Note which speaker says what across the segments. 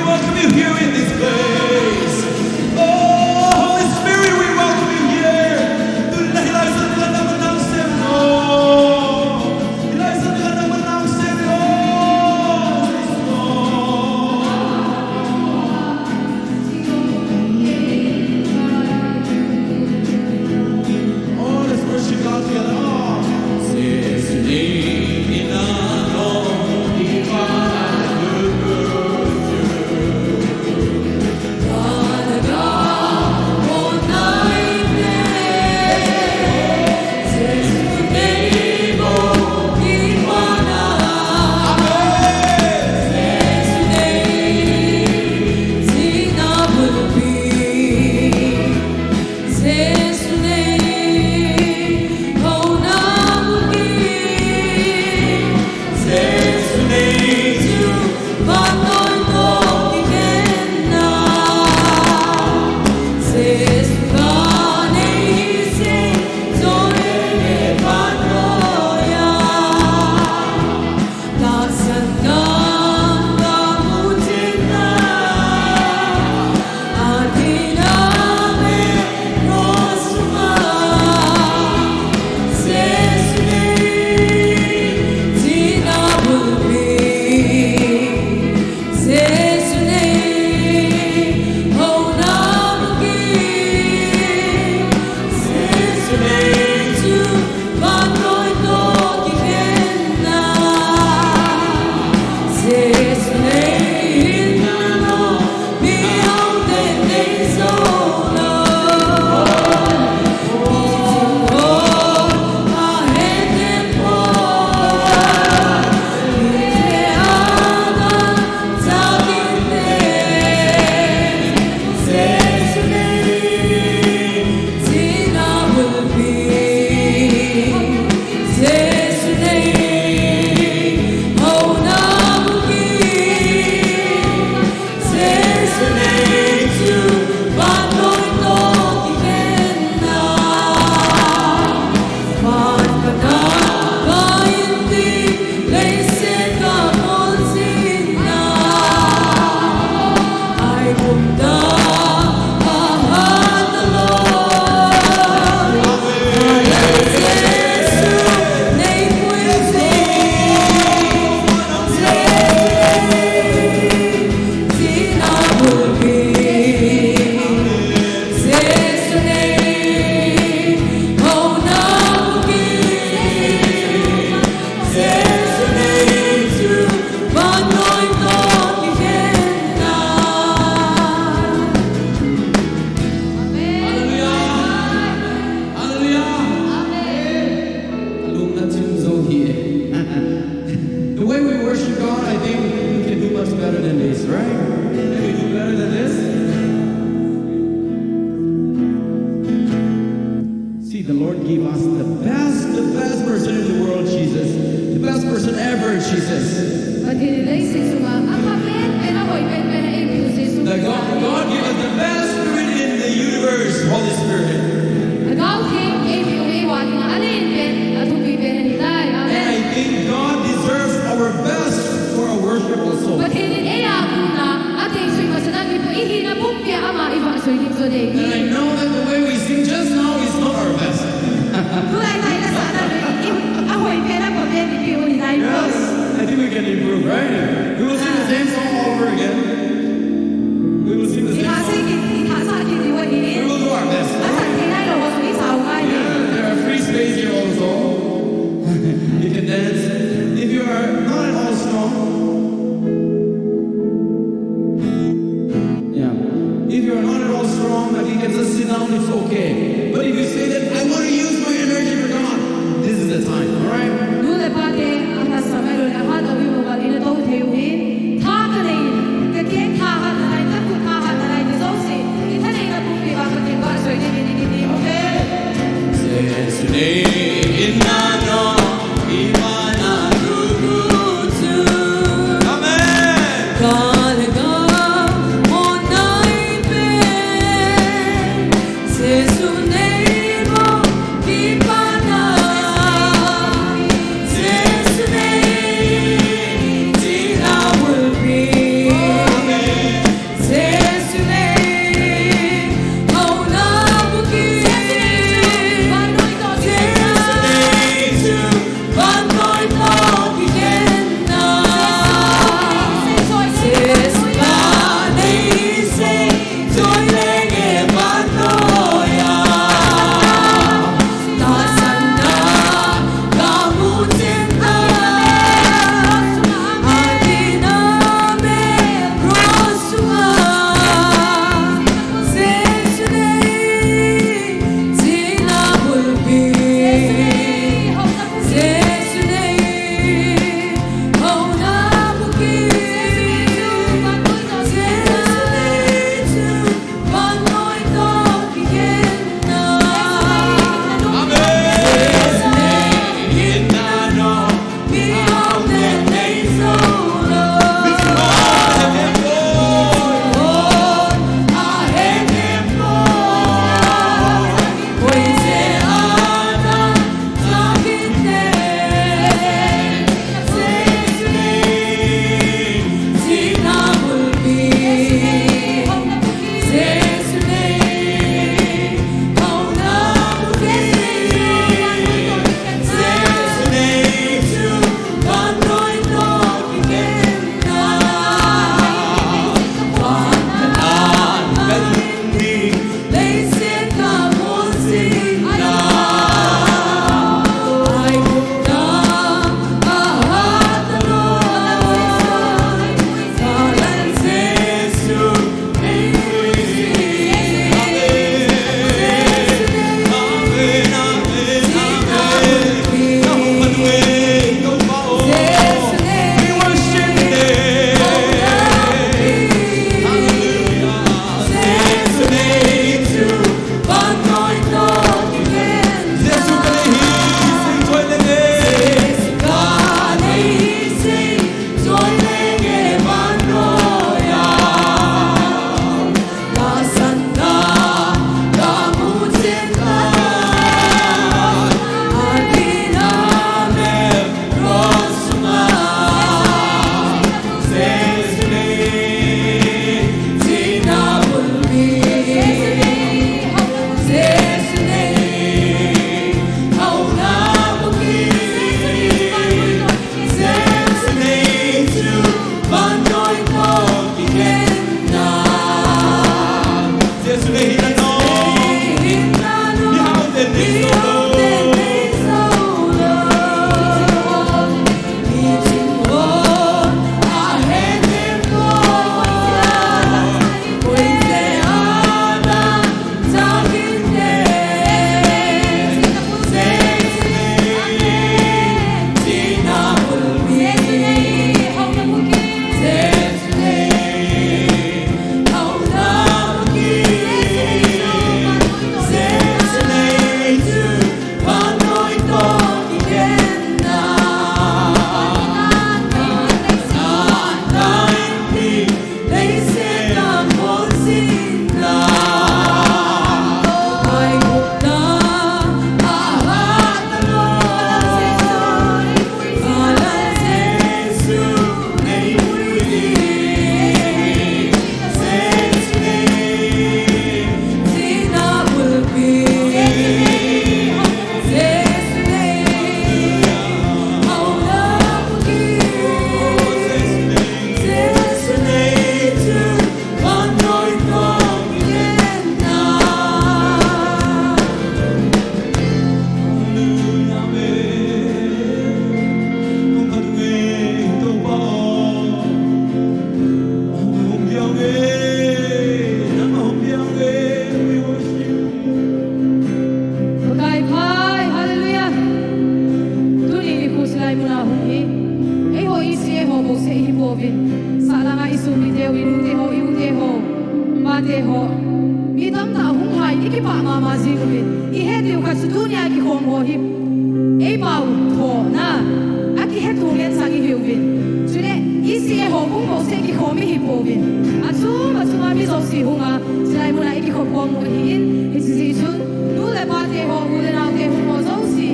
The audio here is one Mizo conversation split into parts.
Speaker 1: welcome you here in this place. Oh, Holy Spirit, we welcome you here. Oh, let's worship God together. Oh. The way we worship God, I think we can do much better than this, right? Can we do better than this? See, the Lord gave us the best person in the world, Jesus. The best person ever, Jesus. The God, God gave us the best spirit in the universe, Holy Spirit. And I think God deserves our best for our worship also. And I know that the way we sing just now is not our best. Yes, I think we can improve, right? We will sing the same song all over again. We will sing the same song. We will do our best. Yeah, there are free space here also. You can dance. If you are not at all strong, yeah. If you are not at all strong, like you can just sit down, it's okay. But if you say that I want to use my energy for God, this is the time, all right?
Speaker 2: bo se hi povin salanga isu mi teu i nu te ho i u te ho pa te ho mi tam ta hung hai ki pa ma ma zi lu i he tiu kha su dunia ki khom ho hi ei pau tho na a ki he tu ngen sang i hiu vin chule i si e ho bung bo se ki khom hi povin a chu ma chu ma mi zo si hunga silai muna i ki khop kom mu hi in hi si chun nu le pa te ho u le nau te hu mo zo si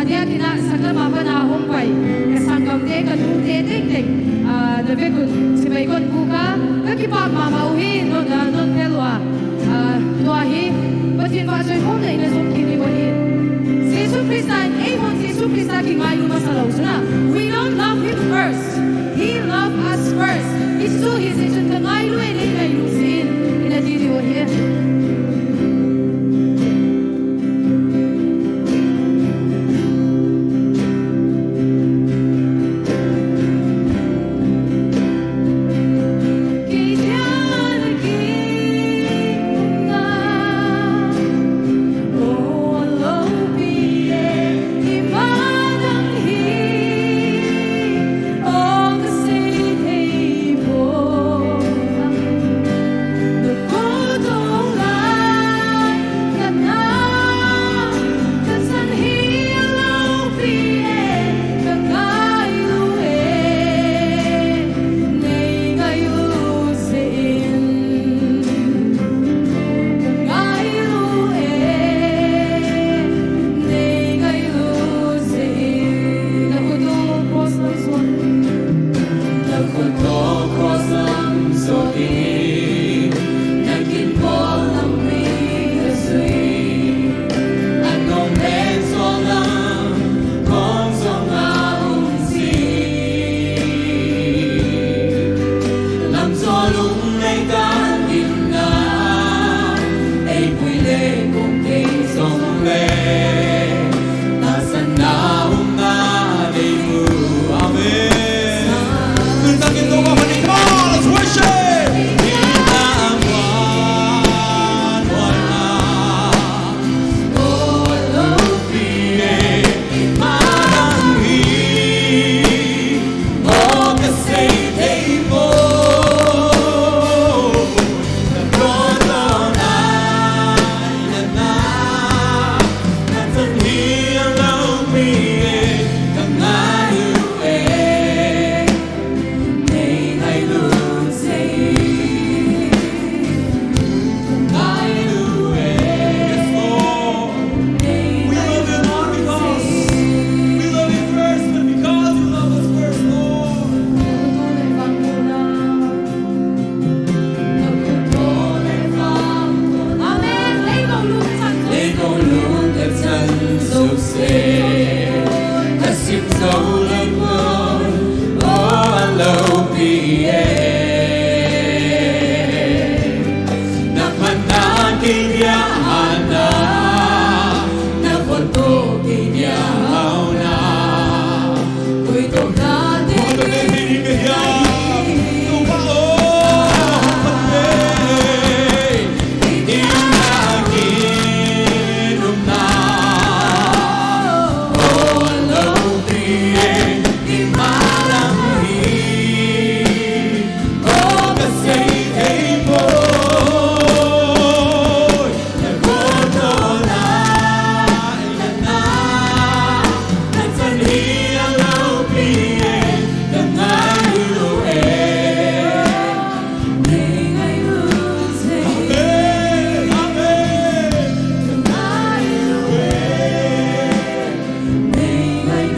Speaker 2: adia kina sakla ma pa na hong pai ka sangam te ka nu te teng teng a the ve kun sibai kon ku ka ka ki pa ma ma u hi non na non helwa a to hi patin wa choi khom nei na zong ki ni bo hi Jesu Christ ei hon Jesu Christ ki ngai lu masalo na. We don't love him first. He loved us first. Isu hi se chun ka ngai lu e nei ngai lu sin ina di di wo hi. Ki tian ki na o lo pi e i madang hi o ka se thei po na ko tong lai ka na ka san hi lo pi e ka ngai lu e nei ngai lu se in ka ngai lu e nei ngai lu se in na ko to cross lam so
Speaker 3: Na ko to cross lam so i na kin po lam mi ka sui anong pen so lam kong so nga um si lam so lung nei kan din na ei pui le kong te song le na san na um na dei mu.
Speaker 1: Amen. Come on, let's worship. Yes, Lord. We love you not because we love you first, but because you love us first, Lord.
Speaker 2: Amen. Lấy cầu lu cái
Speaker 3: 你共路的真熟悉，他心走了过，我路边。那盼那地呀那，那活多地呀那，回到那地。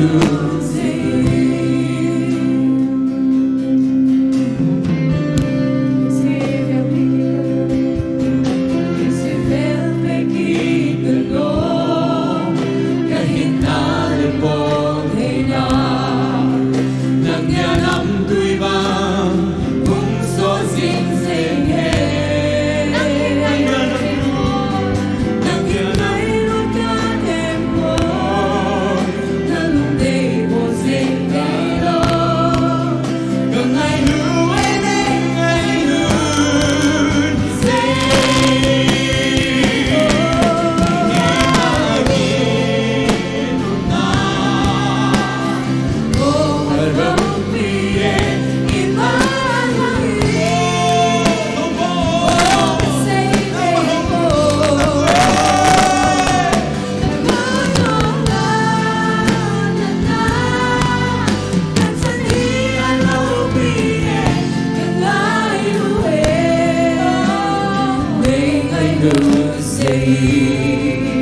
Speaker 1: Amen. Amen.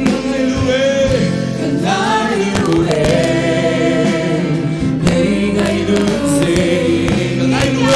Speaker 1: Ka ngai lu e. Ka ngai lu e. Nei ngai lu se. Ka ngai lu e.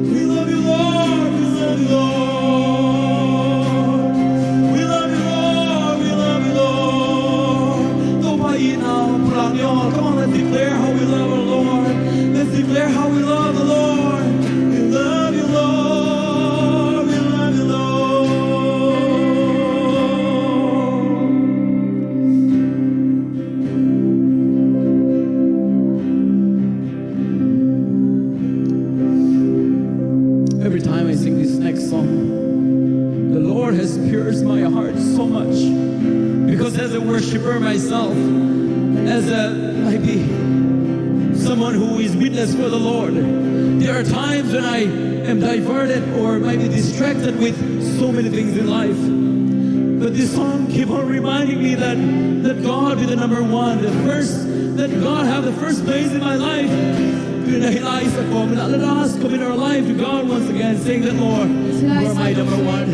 Speaker 1: We love you, Lord. We love you, Lord. We love you, Lord. We love you, Lord. Come on, let's declare how we love our Lord. Let's declare how we love the Lord. We love you, Lord. We love you, Lord. Every time I sing this next song, the Lord has pierced my heart so much. Because as a worshiper myself, as a maybe someone who is witness for the Lord, there are times when I am diverted or maybe distracted with so many things in life. But this song keep on reminding me that God be the number one, the first, that God have the first place in my life. Let us commit our life to God once again, saying that, Lord, you are my number one.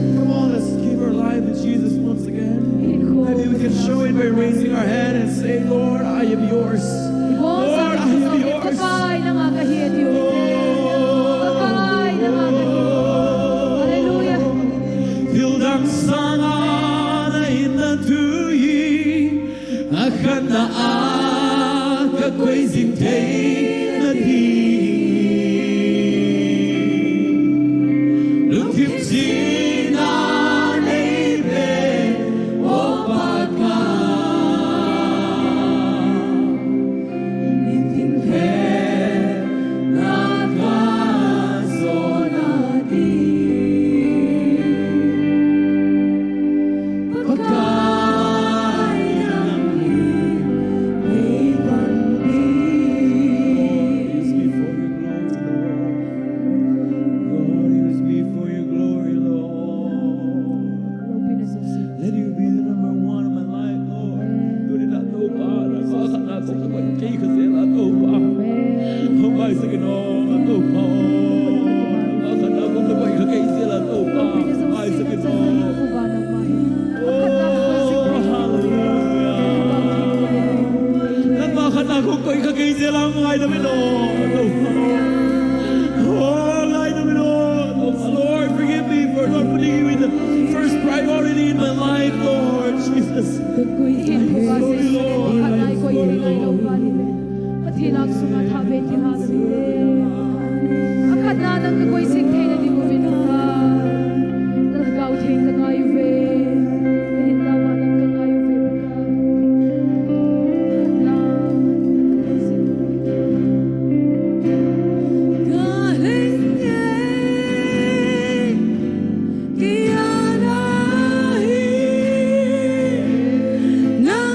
Speaker 1: Come on, let's give our life to Jesus once again. Maybe we can show it by raising our hand and say, Lord, I am yours. Lord, I am yours. Thil sanga na ina tuyi akana a ka kwai zing te na thi Lung thim chi na nei ve o pa ka Ni tin he na ka zo na di Use me for your glory, Lord. Lord, use me for your glory, Lord. Let you be the number one in my life, Lord. Do not know God. Lord, forgive me for not putting you in the first priority in my life, Lord Jesus. Sorry, Lord. I'm sorry, Lord.
Speaker 3: Nang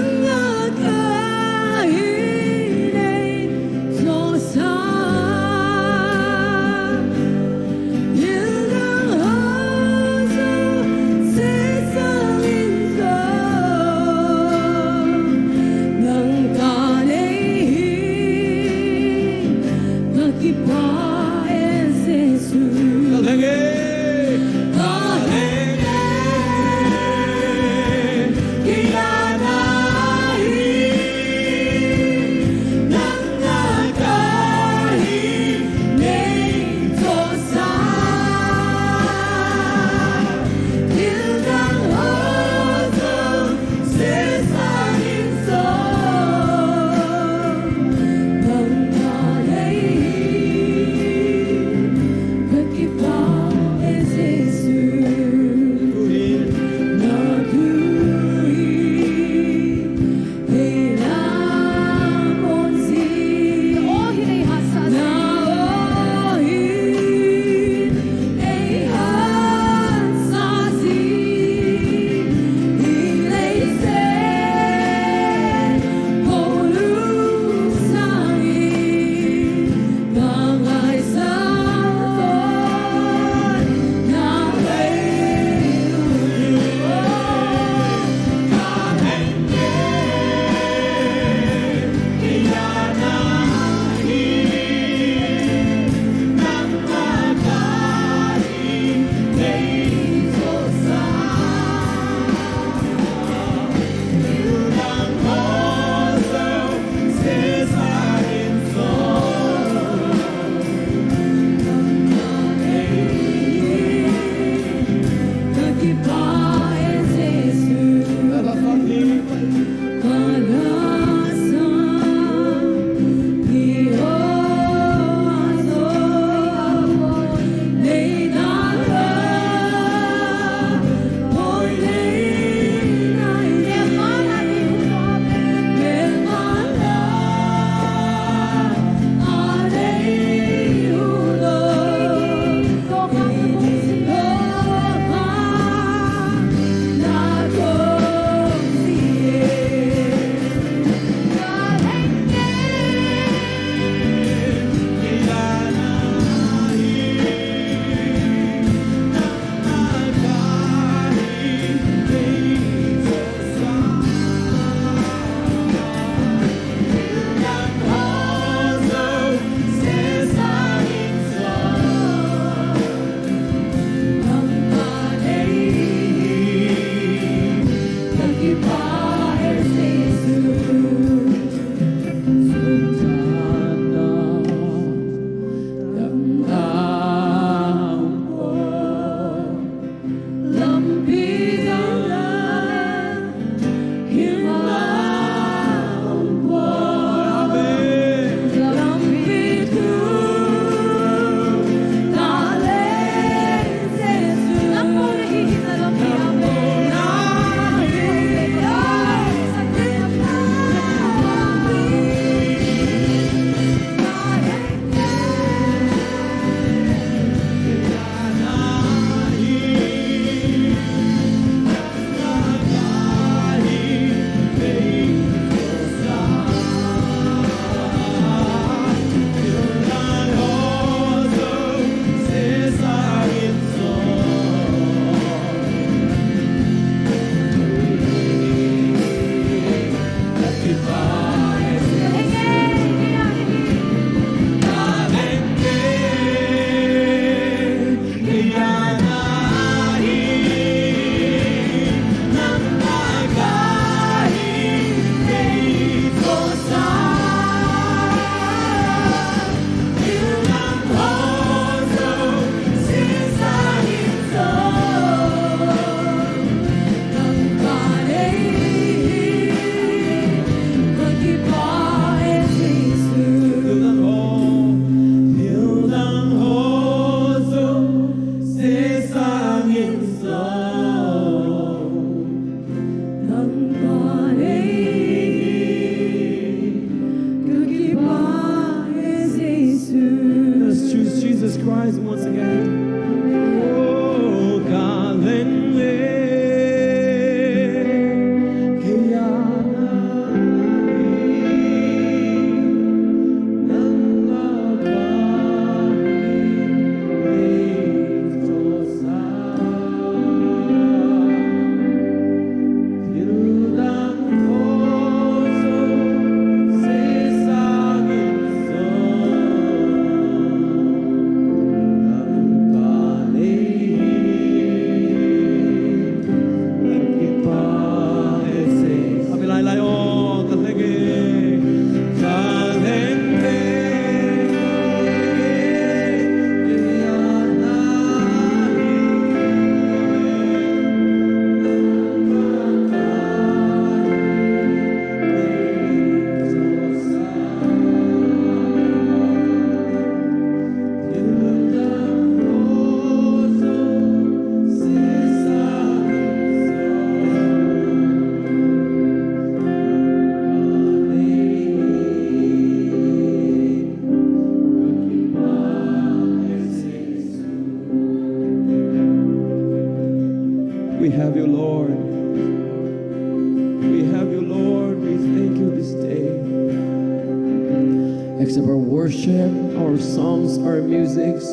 Speaker 1: Accept our worship, our songs, our musics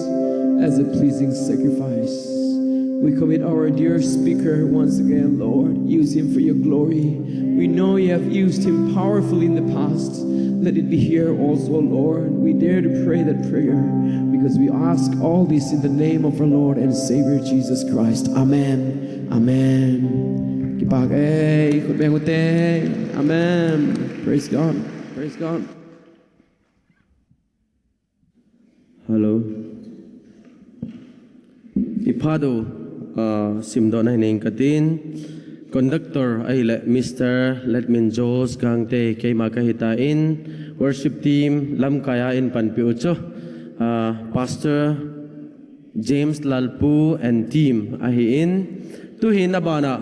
Speaker 1: as a pleasing sacrifice. We commit our dear speaker once again, Lord. Use him for your glory. We know you have used him powerfully in the past. Let it be here also, Lord. We dare to pray that prayer because we ask all this in the name of our Lord and Savior Jesus Christ. Amen. Amen. Amen. Praise God. Praise God.
Speaker 4: Hello. Iphado simdon ai ning katin conductor ai le Mr. Letmin Jos Gangte keima ka hita in worship team lam kaya in panpi ucho Pastor James Lalpu and team ahi in tuhin abana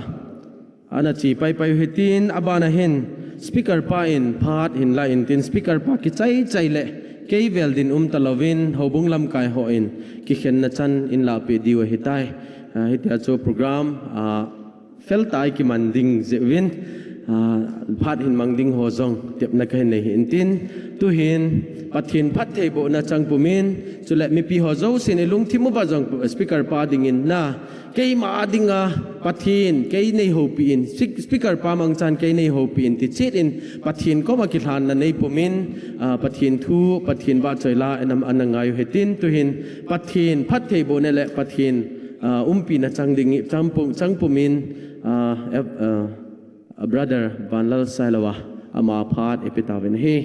Speaker 4: ana chi pai pai hitin abana hin speaker pa in phat hin la in tin speaker pa ki chai chai le keivel din talovin hobung lam kai ho in ki khen na chan in la pe diwa hitai hitia cho program fel tai ki man ding zewin phat hin mang ding ho zong tep na kai nei hin tin tu hin pathin phat thei bo na chang pumin chule mi pi ho zo sin ilung thimu ba jong speaker pa ding in na kei ma dinga pathin kei nei ho pi in speaker pa mang chan kei nei ho pi in ti chit in pathin ko ma ki hlan na nei pumin pathin thu pathin ba choila enam anangai hetin tu hin pathin phat thei bo ne le pathin umpi na chang ding changpum changpumin brother Vanlal Sailawa ama phat epitawin he.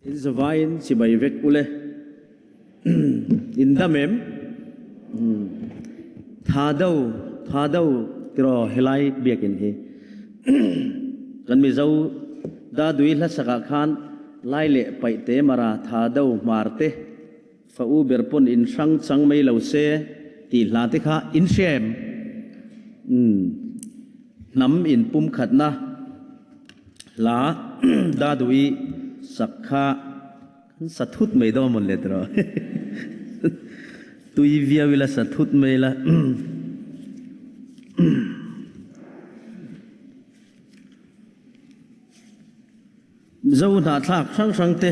Speaker 5: In zavain si bai vek ule in damem tha do tro helai biakin hi kan mi zo da dui hla saka khan lai le pai te mara tha do marte fa u berpon in sang chang mai lo se ti hla te kha in shem nam in pum khat na la da dui sakha sathut mai do mon le tro tui via wila sathut mai la zo na thlak sang sang te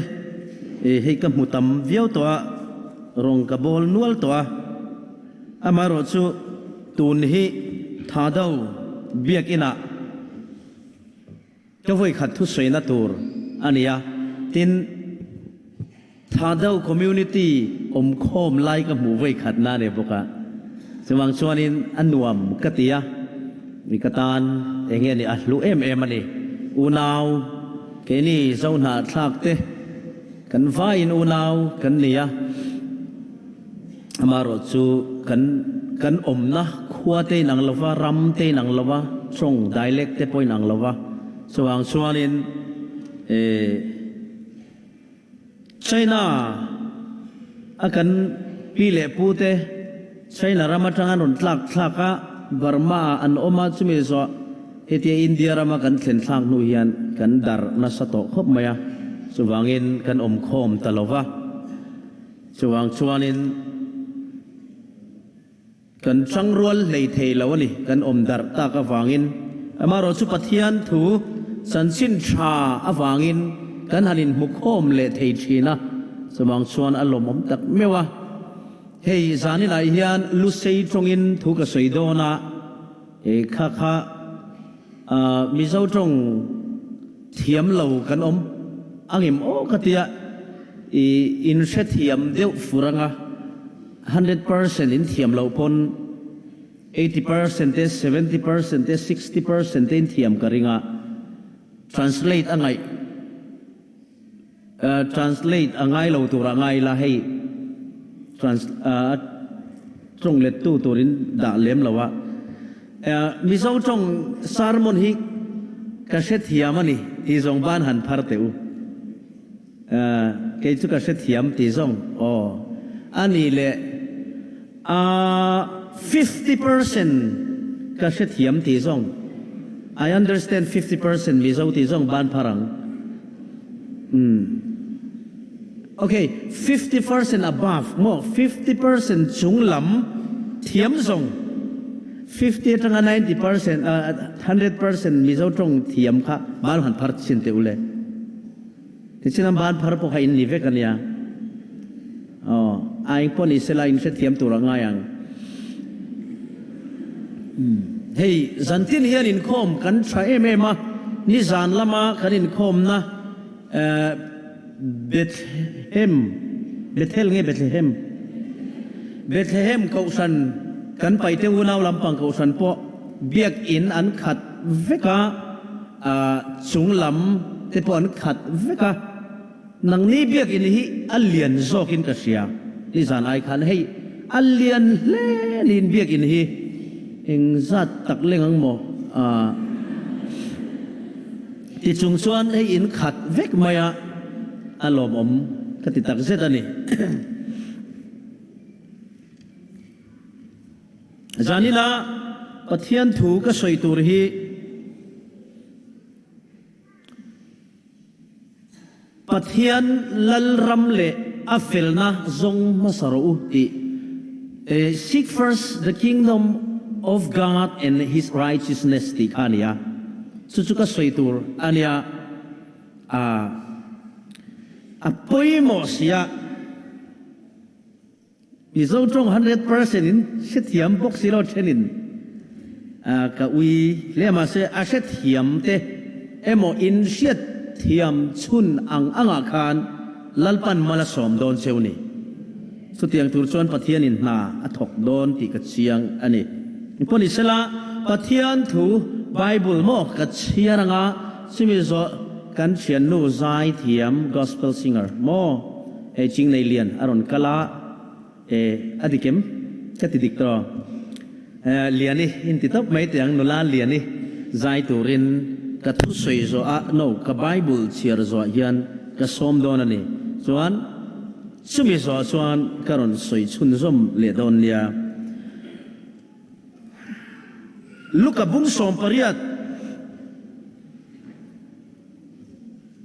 Speaker 5: e hei ka mutam viau to a rong ka bol nual to a amaro chu tun hi tha do biak ina ka voi khat thu soina tur ania tin Thadou community om khom lai ka mu voi khat na ne boka chuwang chuanin anuam katia mi katan enge ni a hlu em em ani unaw keni zona thlak te kan vain unaw kan nia amaro chu kan kan omna khua te nang lova ram te nang lova chong dialect te poi nang lova chuwang chuanin e China akan pi le pu te China rama tangan ron tlak thlaka Burma an oma chumi zo hetia India rama kan thlen thlak nu hian kan dar na sa to khop maya chuwangin kan om khom talova chuwang chuanin kan changrual lei thei lo ani kan om dar ta ka wangin amaro chu Pathian thu chanchin tha awangin kan hanin mukhom le thei thina chuwang chuan alom om tak mewa hei zani lai hian lusei tongin thu ka sei dona e kha kha mi zo tong thiam lo kan om angim o katia i in hre thiam deuh furanga 100% in thiam lo pon 80% te 70% te 60% te in thiam karinga Translate a ngaih Translate a ngai lo turah ngai ila hei trans a tawng lettu turin dah lem lo a. Mizo tawng sermon hi ka hrethiam a ni tih zawng ban han phar teh u. Kei chu ka hrethiam tih zawng aw a nih leh a 50% ka hrethiam tih zawng I understand 50% Mizo tih zawng ban phar ang. Umm ok 50% above maw 50% chung lam thiam zawng 50 atanga 90% 100% Mizo tawng thiam kha ban han phar chin teh ule. Tichin an ban phar pawh kha in ni vek ania. Aw a eng pawh ni sela in hrethiam tur a ngai ang. Umm hei zantin hian inkhawm kan tha em em a, nizan lama kan inkhawmna eh Bethlehem, Bethel nge Bethlehem? Bethlehem kohhran kan paite unau lampang kohhran pawh biakin an khat vek a, ah chung lam te pawh an khat vek a. Nangni biakinn hi a lian zawkin ka hria, nizan ai khan hei a lian hle niin biakinn hi engzat tak leng ang maw a ti chung chuan hei in khat vek mai a, a lawmawm ka ti tak zet a ni. Zanina Pathian thu ka sawi tur hi. Pathian Lalram leh a felna zawng hmasa rawh u tih Seek first the kingdom of God and his righteousness tih kha a ni a. Chu chu ka sawi tur a nia. A a pawimawh sia. Mizo tawng 100% in hrethiam bawk si lo thenin ka ui hle mahse a hrethiam te emaw in hriatthiam chhun ang angah khan Lalpan mal a sawm dawn cheu ni. Chutiang tur chuan Pathian in hna a thawk dawn tih ka chiang a ni. Pawnisela Pathian thu Bible maw ka chhiar anga chumi zawh kan thiannu zaithiam gospel singer maw Hei ching nei lian a rawn kal a, e a dik em? Ka ti dik tawh. E Liani in ti tawp mai teh ang, nula Liani zai turin ka thusawi zawh a, no, ka Bible chhiar zawh hian ka sawm dawn a ni. Chuan chumi zawh chuan ka rawn sawi chhunzawm leh dawn nia. Luka bung 18.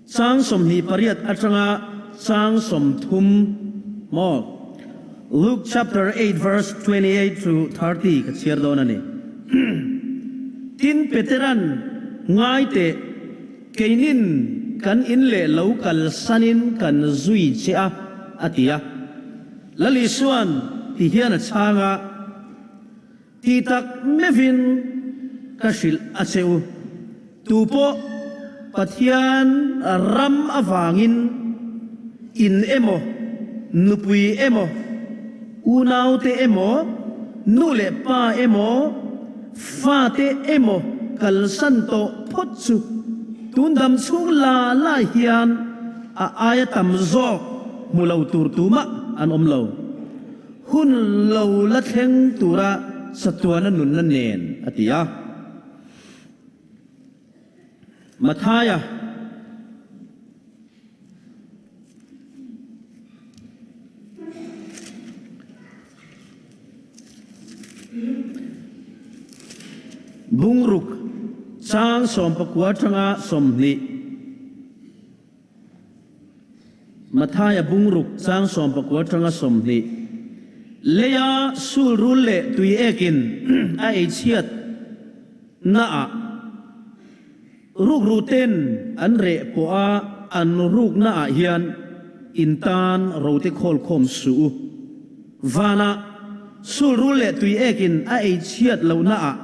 Speaker 5: Chang 28 atanga chang 30 maw? Luke chapter 8 verse 28 to 30 ka chhiar dawn a ni. Tin Peteran, Ngai teh, keinin kan in leh lo kalsanin kan zui che a, a ti a. Lal Isuan ti hian a chhang a. Ti tak meuhin ka hrilh a che u. Tu pawh Pathian ram avangin in emaw, nupui emaw, unaute emaw, nu leh pa emaw, fate emaw kalsan tawh phawt chu tun dam chhung la la hian a aia tam zawk hmu lo tur tumah an awm lo. Hun lo la thleng tura chatuana nunna nen, a ti a. Mathaia. Bungruk chang sawmpakua atanga 20. Mathaia bungruk chang 19 atanga 20, Leia sulrul leh tui ekin a ei chhiat naah rukru ten an reh pawh a an ruk naah hian in tan rote khawl khawm suh u. Vanah sulrul leh tui ekin a ei chhiat loh naah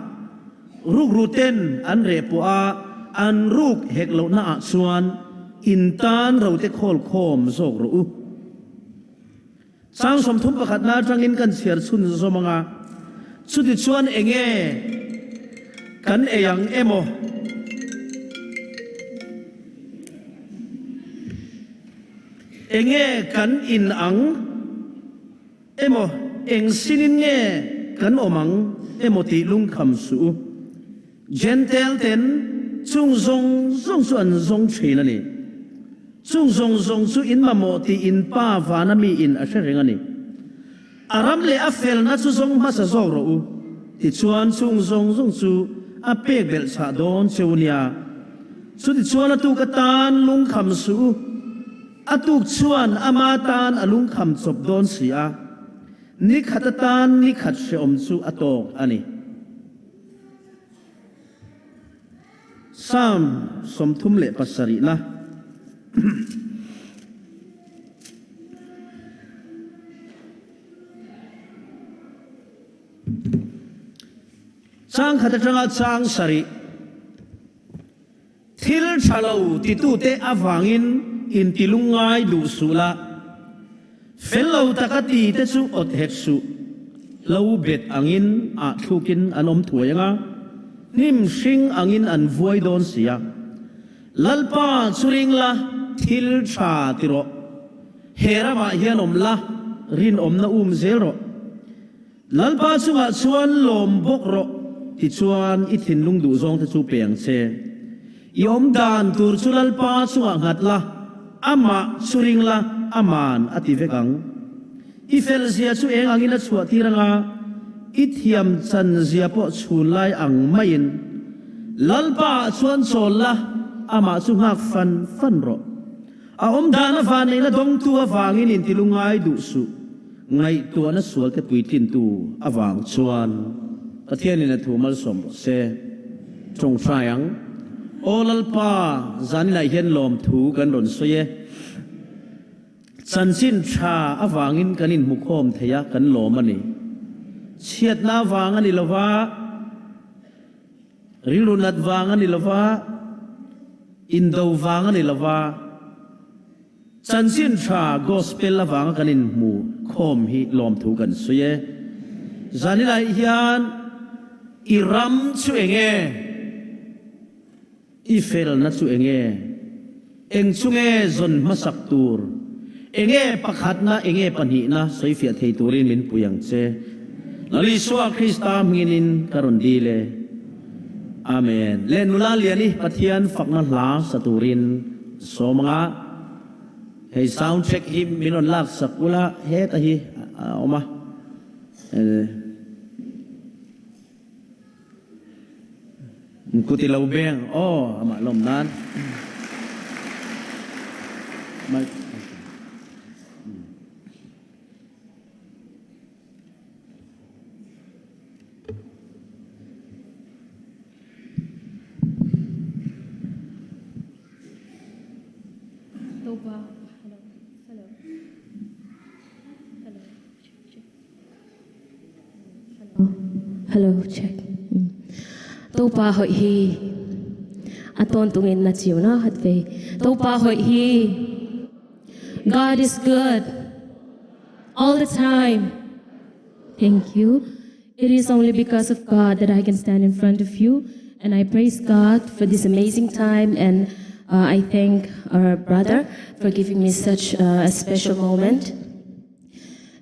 Speaker 5: Rukru ten an reh pawh a, an ruk hek lohna ah chuan in tan rote khawl khawm zawk rawh u. Chang 30 pakhatna atangin kan chhiar chhun zawm anga, chuti chuan enge kan ei ang emaw? Enge kan in ang emaw, eng sinin nge kan awm ang emaw tih lungkham suh u. Jentail ten chung zawng zawng chu an zawng thin a ni. Chung zawng zawng chu in mamawh tih in Pa vana mi in a hre reng a ni. A ram leh a felna chu zawng hmasa zawk rawh u, tichuan chung zawng zawng chu a pek belh chhah dawn cheu nia. Chutichuan a tuk atan lungkham suh u, a tuk chuan ama tan a lungkham chawp dawn si a, ni khat atan ni khat hrehawm chu a tawk a ni. Psalm 37 na. Chang khat atanga chang sarih. Thil tha lo titute avangin intilungngai duh suh la, fel lo taka ti te chu awt hek suh. Hlo bet angin ah thlukin an awm thuai anga, hnim hring angin an vuai dawn si a. Lalpa chu ring la, thil tha ti rawh. He ramah hian awm la, rinawmna um zel rawh. Lalpa chungah chuan lawm bawk rawh, tichuan i thinlung duh zawngte chu pe ang che. I awm dan tur chu Lalpa chungah nghat la, amah chu ring la, aman a ti vek ang. I felzia chu eng angin a chhuah tir anga, i thiam chanzia pawh chhun lai ang maiin. Lalpaah chuan chawl la, amah chu nghak fan fan rawh. A awm dan a van neihna dawngtu avangin intilungai duh suh. Ngaihtuahna sualte puitlintu avang chuan Pathianin a thu malsawm rawh se. Tawngtai ang. Aw Lalpa, zaninah hian lawmthu kan rawn sawi e. Chanchin tha avangin kan inhmukhawm thei a, kan lawm a ni. Chhiatna avang a ni lova, Rilru nat vang a ni lo va, indo vang a ni lo va, chanchin tha Gospel avanga kan inhmu khawm hi lawmthu kan sawi e. Zanilai hian i ram chu eng nge? I felna chu eng nge? Eng chu nge zawn hmasak tur? Eng nge pakhatna, eng nge pahnihna sawifiah thei turin min pui ang che. Lal Isua Krista hmingin ka rawn dil e. Amen. Le nula liani Pathian fakna hla sa turin sawm anga hei sound check hi min rawn lak sak ula heta hi a awm a. Kut i lo beng aw amah lawm nan.
Speaker 6: Hello check. Topa hoi hi a ton tungin na chiu na hat ve. Topa hoi hi God is good all the time. Thank you. It is only because of God that I can stand in front of you and I praise God for this amazing time and I thank our brother for giving me such a special moment.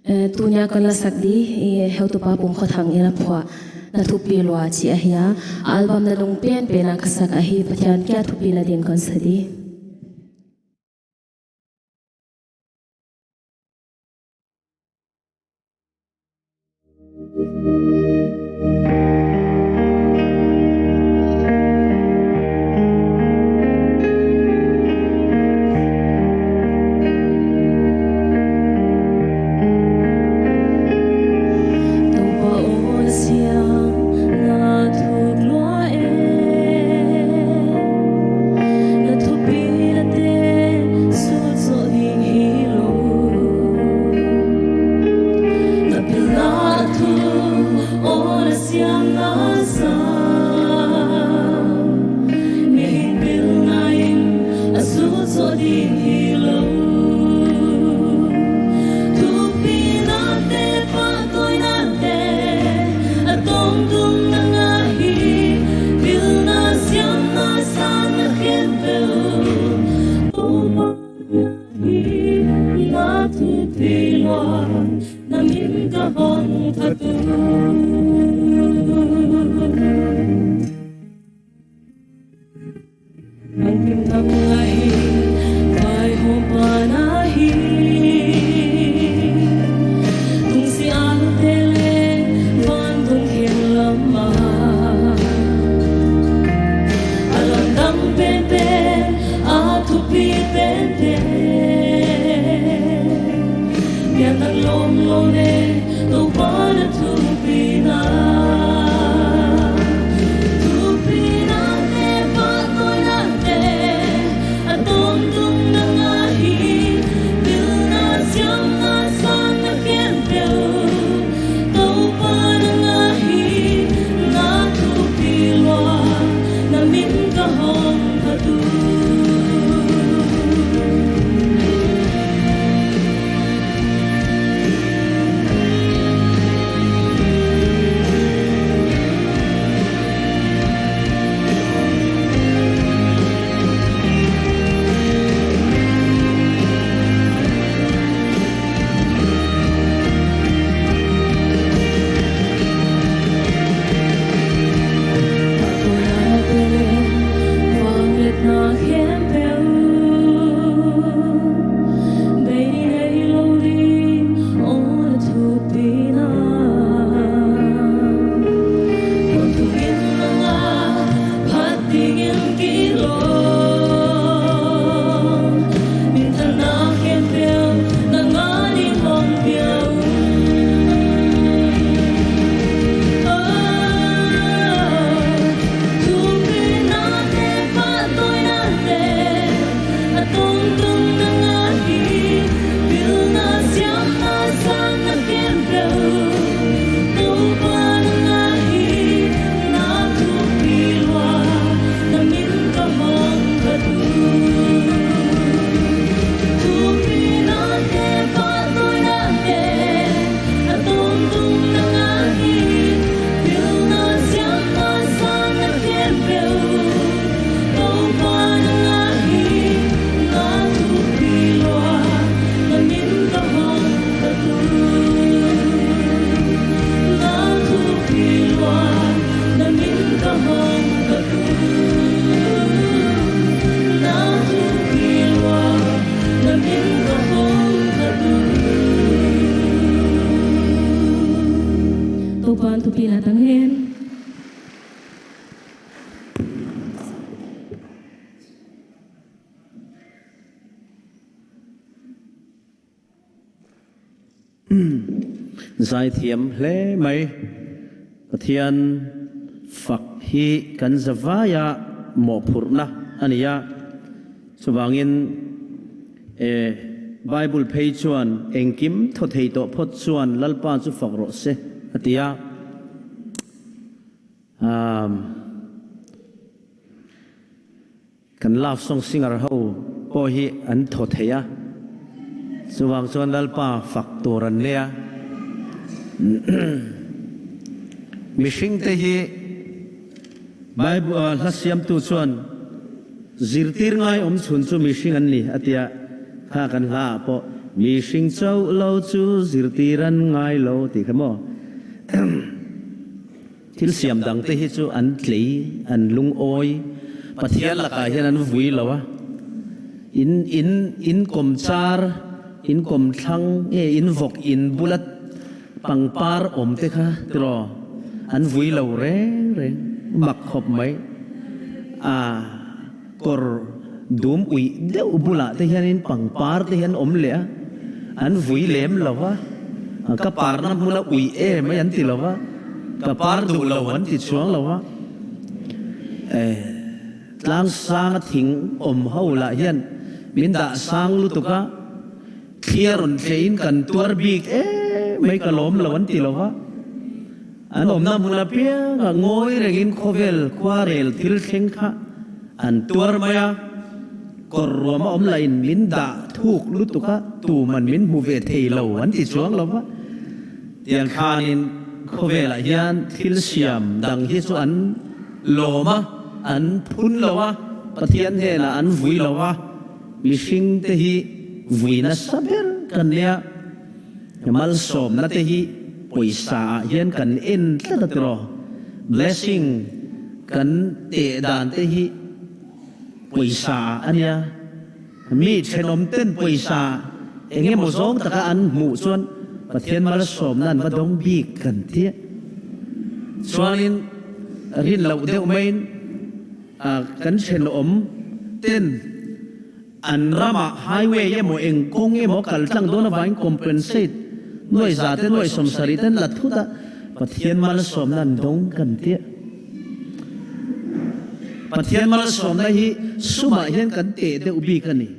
Speaker 6: Tunia kan la sak di i heutupa pung khothang in a phuah na thupi lua chi a hia album na nung pen pen a ka sak a hi Pathian kya thupi na din kon sa di. Topan thupin atang hen.
Speaker 5: Zaithiam hle mai. Pathian fak hi kan zavaia mawhphurhna a ni a. Chuvangin e Bible phei chuan engkim thaw thei tawh phawt chuan Lalpa chu fak rawh se a ti a. Amm. Kan love song singer ho pawh hi an thaw thei a, chuvang chuan Lalpa fak tur an nia. Mihring te hi Bible hla siamtu chuan zirtir ngai awm chhun chu mihring an ni a tia, kha kan hla ah pawh mihring chauh lo chu zirtir an ngai lo tih kha maw. Thil siam dangte hi chu an tlei, an lungawi, Pathian lakah hian an vui lo a. In in in kawm char, in kawm thlang nge in vawk in bula pangpar awm te kha tiraw an vui lo reng reng, mak khawp mai. A kawr dum uih deuh bulah te hianin pangpar te hi an awm leh a, an vui lem lo va, ka parna hmuna uih em mai an ti lo va, ka par duh lo an ti chuang lo va. Eh, tlang sanga thing awm ho lah hian min dah sang lutuk a, thli a rawn tleiin kan tuar bik em mai ka lawm lo an ti lo va. An awmna hmun apiangah ngawi rengin khawvel khuarel thil thleng kha an tuar mai a, kawr ruam a awm lahin min dah thuk lutuk a, tuman min hmu ve thei lo an ti chuang lo va. Tiang khanin khawvelah hian thil siam dang hi chu an lawm a, an phun lo a, Pathian hnenah an vui lo a, mihringte hi vui nasa ber kan nia. Malsawmna te hi pawisa ah hian kan en tlat a tiraw? Blessing kan teh dan te hi pawisa ah a nia. Mi thenawm ten pawisa eng emaw zawng taka an hmuh chuan Pathian malsawmna an va dawng bik kan ti a. Chuanin rin loh deuh maiin kan thenawm ten An ramah highway emaw eng kawng emaw kal tlang dawn avangin compensate nuai za te nuai 70 ten la thut a, Pathian malsawmna an dawng kan tia. Pathian malsawmna hi sumah hian kan teh deuh bik a ni.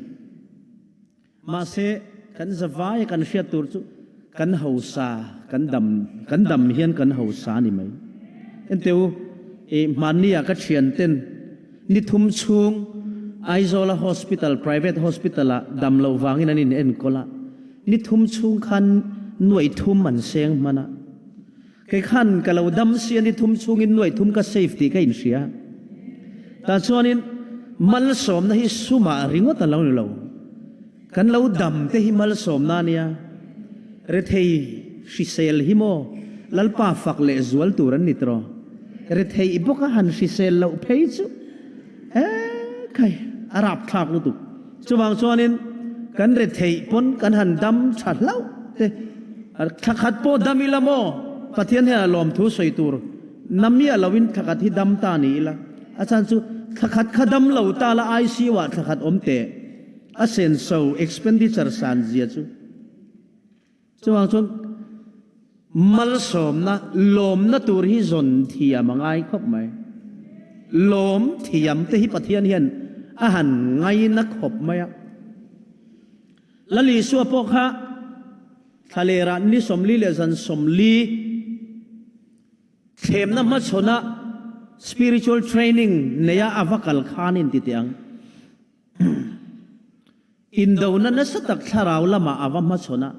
Speaker 5: Mahse kan zavaia kan hriat tur chu kan hausa kan dam kan dam hian kan hausa a ni mai. Enteu i hmanni ah ka thian ten Ni thum chhung Aizawla hospital, private hospital ah dam loh vangin an in enkawl a, ni thum chhung khan nuaih thum an seng hman a. Kei khan ka lo dam si a, ni thum chhungin nuaih thum ka save tih ka inhria. Tah chuanin malsawmna hi sumah ringawt a lo ni lo. Kan lo dam te hi malsawmna a nia. Rethei hrisel hi maw Lalpa fak leh zual tur an ni tawh. Rethei bawka han hrisel loh phei chu he khai a rapthlak lutuk. Chuvang chuanin kan retheih pawn kan han dam tha hlauh te thlakhat pawh dam ila maw Pathian hian a lawmthu sawi tur na miah loin thlakhat hi dam ta ni ila. A chhan chu thlakhat kha dam lo ta la ICU ah thlakhat awm teh. A senso, expenditure, san zia chu chuvang chuan malsawmna, lawmna tur hi zawn thiam a ngai khawp mai. Lawm thiam te hi Pathian hian a han ngaina khawp mai a. Lal Isua pawh kha thlalerah ni 40 leh zan 40 Thlemna hmachhawn ah spiritual training neia a va kal khan in ti teh ang. Indona nasa tak thlarau lamah a va hmachhawn a,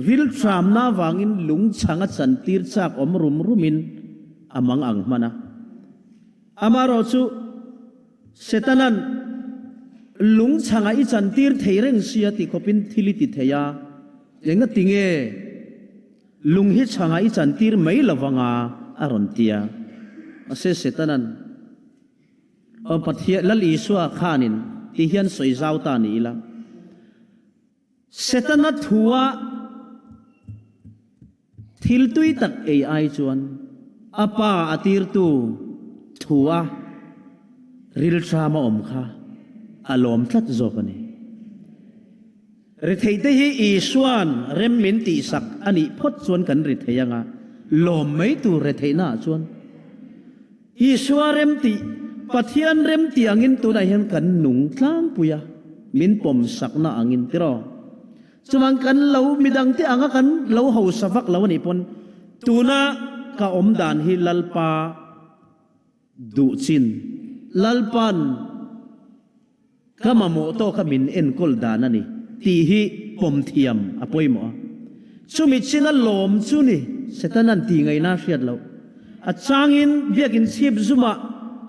Speaker 5: riltramna avangin lungchhang a chantir chak awm rum rumin a mang ang hman a. Amaherawh chu Setana'n lungchhangah i chantir thei reng sia ti khawpin thil i ti thei a, engati nge? Lung hi chhangah i chantir mai lo vanga a rawn ti a. Mahse Setana'n, Aw Pathian, Lal Isua khanin ti hian sawi zau ta ni ila. Setana thua Thil tui tak ei ai chuan a pa a tirtu thu a rilṭam a awm kha a lawm tlat zawk a ni. Retheite hi Isua'n rem min tihsak a nih phawt chuan kan rethei anga lawm mai tur retheihna ah chuan Isua rem tih, Pathian rem tih angin tunah hian kan nung tlangpui a, min pawmsakna angin tiraw? Chuvang kan lo midangte anga kan lo hausa vak lo a nih pawn tuna ka awm dan hi Lalpa duh chin, Lalpa'n ka mamawh tawka min enkawl dan a ni tih hi pawm thiam a pawimawh a. Chumi china lawm chu ni Setana'n tih ngaihna a hriat loh. A changin biakin chhip zumah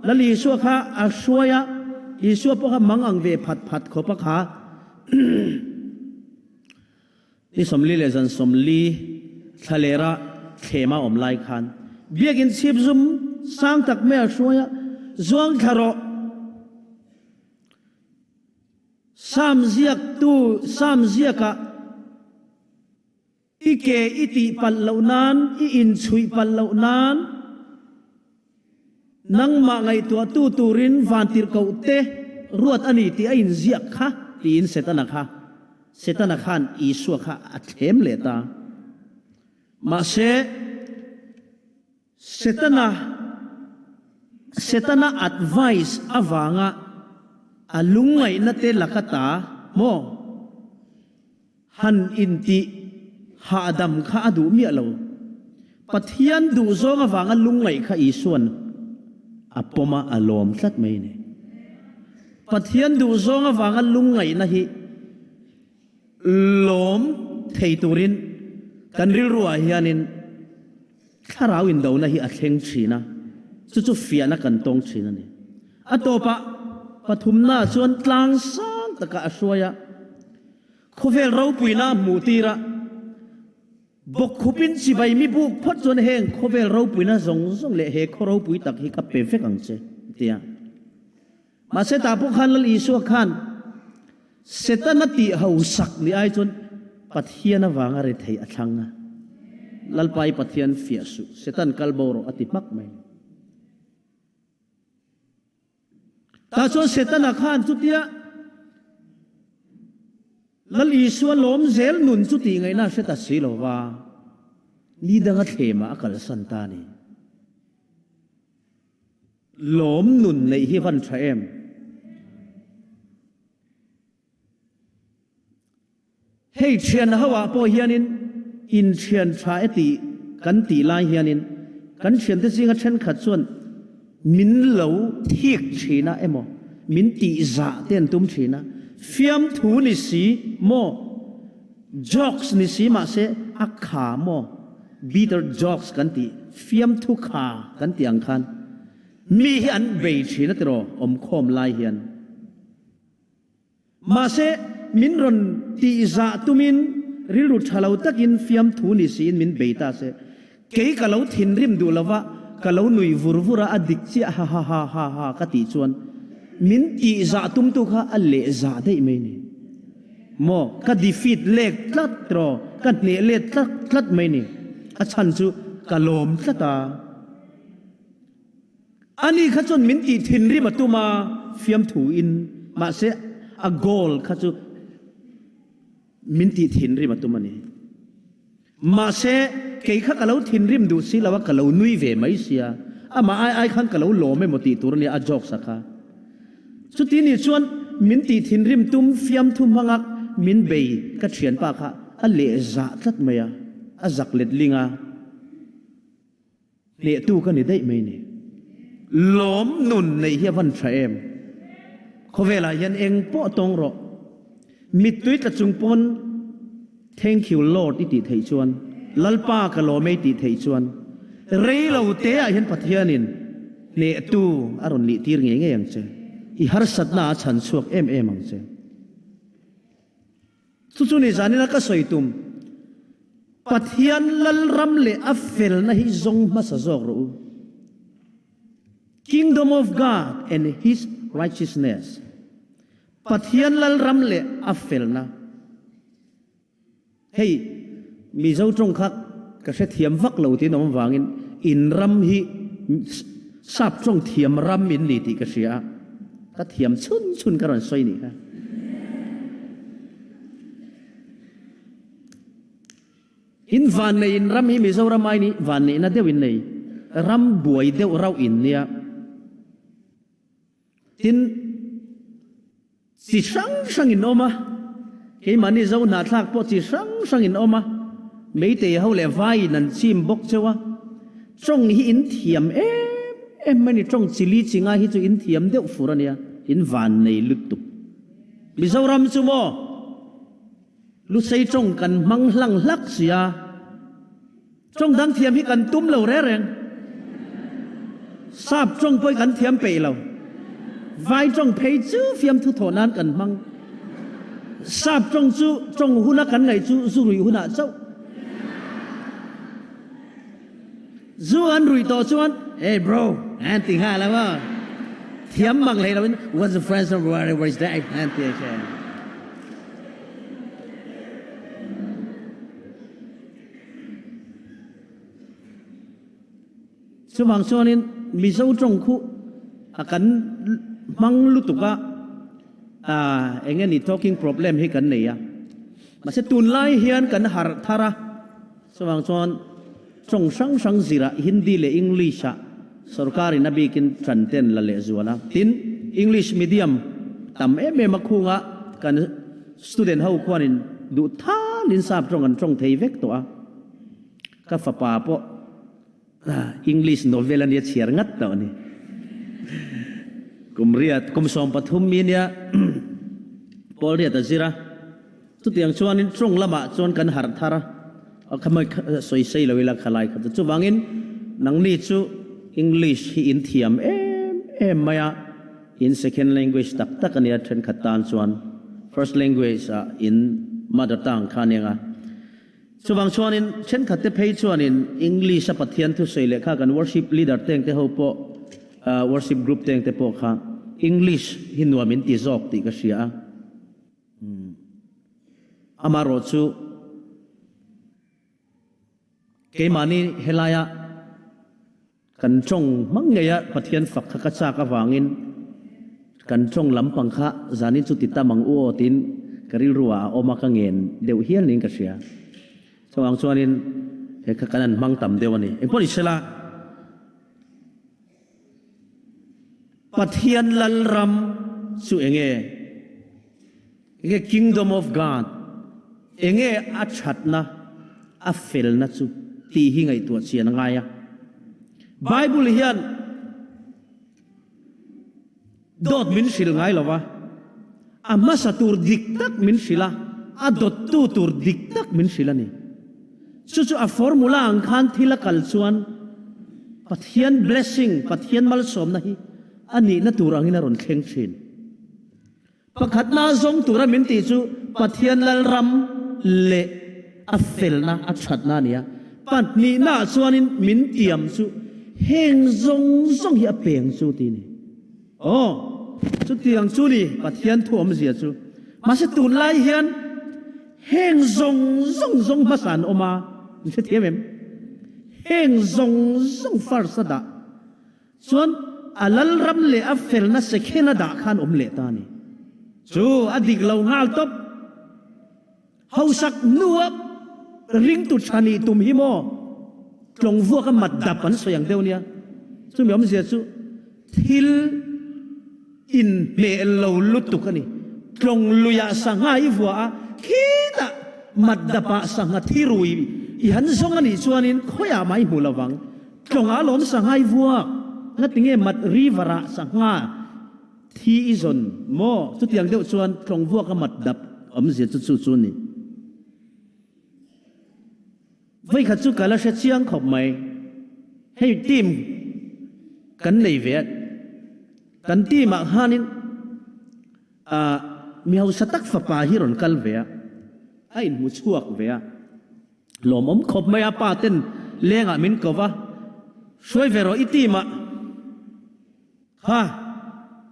Speaker 5: Lal Isua kha a hruai a, Isua pawh kha mang ang ve phat phat khawp a kha. Ni 40 leh zan 40 thlalera thlema awm lai khan biakin chhip zum sang tak mai a hruai a, Zuang thla rawh, Sam ziaktu Sam ziakah I ke i tih palh loh nan, i inchhuih palh loh nan, nangmah ngaihtuahtu turin vantirhkoh te ruat a ni tih a inziak kha, tiin Setana kha, Setana khan Isua kha a thlem leh ta. Mahse, Setana, Setana advice avanga a lungngaihna te laka ta maw? Han intih hahdam kha a duh miah lo. Pathian duh zawng avanga lungngaih kha Isua'n a pawm a, a lawm tlat mai a ni. Pathian duh zawng avanga lungngaihna hi lawm thei turin kan rilruah hianin thlarau indona hi a thleng thin a, chu chu fiahna kan tawng thin a ni. A tawpah pathumna chuan tlang sang takah a hruai a. Khawvel ropuina a hmuh tir a, bawkkhupin chibai mi buk phawt chuan heng khawvel ropuina zawng zawng leh he khaw ropui tak hi ka pe vek ang che, a ti a. Mahse tah pawh khan Lal Isua khan Setana tih hausak ni ai chuan Pathian avanga rethei a thlang a, Lalpa i Pathian fiah suh, Setan kal bo rawh a ti hmak mai. Tah chuan Setana khan chutia Lal Isua lawm zel nun chu tih ngaihna a hre ta si lo va, ni danga thlemah a kalsan ta a ni. Lawm nun neih hi van tha em? Hei thian ho ah pawh hianin in thian tha e tih kan tih lai hianin kan thiante zinga thenkhat chuan min lo thik thin a emaw min tih zah te an tum thin a, fiamthu ni si maw, jokes ni si mahse a kha maw, bitter jokes kan tih, fiamthu kha kan tih ang khan mi hi an bei thin a tiraw awmkhawm lai hian. Mahse, min rawn tihzah tumin rilru tha lo takin fiamthu ni siin min bei ta se. Kei ka lo thinrim duh lova, ka lo nui vur vur a, a dik chiah ha ha ha ha ha ka tih chuan min tihzah tumtu kha a lehzah daih mai ni. Maw, ka defeat lek tlat rawh, ka hneh let tlat tlat mai ni. A chhan chu ka lawm tlat a. Ani kha chuan min tih thinrim a tum a, fiamthu in, mahse a goal kha chu min tih thinrim a tum a ni. Mahse kei kha ka lo thinrim duh si lo a, ka lo nui ve mai sia, amah ai ai khan ka lo lawm emaw tih tur a nia, a jokes a kha. Chuti ni chuan min tih thinrim tum fiamthu hmanga min bei ka thianpa kha a leh zah tlat mai a, a zak letling a. Hnehtu ka ni daih mai ni. Lawm nun neih hi a van tha em? Khawvelah hian eng pawh tawng rawh. Mittui tla chung pawn Thank you Lord i tih theih chuan, Lalpa ka lawm e i tih theih chuan, rei lo te ah hian Pathianin hnehtu a rawn nih tir ngei ngei ang che. I harsatna a chhan chhuak em em ang che. Chu chu ni zanina ka sawi tum, Pathian Lalram leh a felna hi zawng hmasa zawk rawh u. Kingdom of God and His righteousness, Pathian Lalram leh a felna. Hei Mizo tawng kha. Ka hrethiam vak lo tiin awm avangin in ram hi sap tawng thiam ram in ni tih ka hria a, ka thiam chhun chhun ka rawn sawi nih kha. In vannei in ram hi Mizoram ai ni vanneihna deuh in nei, ram buai deuh rauh in nia. Tin, chi hrang hrang in awm a, keimahni Zo hnahthlak pawh chi hrang hrang in awm a, Meitei ho leh vai in an chim bawk cheu a, tawng hi in thiam em em mai ni, tawng chi li chi ngai hi chu in thiam deuh fur a nia, in vannei lutuk. Mizoram chu maw Lusei tawng kan hmang hlang hlak sia. Tawng dang thiam hi kan tum lo reng reng. Sap tawng pawh hi kan thiam peih lo. Vai tawng phei chu fiamthu thawh nan kan hmang. Sap tawng chu tawng huna kan ngaih chu zu ruih hunah chauh. Zu an ruih tawh chuan, Hey bro, an ti nghal lo a. Thiam mang hlei loin, What's the friends of whatever is that? an ti a che. Chuvang chuanin Mizo tawng khu a kan hmang lutuk a, eng nge ni talking problem hi kan nei a. Mahse tunlai hian kan harh thar a, chuvang chuan tawng hrang hrang zirah Hindi leh English ah sorkarin a bikin tan ten la lehzual a. Tin, English medium tam em em a khunga kan Student ho khuanin duh thalin sap tawng an tawng thei vek tawh a, ka fapa pawh English novel a nia chhiar ngat tawh a ni. Kum riat, kum 13 mi nia pawl riat a zir a, chutiang chuanin tawng lamah chuan kan harh thar a, kha mai sawi sei lo ila khalai kha chu. Chuvangin nangni chu English hi in thiam em em mai a, In second language tak tak a nia thenkhat tan chuan first language ah in mother tongue kha a nia nga. Chuvang chuanin thenkhat te phei chuanin English a Pathian thusawi leh kha kan worship leader teng te ho pawh worship group teng te pawh kha English hi nuam in ti zawk tih ka hria a. Amaherawhchu keimahni helaia Kan tawng hmang ngeia Pathian fak kha ka chak avangin kan tawng lampang kha zanin chu ti tam ang u aw tiin ka rilru ah a awm a, ka ngen deuh hial niin ka hria. Chuvang chuanin he kha kan han hmang tam deuh a ni. Engpawh ni sela, Pathian Lalram chu enge? Enge Kingdom of God? Enge a thatna, a felna chu tih hi ngaihtuah chian a ngai a. Bible hian dawt min hrilh ngai lo va, a hmasa tur dik tak min hrilh a, a dawttu tur dik tak min hrilh a ni. Chu chu a formula ang khan thil a kal chuan Pathian blessing, Pathian malsawmna hi a nihna tur angin a rawn thleng thin. Pakhatna zawng tura min tih chu Pathian Lalram leh a felna, a thatna a ni a. Pahnihnaah chuanin min tiam chu heng zawng zawng hi a peng chu ti a ni. Aw, chutiang chu ni Pathian thu awmzia chu. Mahse tunlai hian heng zawng zawng zawng hmasa an awm a, min hrethiam em? Heng zawng zawng first a dah. Chuan a lalram leh a felna sekhen a dah khan awm leh ta a ni. Chu a dik lo nghal tawp. Hausak hnua ringtu tha nih tum hi maw tlawng vuak a mat dap an sawi ang deuh nia. Chumi awmzia chu thil inhmeh lo lutuk a ni. Tlawng luiah sangha i vua a, khitah mat dapah sangha thi rui i han zawng a nih chuanin khawiah mah i hmu lo vang. Tlawngah lawm sangha i vuak, ngatinge mat river ah sangha thi i zawn maw? Chutiang deuh chuan tlawng vuak a mat dap awmzia chu chu chu ni. Vawikhat chu ka la hre chiang khawp mai. Hei team kan nei ve a, kan team ah khanin ah mi hausa tak fapa hi rawn kal ve a, a inhmu chhuak ve a. Lawmawm khawp mai a pa ten lengah min ko va, hruai ve rawh i team ah kha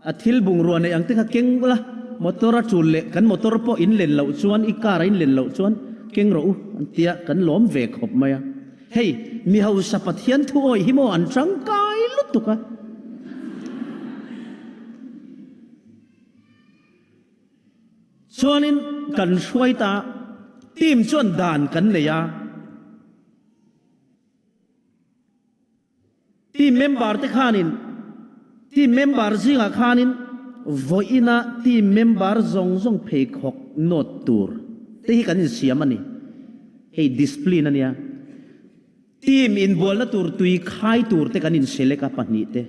Speaker 5: a thil bungrua neih ang te kha keng ula, motor a tul leh kan motor pawh in len loh chuan i car a in len loh chuan keng rawh u an tia kan lawm ve khawp mai a. Hei, mi hausa Pathian thu awih hi maw an tangkai lutuk a. Chuanin kan hruai ta, team chuan dan kan nei a. Team member te khanin team member zingah khanin vawiina team member zawng zawng pheikhawk note tur te hi kan insiam a ni. Hei discipline a nia. Team inbualna tur tui khai tur te kan inselect a pahnih te.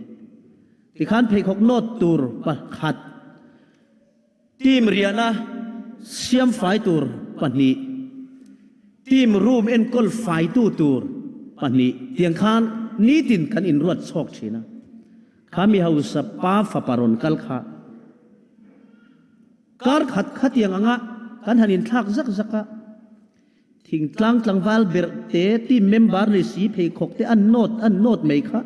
Speaker 5: Tikhan pheikhawk note tur pakhat. Team riahna siam fai tur pahnih, team room enkawl faitu tur pahnih tiang khan nitin kan inruat chhawk thin a. Kha mi hausa pa fapa rawn kal kha kar khat khatiang anga kan han inthlak zak zak a. Thingtlang tlangval berh te, team member ni si pheikhawk te an nawt an nawt mai kha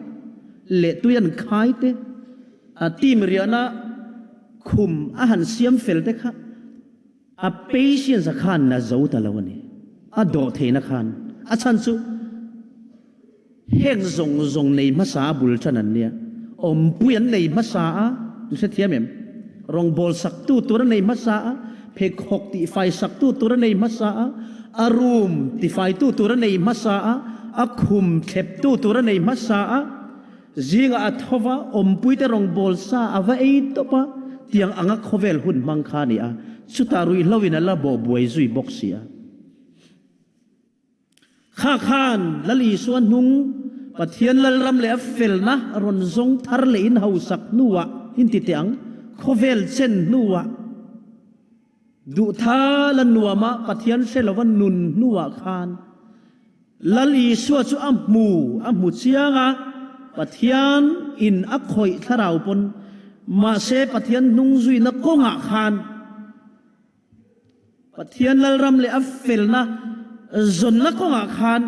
Speaker 5: leh tui an khai te, a team riahna khum a han siam fel te kha a patience a khan na zo ta lo a ni, a dawh theihna khan a chhan chu heng zawng zawng nei hmasa a bul tan an nia, awmpui an nei hmasa a, in hrethiam em? Rawngbawl saktu tur a nei hmasa a, pheikhawk tihfai saktu tur a nei hmasa a, a room tifaitu tur a nei hmasa a, a khum thleptu tur a nei hmasa a, zingah a tho va, awmpuite rawngbawl sa a va ei tawp a, tiang anga khawvel hun hmang kha a ni a, chutah ruihhloin a la bawhbuai zui bawk si a. Kha khan Lal Isua hnung Pathian Lalram leh a felna rawn zawng thar leh in hausak hnuah in ti teh ang, khawvel chen hnuah, duhtha la nuama Pathian hre lova nun hnuah khan Lal Isua chu a hmu, a hmu chiang a, Pathian in a khawih thlarau pawn, mahse Pathian hnung zuina kawngah khan, Pathian Lalram leh a felna zawnna kawngah khan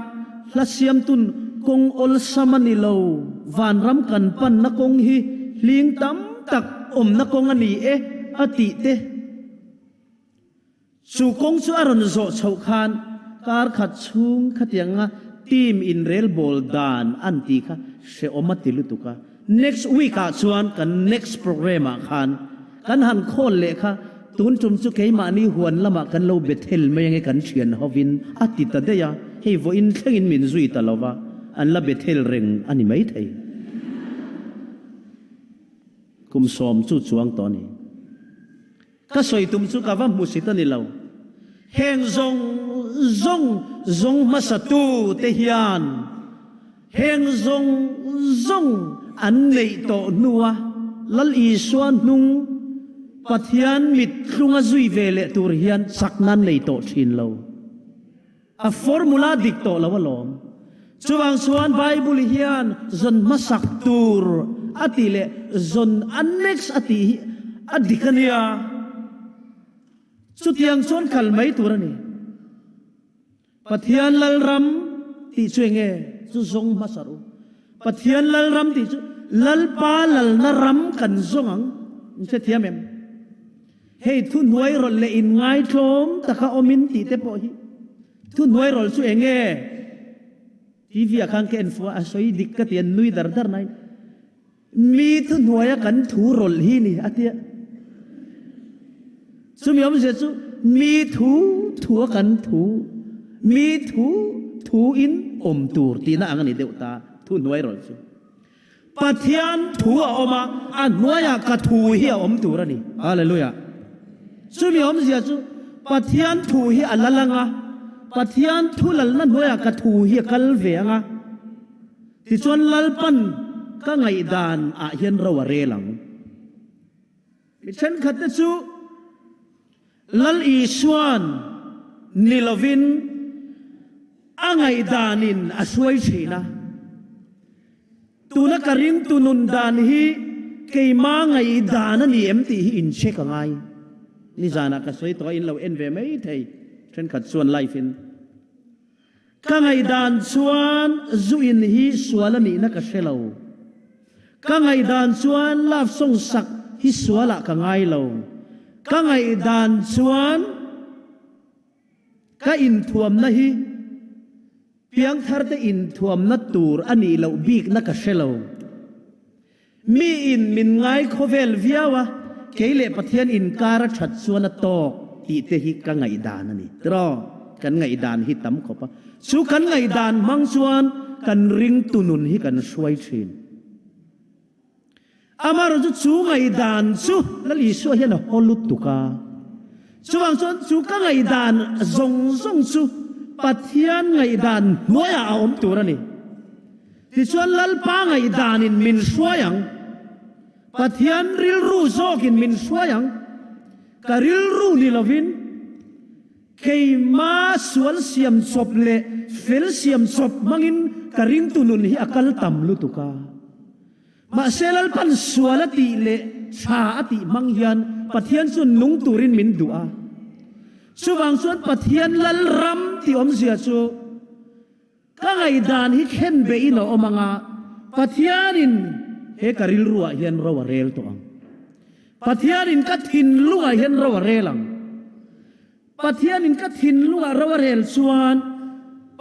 Speaker 5: hla siamtun kawng awlsam a ni lo. Vanram kan panna kawng hi hling tam tak awmna kawng a ni e a tih te. Chu kawng chu a rawn zawh chhoh khan kar khat chhung khatianga team inrelbawl dan an tih kha hrehawm a ti lutuk a. Next week ah chuan kan next program ah khan kan han khawl leh kha tun tum chu keimahni huan lamah kan lo Bethel mai ange kan thian hovin a ti ta daih a, hei vawiin thlengin min zui ta lova an la Bethel reng a ni maithei. Kum sawm chu chuang tawh a ni. Ka sawi tum chu ka va hmu si ta ni lo. Heng zawng zawng zawng hmasatu te hian heng zawng zawng an neih tawh hnua Lal Isua hnung Pathian mittlunga zui ve leh tur hian chakna an nei tawh thin lo. A formula dik tawh lo alawm. Chuvang chuan Bible hian zawn hmasak tur a tih leh zawn annex a tih hi a dik a nia. Chutiang chuan kal mai tur a ni. Pathian Lalram tih chu enge? Chu zawng hmasa ru. Pathian Lalram tih chu Lalpa lalna ram kan zawng ang. In hrethiam em? Hei thuhnuai rawlh leh inngaitlawm taka awmin tih te pawh hi thuhnuai rawlh chu eng nge? TV ah khan ka en fuh a, a sawi dik ka ti a, nui dar dar nain mi thuhnuaia kan thu rawlh hi ni a tia. Chumi awmzia chu mi thu thua kan thu, mi thu thu in awm tur tihna ang a ni deuh ta thuhnuai rawlh chu. Pathian thu a awm a, a hnuaiah ka thu hi a awm tur a ni. Hallelujah. Chumi awmzia chu Pathian thu hi a lal ang a, Pathian thu lalna hnuaiah ka thu hi a kal ve ang a, tichuan Lalpan ka ngaihdan ah hian ro a rel ang. Mi thenkhat te chu Lal Isua'n ni lovin a ngaihdanin a hruai thin a. Tuna ka ringtu nun dan hi keima ngaihdan a ni em tih hi in check a ngai. Nizanah ka sawi tawh a, in lo en ve mai thei thenkhat chuan live in. Ka ngaihdan chuan zu in hi sual a nihna ka hre lo. Ka ngaihdan chuan love song sak hi sualah ka ngai lo. Ka ngaihdan chuan ka inthuamna hi. Piangtharte inthuamna tur a nih loh bikna ka hre lo. Mi in min ngai khawvel viau a, kei leh Pathian inkar a that chuan a tawk tih te hi ka ngaihdan a ni. Tiraw? Kan ngaihdan hi tam khawp a. Chu kan ngaihdan hmang chuan kan ringtu nun hi kan hruai thin. Amaherawhchu chu ngaihdan chu Lal Isua hian a haw lutuk a. Chuvang chuan chu ka ngaihdan zawng zawng chu Pathian ngaihdan hnuaiah a awm tur a ni. Tichuan Lalpa ngaihdanin min hruai ang. Pathian rilru zawkin min hruai ang. Ka rilru ni lovin keima sual siam chawp leh fel siam chawp hmangin ka ringtu nun hi a kal tam lutuk a. Mahse Lalpan sual a tih leh tha a tih hmang hian Pathian chu nung turin min duh a. Chuvang chuan Pathian lal ram tih awmzia chu ka ngaihdan hi khen behin a awm ang a, Pathianin he ka rilruah hian ro a rel tawh ang. Pathianin ka thinlungah hian ro a rel ang. Pathianin ka thinlungah ro a rel chuan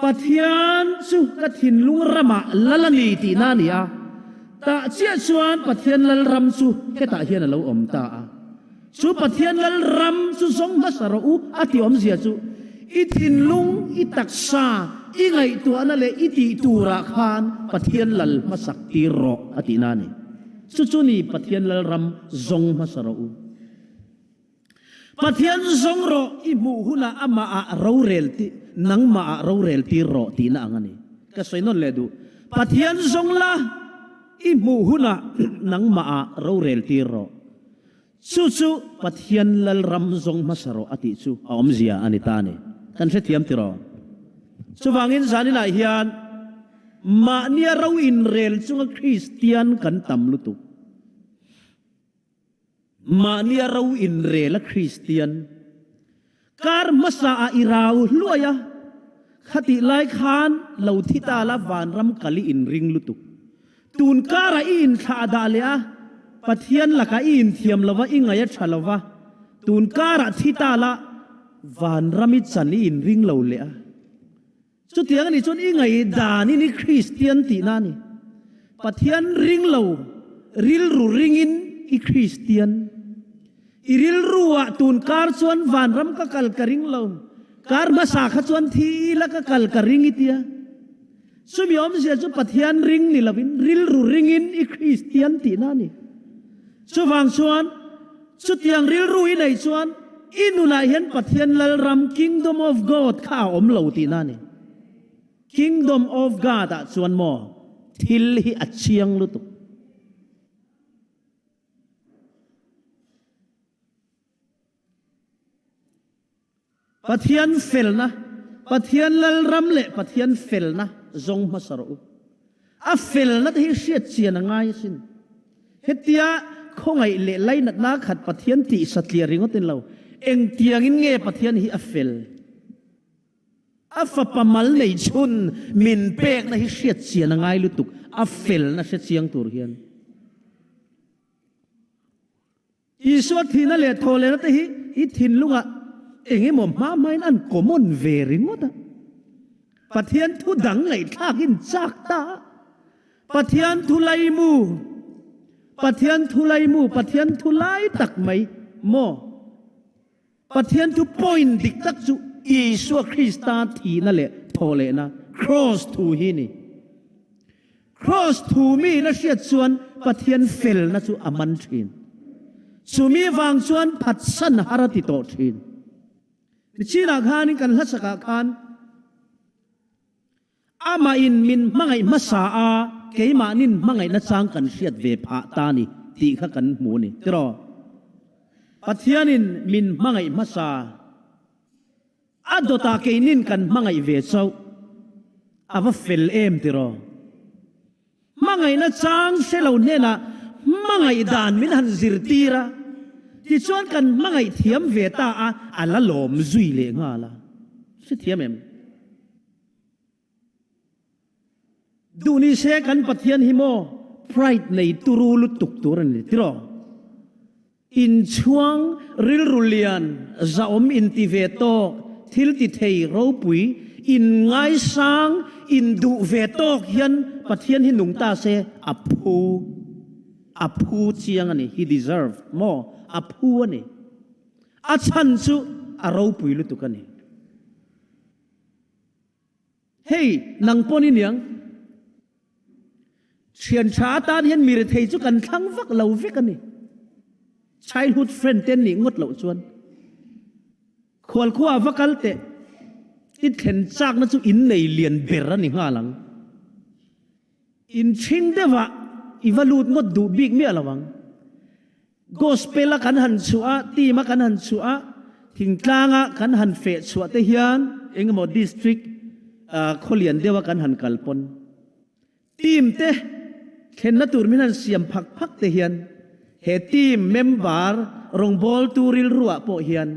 Speaker 5: Pathian chu ka thinlung ramah lal a ni tihna a ni a. Tah chiah chuan Pathian lal ram chu hetah hian a lo awm ta a. Chu Pathian lal ram chu zawng hmasa rawh u a tih awmzia chu i thinlung, i taksa, i ngaihtuahna leh i tih turah khan Pathian lal hmasak tir rawh a tihna a ni. Chu chu ni Pathian lal ram zawng hmasa rawh u. Pathian zawng rawh i hmuh hunah amah ah rorel ti nangmah ah rorel tir rawh tihna ang a ni. Ka sawi nawn leh duh. Pathian zawng la i hmuh hunah nangmah ah rorel tir rawh. Chu chu Pathian Lalram zawng hmasa rawh a tih chu a awmzia a ni ta a ni. Kan hrethiam tiraw? Chuvangin zaninah hian mahnia ro inrel chunga Kristian kan tam lutuk. Mahnia ro inrel a Kristian kar hmasa ah i rau hluai a, khatih lai khan lo thi ta la vanram kal i inring lutuk. Tun karah i inthlah dah leh a, Pathian lakah i inthiam lova i ngaih a tha lova, tun karah thi ta la vanram i chan i inring lo leh a. Chutiang a nih chuan i ngaihdanin i Kristian tihna a ni. Pathian ring lo, rilru ringin i Kristian. I rilruah tun kar chuan vanram ka kal ka ring lo, kar hmasa kha chuan thi ila ka kal ka ring i tia. Chumi awmzia chu Pathian ring ni lovin rilru ringin i Kristian tihna a ni. Chuvang chuan Chutiang rilru i neih chuan i nunah hian Pathian Lalram, Kingdom of God, kha a awm lo tihna a ni. Kingdom of God ah chuan maw thil hi a chiang lutuk. Pathian felna, Pathian Lalram leh Pathian felna zawng hmasa rawh u. A felna te hi hriat chian a ngai asin. Hetia khawngaih leh lainatna khat Pathian tih satliah ringawtin lo, engtiangin nge Pathian hi a fel? A fapa mal nei chhun min pekna hi hriat chian a ngai lutuk, a felna hre chiang tur hian. Isua thihna leh thawhlehna te hi i thinlungah eng emaw hma hmain an common ve ringawt a. Pathian thu dang ngaihthlakin chak ta a. Pathian thu laimu, Pathian thu laimu, Pathian thu lai tak mai maw? Pathian thu point dik tak chu Isua Krista thihna leh thawhlehna, Cross thu hi ni. Cross thu mi in a hriat chuan Pathian felna chu a man thin. Chumi vang chuan phatsan har a ti tawh thin. Nichinah khanin kan hlasakah khan Amah in min hmangaih hmasa a, keimahnin hmangaihna chang kan hriat ve phah ta ni tih kha kan hmu a ni. Tiraw? Pathianin min hmangaih hmasa a dawtah keinin kan hmangaih ve chauh. A va fel em tiraw? Hmangaihna chang hre lo hnenah hmangaih dan min han zirtir a, tichuan kan hmangaih thiam ve ta a, a la lawm zui leh nghal a. Hrethiam em? Duh ni se kan Pathian hi maw pride nei turu lutuk tur a ni tiraw? Inchhuang rilru lian zahawm inti ve tawk thil ti thei ropui. In ngaisang, in duh ve tawk hian Pathian hi nung ta se a phu, a phu chiang a ni, he deserve maw, a phu a ni. A chhan chu a ropui lutuk a ni. Hei, nang pawn i niang. Thian tha atan hian mi rethei chu kan thlang vak lo vek a ni. Childhood friend te an nih ngawt loh chuan. Khualkhua va kal teh, i thlen chakna chu in nei lian ber a ni nghal ang. In chhing deuhah i va lut ngawt duh bik miah lo ang. Gospel a kan han chhuah a, team a kan han chhuah a, thingtlang a kan han feh chhuah te hian engemaw district khawlian deuh a kan han kal pawn team te thlenna tur min han siam phak phak te hian he team member rawngbawltu rilruah pawh hian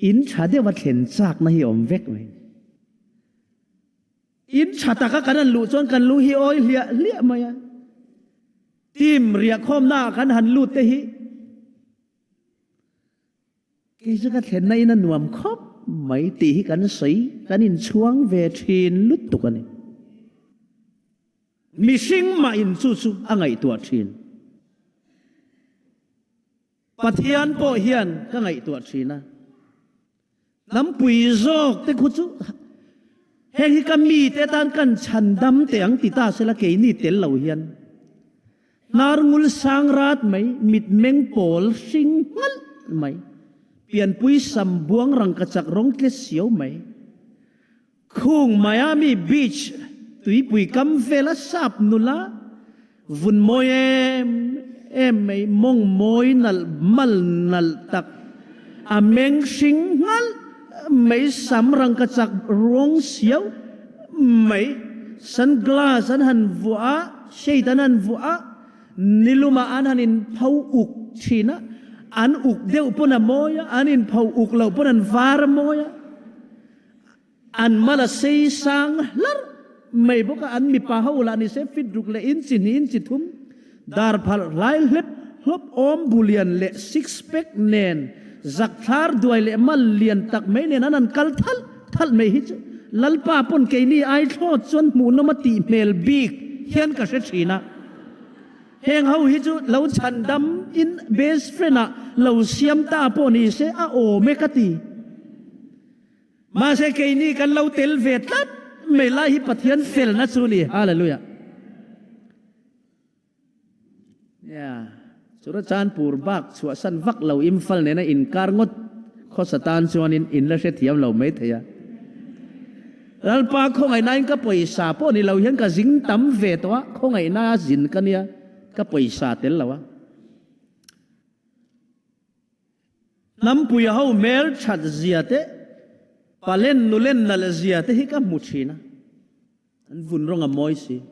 Speaker 5: in tha deuh a thlen chakna hi a awm vek mai. In tha taka kan han luh chuan kan lu hi awi hliah hliah mai a. Team riahkhawmna ah kan han lut te hi kei chu ka thlenna in a nuam khawp mai tih hi kan sawi kan inchhuang ve thin lutuk a ni. Mihring mah in chu chu a ngaihtuah thin. Pathian pawh hian ka ngaihtuah thin a, hnampui zawk te khu chu heng hi ka mite atan kan chhan dam teh ang ti ta sela keini tel lo hian hnar ngul sang rat mai, mitmeng pawl hring nghalh mai, pianpui sam buang rangkachak rawng tle siau mai, Khung Miami Beach tuipui kam vela sap nula vun mawi em em mai, mawng mawi nalh mal nalh tak, a meng hring nghalh mai, sam rangkachak rawng siau mai, sunglass an han vuah a, shade an han vuah a, nilumah an han inpho uk thin a, an uk deuh pawn a mawi a, an inpho uk loh pawn an var a mawi a. An mal a sei sang hlarh mai bawk a, an mipa ho lah ni se fit ruk leh inchi hnih inchi thum, dar phalh hlai hlep hlawp awm bu lian leh six pack nen, zak thlar duai leh mal lian tak mai nen an han kal thalh thalh mai hi chu Lalpa pawn keini ai thlawt chuan hmuhnawm a tih hmel bik hian ka hre thin a. Heng ho hi chu lo chhandam in best friend ah lo siam ta pawh ni se a awm e ka ti. Mahse keini kan lo tel ve tlat mai lai hi Pathian felna chu ni. Hallelujah. Yeah. Churachandpur bak chhuahsan vak lo Imphal nena inkar ngawt khawsa tan chuanin in la hrethiam lo mai thei a. Lalpa khawngaihnain ka pawisa pawh ni lo hian ka zing tam ve tawh a, khawngaihna a zin ka nia, ka pawisa tel lo a. Hnampuia ho hmel that zia te, palen nulen nalh zia te hi ka hmu thin a, an vun rawng a mawi si.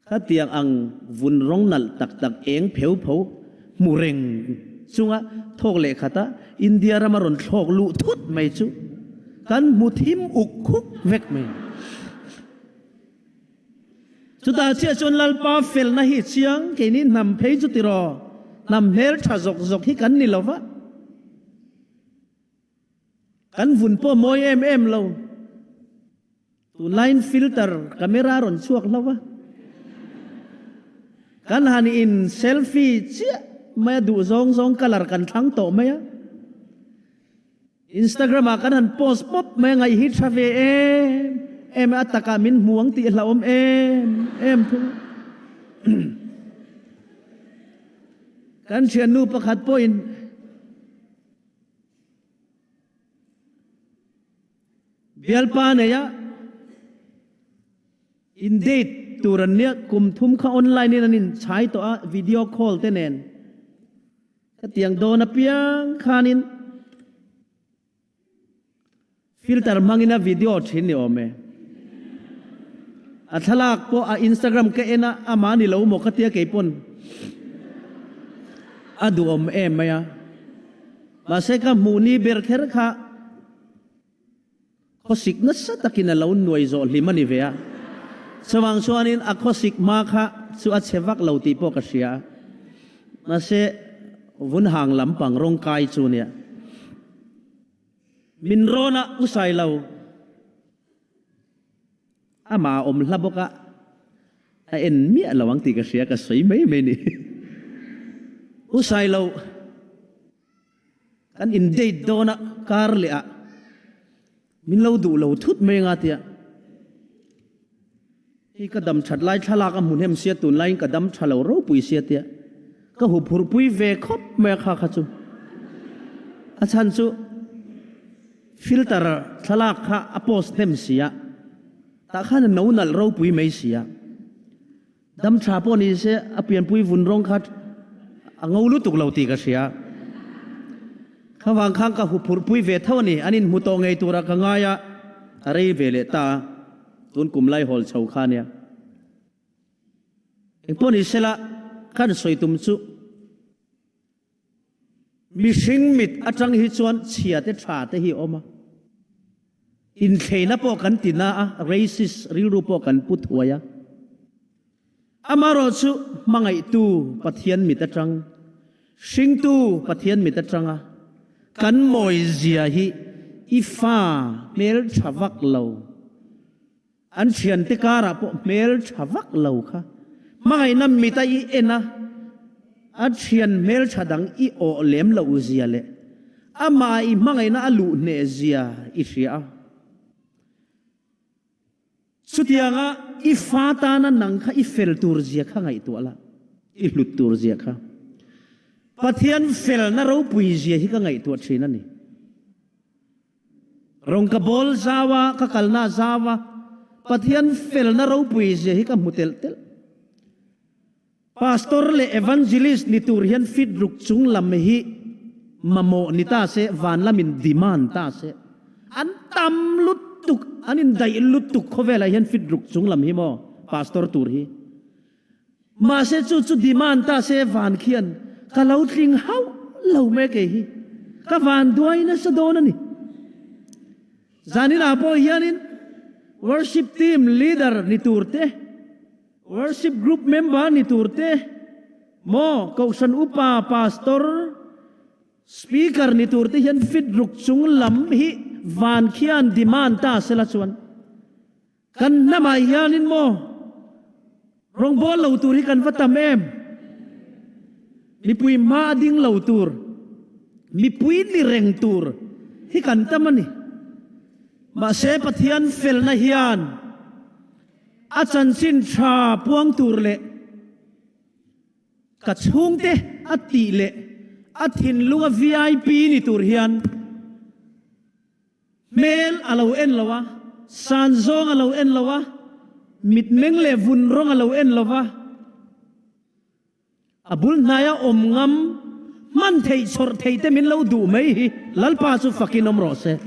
Speaker 5: Khatiang ang vun rawng nalh tak tak eng pheu pho hmu reng chunga thawk leh khata India rama rawn thlawk luh thut mai chu kan hmu thim uk khuk vek mai. Chutah chiah chuan Lalpa felna hi chiang keini hnam phei chu tiraw, hnam hmel tha zawk zawk hi kan ni lo va, kan vun pawh mawi em em lo. Tunlaiin filter camera rawn chhuak hlo va, kan han in selfie chiah mai a, duh zawng zawng colour kan thlang tawh mai a. Instagram ah kan han post pawp mai a, ngaih hi tha ve em em a, a takah min hmu ang tih hlauhawm em em thung a. Kan thiannu pakhat pawhin Bialpa nei a in date tur an nia, kum thum kha online in an inchhai tawh a, video call te nen. Khatiang dawn apiang khanin filter hmangin a video thin ni awm e. A thlalak pawh a Instagram ka en a, amah ni lo maw ka tia kei pawn a duhawm em mai a. Mahse ka hmuh ni ber kher kha Khawsik nasa takin a lo nuai zawh hlim a ni ve a, chuvang chuanin a khawsik hma kha chu a chhe vak lo tih pawh ka hria a, mahse vun hang lampang rawng kai chu nia. Min rawn a u sai lo. Amah a awm hla bawk a, a en miah lo ang tih ka hria, ka sawi mai mai ni. U Sailo, kan in date dawn a, kar leh ah min lo duh lo thut mai anga tia. Hei ka dam that lai thlalak a hmu hnem sia, tunlaiin ka dam tha lo ropui sia tia. Ka huphurhpui ve khawp mai a kha kha chu. A chhan chu filter thlalak kha a post hnem sia, tah khan a no nalh ropui mai sia. Dam tha pawh ni se a pianpui vun rawng kha a ngo lutuk lo tih ka hria. Khavang khan ka huphurhpui ve tho a ni, an inhmu tawh ngei tura ka ngai a, a rei ve leh ta a, tun kum lai hawl chho kha nia. Engpawh ni sela khan sawi tum chu mihring mit atang hi chuan chhia te tha te hi a awm a, inthleina pawh kan ti na a, racist rilru pawh kan pu thuai a. Amaherawhchu hmangaihtu Pathian mit atang, hringtu Pathian mit atanga kan mawizia hi i fa hmeltha vak lo. An thiante karah pawh hmel tha vak lo kha hmangaihna mit a i en a, a thian hmel tha dang i awh lem loh zia leh amah i hmangaihna a luh hneh zia i hria a. Chutianga i fa tana nang kha i fel tur zia kha ngaihtuah la, i hlut tur zia kha. Pathian felna ropui zia hi ka ngaihtuah thin a ni. Rawng ka bawl zau a, ka kalna a zau a, Pathian felna ropui zia hi ka hmu telh telh. Pastor leh Evangelist ni tur hian fit ruk chung lam hi mamawh ni ta se, van lamin demand ta se. An tam lutuk, an indaih lutuk khawvelah hian fit ruk chung lam hi maw Pastor tur hi. Mahse chu chu demand ta se van khian ka lo tling hauh lo mai kei hi ka van duai nasa dawn a ni. Zaninah pawh hianin worship team leader ni tur te, worship group member ni tur te, maw kohhran upa, pastor, speaker ni tur te hian fit ruk chung lam hi van khian demand ta sela chuan Kan hnamah hianin maw rawngbâwl lo tur hi kan va tam em? Mipui hma a ding lo tur, mipui ni reng tur hi kan tam a ni. Mahse Pathian felna hian a chanchin tha puang tur leh ka chhungte a tih leh a thinlunga VIP ni tur hian Hmel a lo en lo a, san zawng a lo en lo a, mitmeng leh vun rawng a lo en lo va, a bul hnaia awm ngam, hman theih chhawrh theih te min lo duh mai hi Lalpa chu fakin awm rawh se.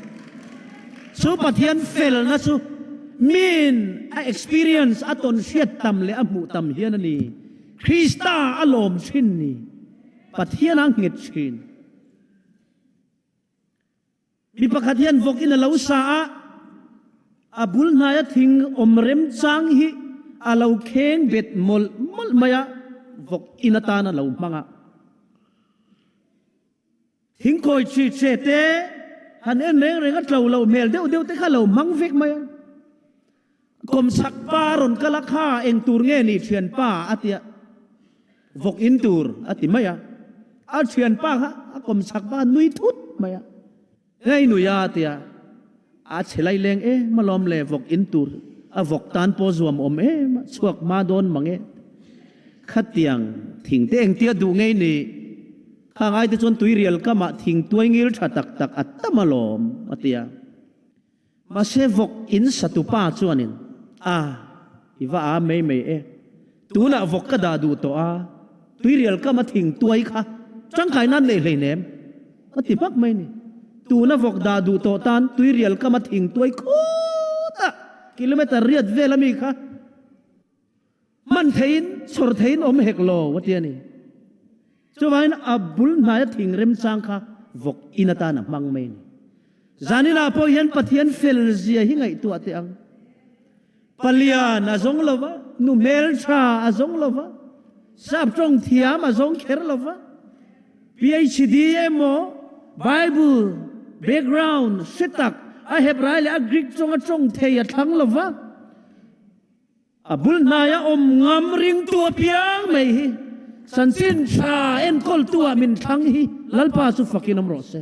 Speaker 5: Chu Pathian felna chu miin a experience a tawn hriat tam leh a hmuh tam hian a ni. Krista a lawm thin ni. Pathian a nghet thin. Mi pakhat hian vawk in a lo sa a, a bul hnaia thing awm remchang hi a lo kheng bet mawlh mawlh mai a, vawk in atan a lo hmang a. Thingkawi chi che te han en reng reng a tlo loh hmel deuh deuh te kha a lo hmang vek mai a. Kawmchhak pa rawn kal a, kha eng tur nge ni thianpa a tia, vawk in tur a ti mai a. A thianpa kha a kawmchhak pa nui thut mai a, ngei nui a tia, a chhe lai leng em alawm le vawk in tur, a vawk tan pawh zuam awm em a, chhuak hma dawn mang e. Khatiang thing te engtia duh ngei ni, khang ai te chuan tuirial kamah thing tuai ngil tha tak tak a tam alawm a tia. Mahse vawk in satu pa chuanin, A, i va a mai mai e. Tunah vawk ka dah duh tawh a, tuirial kam a thing tuai kha tangkai nan nei hleinem, a ti hmak mai ni. Tuna vawk dah duh tawh tan tuirial kam a thing tuai khutah kilometer riat vel ami kha hman theiin chhawr theiin awm hek lo, a ti a ni. Chuvangin a bul hnaia thing remchang kha vawk in atan a hmang mai a ni. Zaninah pawh hian Pathian fel zia hi ngaihtuah teh ang. Palian a zawng lo va, nu hmeltha a zawng lo va, sap tawng thiam a zawng kher lo va, PhD emaw Bible background hre tak a Hebrai leh a Greek tawnga tawng thei a thlang lo va. A bul hnaia awm ngam ringtu apiang mai hi chanchin tha enkawltu ah min thlang hi Lalpa chu fakin awm rawh se.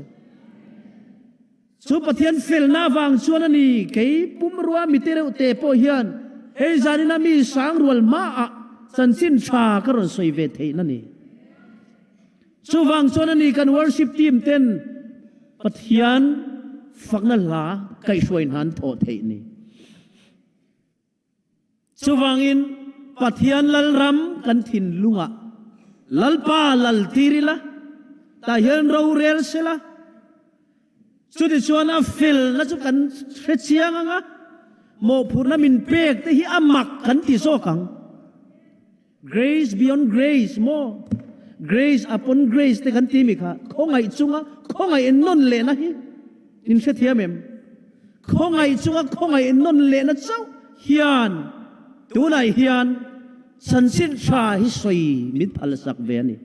Speaker 5: Chu Pathian felna avang chuan a ni kei pumrua mite reuh te pawh hian hei zanina mi sangrual hmaah chanchin tha ka rawn sawi ve theihna ni. Chuvang chuan a ni kan worship team ten Pathian fakna hla kaihhruai hna an thawh theih ni. Chuvangin Pathian Lalram kan thinlungah Lalpa lal tir ila, tah hian rorel sela, chutichuan a felna chu kan hre chiang ang a, mawhphurhna min pek te hi a mak kan ti zawk ang. Grace beyond grace maw? Grace upon grace te kan ti mi kha khawngaih chunga khawngaih nawn lehna hi in hrethiam em? Khawngaih chunga khawngaih nawn lehna chauh hian tunah hian chanchin tha hi sawi min phalsak ve a ni.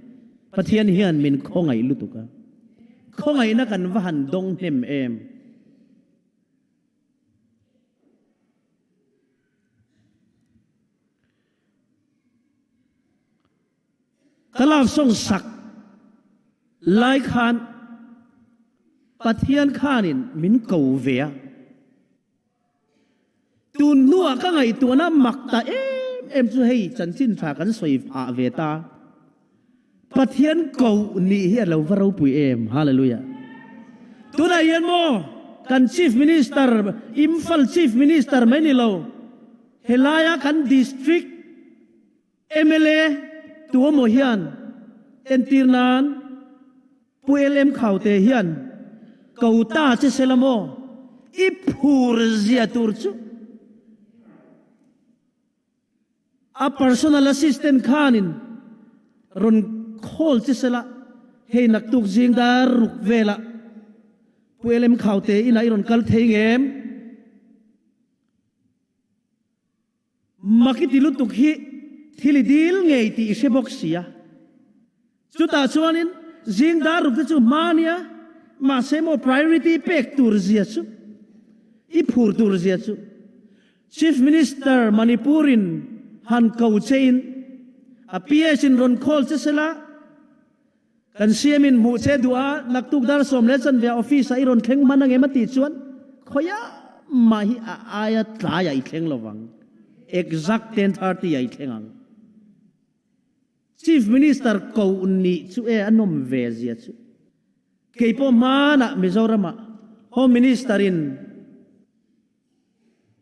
Speaker 5: Pathian hian min khawngaih lutuk a, khawngaihna kan va han dawng hnem em? Ka love song sak lai khan Pathian khanin min ko ve a, tun hnuah ka ngaihtuahna mak ta em em chu hei chanchin tha kan sawi phah ve ta. Pathian ko nih hi a lo va ropui em. Hallelujah. Tunah hian maw kan Chief Minister, Imphal Chief Minister mai ni lo, Helaia kan District mla tuemaw hian entir nan Pu LM Khaute hian ko ta che sela maw i phur zia tur chu a personal assistant khanin rawn call che sela hei naktuk zing dar ruk velah Pu LM Khaute inah i rawn kal thei ngem? Mak i ti lutuk hi thil i dil ngei tih i hre bawk si a. Chutah chuanin zing dar ruk te chu hma nia, mahse maw priority pek tur zia chu, i phur tur zia chu Chief Minister Manipur in han ko che in a PS in rawn call che sela, Kan siam in hmuh che duh a, naktuk dar 10:15 ah office ah i rawn thleng hman ang em a tih chuan khawiah mah hi a aia tlaiah i thleng lo vang. Exact 10:30 ah i thleng ang. Chief Minister ko nih chu e a nawm ve zia chu. Kei pawh hmanah Mizoramah Home Minister in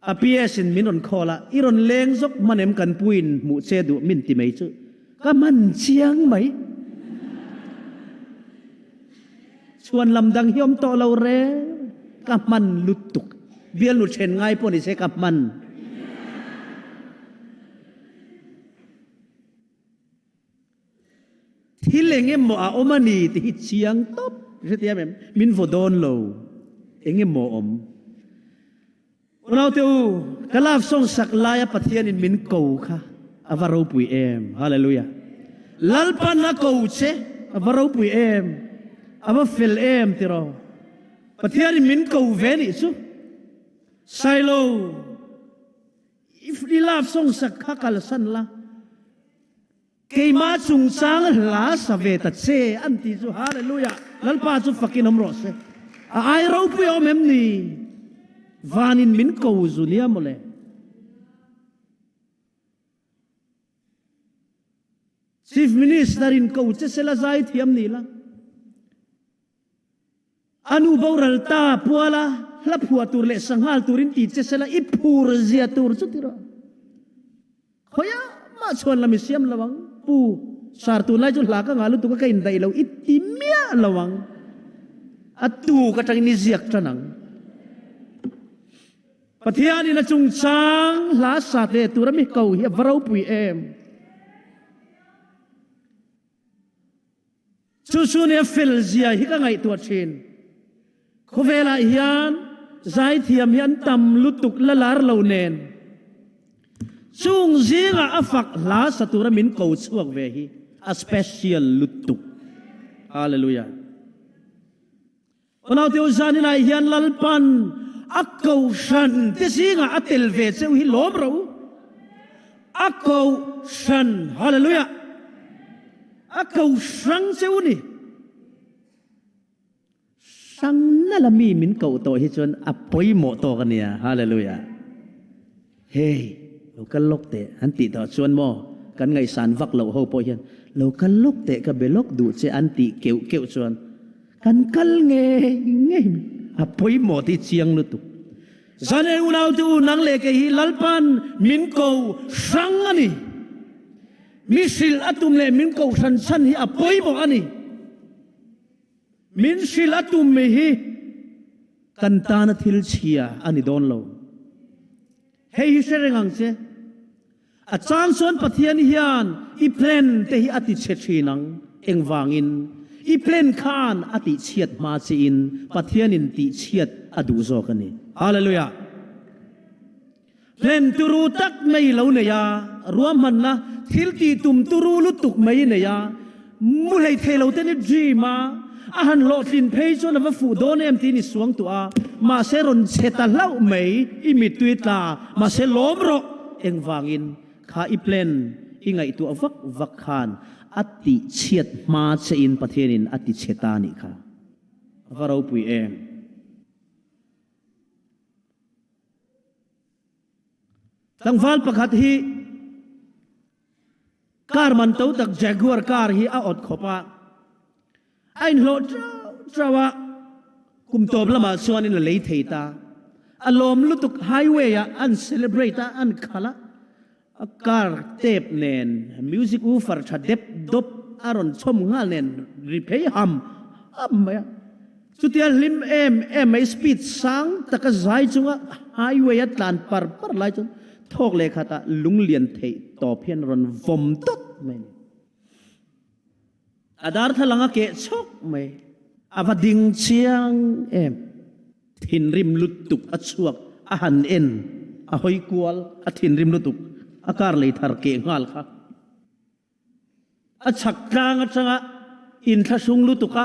Speaker 5: A PS in min rawn call a, i rawn leng zawk hman em kan pu in hmuh che duh min ti mai chu ka hman chiang mai. Chhuan lam dang hi awm tawh lo reng, ka hman lutuk. Bialnu then ngai pawh ni se ka hman. Thil eng emaw a awm a ni tih hi chiang tawp hrethiam em? Min vaw dawn lo. Eng emaw awm. Unaute u, ka love song sak laia Pathianin min ko kha a va ropui em. Hallelujah. Lalpan a ko che a va ropui em. A va fel em tiraw. Pathianin min ko ve nih chu. Sailo, i love song sak kha kalsan la. Keimah chungchang hla sa ve ta che an ti chu Hallelujah Lalpa chu fakin awm rawh se. A ai ropui a awm em ni? Vanin min ko zu nia mawle. Chief Minister in ko che sela zai thiam ni la. A nu boral ta puala hla phuah tur leh sanghal turin ti che sela i phur zia tur chu ti rawh. Khawiah mah chhuan lam i siam lo ang. Pu, sar tunlai chu hla ka ngah lutuk a ka indaih lo i ti miah lo ang. A tuk atangin i ziak tan ang. Pathianin a chungchang hla sa ve tur a mi ko hi a va ropui em. Chu chu nia fel zia hi ka ngaihtuah thin. Khawvelah hian zaithiam hi an tam lutuk la lar lo nen. Chung zingah a fak hla sa tura min ko chhuak ve hi a special lutuk. Hallelujah. Unaute u zaninah hian Lalpan a kohhran te zingah a tel ve cheu hi lawm ro. A kohhran, Hallelujah! A ko hrang che u ni. Hrang nalh a mi min koh tawh hi chuan a pawimawh tawk a nia. Hallelujah! Hey, lo kal lawk teh an tih tawh chuan maw kan ngaihsan vak loh ho pawh hian lo kal lawk teh ka be lawk duh che an tih keuh keuh chuan kan kal ngei ngei mai. A pawimawh tih chiang lutuk. Zane unaute u nang leh kei hi Lalpan min ko hrang a ni. Mi hrilh a tum leh min ko hran chhan hi a pawimawh a ni. Min hrilh a tum mai hi kan tana thil chhia a ni dawn lo. Hei hi hre reng ang che. A chang chuan Pathian hian i plan te hi a ti chhe thin ang. Engvangin? I plan khan a tih chhiat hma chiin Pathianin tih chhiat a duh zawk a ni. Hallelujah! Plan turu tak mai i lo nei a, ruahmanna thil tih tum turu lutuk mai i nei a, mu hlei thei lo ten i dream a, a han hlawhtlin phei chuan a va fuh dawn em tiin i suang tuah a, mahse rawn chhe ta hlauh mai, i mittui tla, mahse lawm rawh, engvangin kha i plan i ngaihtuah vak vak khan a tih chhiat hma che in Pathianin a ti chhe ta nih kha. A va ropui em. Tlangval pakhat hi car man to tak Jaguar car hi a awt khawp a, a inhlawh trauh trauh a, kum tawp lamah chuanin a lei thei ta. A lawm lutuk highway ah an celebrate a, an khalh a, a car tape nen music woofer tha dep dawp a rawn chhawm nghal nen ri phei ham ham mai a. Chutia hlim em em mai speed sang taka zai chunga highway a tlan par par lai chuan thawk leh khatah lunglian theih tawp hian rawn vawm dawt mai a ni. A darthlalang a keh chhawk mai. A va ding chiang em. Thinrim lutuk a chhuak a han en a hawi kual a thinrim lutuk a kar lei thar keh nghal kha. A chhak tlang atanga inthlahrung lutuk a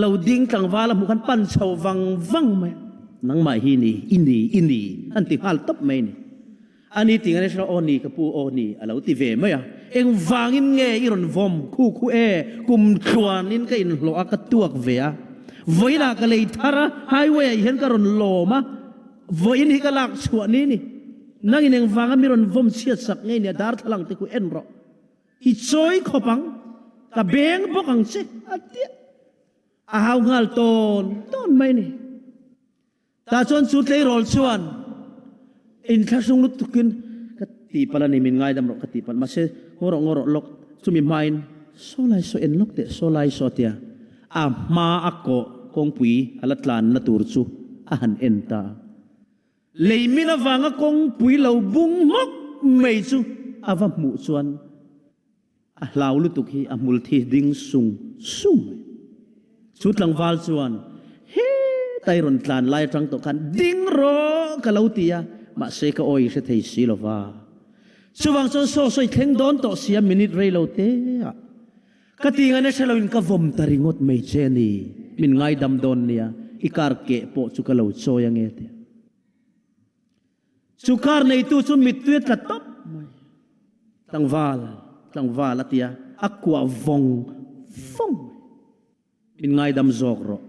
Speaker 5: lo ding tlangval a hmuh khan pan chho vang vang mai a. Nangmah hi ni, i ni, i ni an ti nghal tawp mai a ni. A ni ti ngan aw ni ka pu aw ni a lo ti ve mai a. Engvangin nge i rawn vawm khu khu e, kum tluanin ka inhlawh a ka tuak ve a. Vawiinah ka lei thar a, highway ah hian ka rawn lawm a, vawiin hi ka lak chhuah ni ni. Nangin engvanga mi rawn vawm chhiat sak nge nia darthlalang te khu en rawh. I chawi khawp ang, ka beng bawk ang che a ti a. A hau nghal tawn tawn mai ni. Tah chuan chu tleirawl chuan inthlahrung lutukin ka tihpalh a ni, min ngaidam rawh ka tihpalh, mahse ngaw rawh ngaw rawh lawk chumi hmain saw lai saw en lawk teh saw lai saw tia a hma a kawh kawngpui a la tlanna tur chu a han en ta a. Lei min avanga kawngpui lo bung hmawk mai chu a va hmuh chuan A hlau lutuk hi a hmul thi ding sung sung mai. Chu tlangval chuan, Heta i rawn tlan lai atang tawh khan ding rawh ka lo ti a, mahse ka awi hre thei si lo va. Chuvang chuan saw sawi thleng dawn tawh sia minute rei lo te ah ka ti ngan e hre loin ka vawm ta ringawt mai che a ni, min ngaidam dawn nia, i kar keh pawh chu ka lo chawi ange tia. Chu kar neitu chu mittui a tla tawp mai. Tlangval, tlangval a ti a, a kuah vawng vawng mai. Min ngaidam zawk rawh,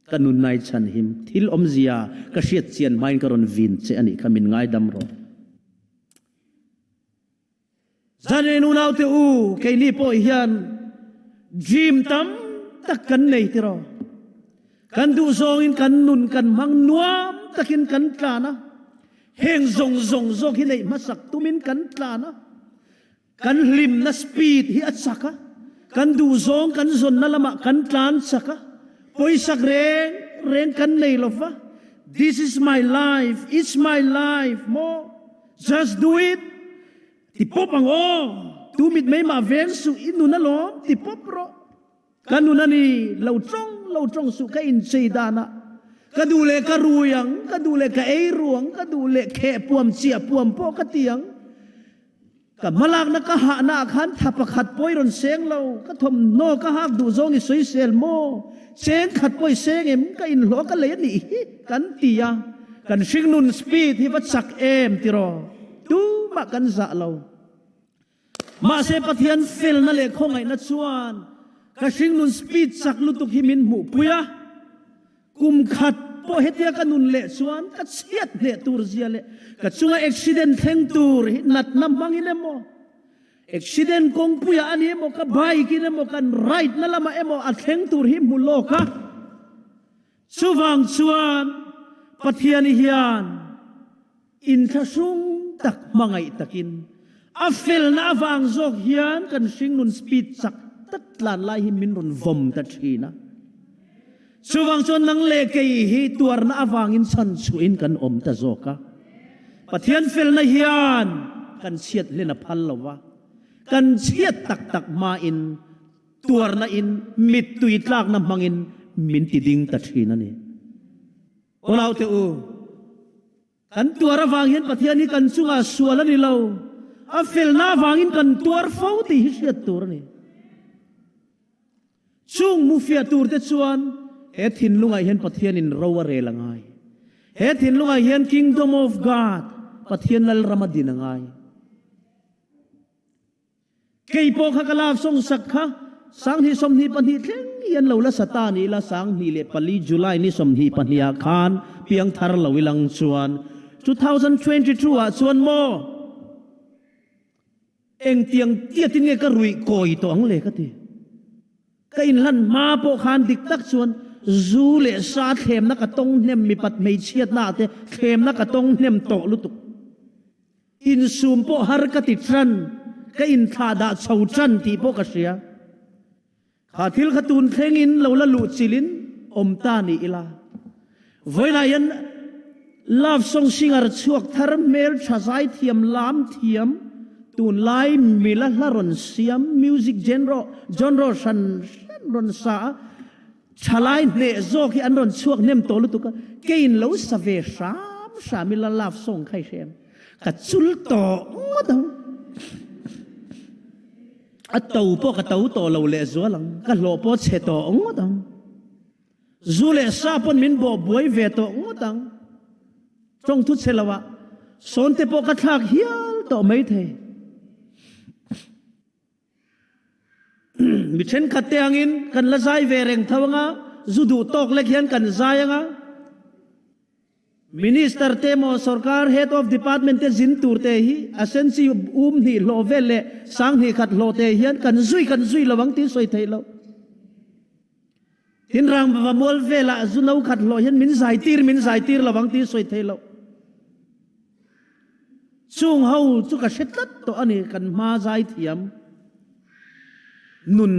Speaker 5: ka nunnai chhan him, thil awmzia ka hriat chian hmain ka rawn vin che a nih kha, min ngaidam rawh. Zanin unaute u, keini pawh hian dream tam tak kan nei tiraw. Kan duh zawngin kan nun kan hmang nuam takin kan tlan a, heng zawng zawng zawk hi neih hmasak tumin kan tlan a, kan hlimna speed hi a chak a, kan duh zawng kan zawnna lamah kan tlan chak a, pawisak reng reng kan nei lova, this is my life, it's my life maw? Just do it! Ti pawp ang aw! Tu mit mai mah veng suh, i nun alawm, ti pawp rawh. Ka nun a ni, lo tawng, lo tawng suh, ka inchei danah. Ka duh leh ka rui ang, ka duh leh ka ei ru ang, ka duh leh kheh puam, chiah puam pawh ka ti ang. Ka hmalakna ka hahna ah khan tha pakhat pawh i rawn seng lo, ka thawmhnaw ka hak duh zawng i sawisel maw? Cheng khat pawh i seng em? Ka inhlawh ka lei a nih hi kan ti a. Kan hringnun speed hi va chak em tiraw? Tumah kan zah lo. Mahse Pathian felna leh khawngaihna chuan ka hringnun speed chak lutuk hi min hmuhpui a. Kum khat pawh hetia ka nun leh chuan ka chhiat hneh tur zia leh ka chunga accident thleng tur hi natna hmangin emaw, accident kawngpuiah a ni emaw, ka bike in emaw, kan ride na lamah emaw a thleng tur hi hmu lawk a. Chuvang chuan Pathian hian inthlahrung tak hmangaih takin a felna avang zawk hian kan hringnun speed chak tak tlan lai hi min rawn vawm ta thin a. Chuvang chuan nang leh kei hi tuarna avangin chhan chhuahin kan awm ta zawk a. Pathian felna hian kan chhiat hlen a phal lo va, kan chhiat tak tak hmain Tuarna in mittui tlakna hmangin min ti ding ta thin a ni. Aw naute u, kan tuar avang hian Pathian hi kan chungah sual a ni lo, a felna avangin kan tuar fo tih hi hriat tur a ni. Chung mufiah tur te chuan he thinlungah hian Pathianin ro a rel a ngai. He thinlungah hian Kingdom of God, Pathian Lalram a din a ngai. Kei pawh kha ka love song sak kha 2022 thleng hian lo la sa ta ni ila 2004 July ni 22 ah khan piangthar lo ilang chuan 2022 ah chuan maw engtiang tiatin nge ka ruih kawi tawh ang le ka ti. Ka inhlan hma pawh khan dik tak chuan zu leh sa thlemna ka tawng hnem mipat hmeichhiatna ah te thlemna ka tawng hnem tawh lutuk. Insum pawh har ka ti tan, ka inthlah dah chho tan tih pawh ka hria. Kha thil kha tun thlengin lo la luh chilhin awm ta ni ila. Vawiinah hian love song singer chhuak thar hmel tha zai thiam lam thiam tunlai mila hla rawn siam music genre genre hran hran rawn sa a, Thalai hneh zawk hi an rawn chhuak hnem tawh lutuk a, keiin lo sa ve hram hram ila love song kha i hre em? Ka chul tawh ngawt ang. A to pawh ka to tawh lo leh zual ang, ka hlawh pawh chhe tawh ngawt ang. Zu leh sa pawn min bawh buai ve tawh ngawt ang. Tawng thu chhe lo ah sawn te pawh ka thlak hial tawh maithei. Mi thenkhat te angin kan la zai ve reng tho anga, zu duh tawk lek hian kan zai anga, Minister te emaw sorkar head of department te zin tur te hi a sensi um hnih hlawh vel leh sang hnih khat hlawh te hian kan zui kan zui lo ang tih sawi theih loh. Tin rang va mual velah zu no khat hlawh hian min zai tir min zai tir lo ang tih sawi theih loh. Chung ho chu ka hre tlat tawh a ni, kan hma zai thiam nun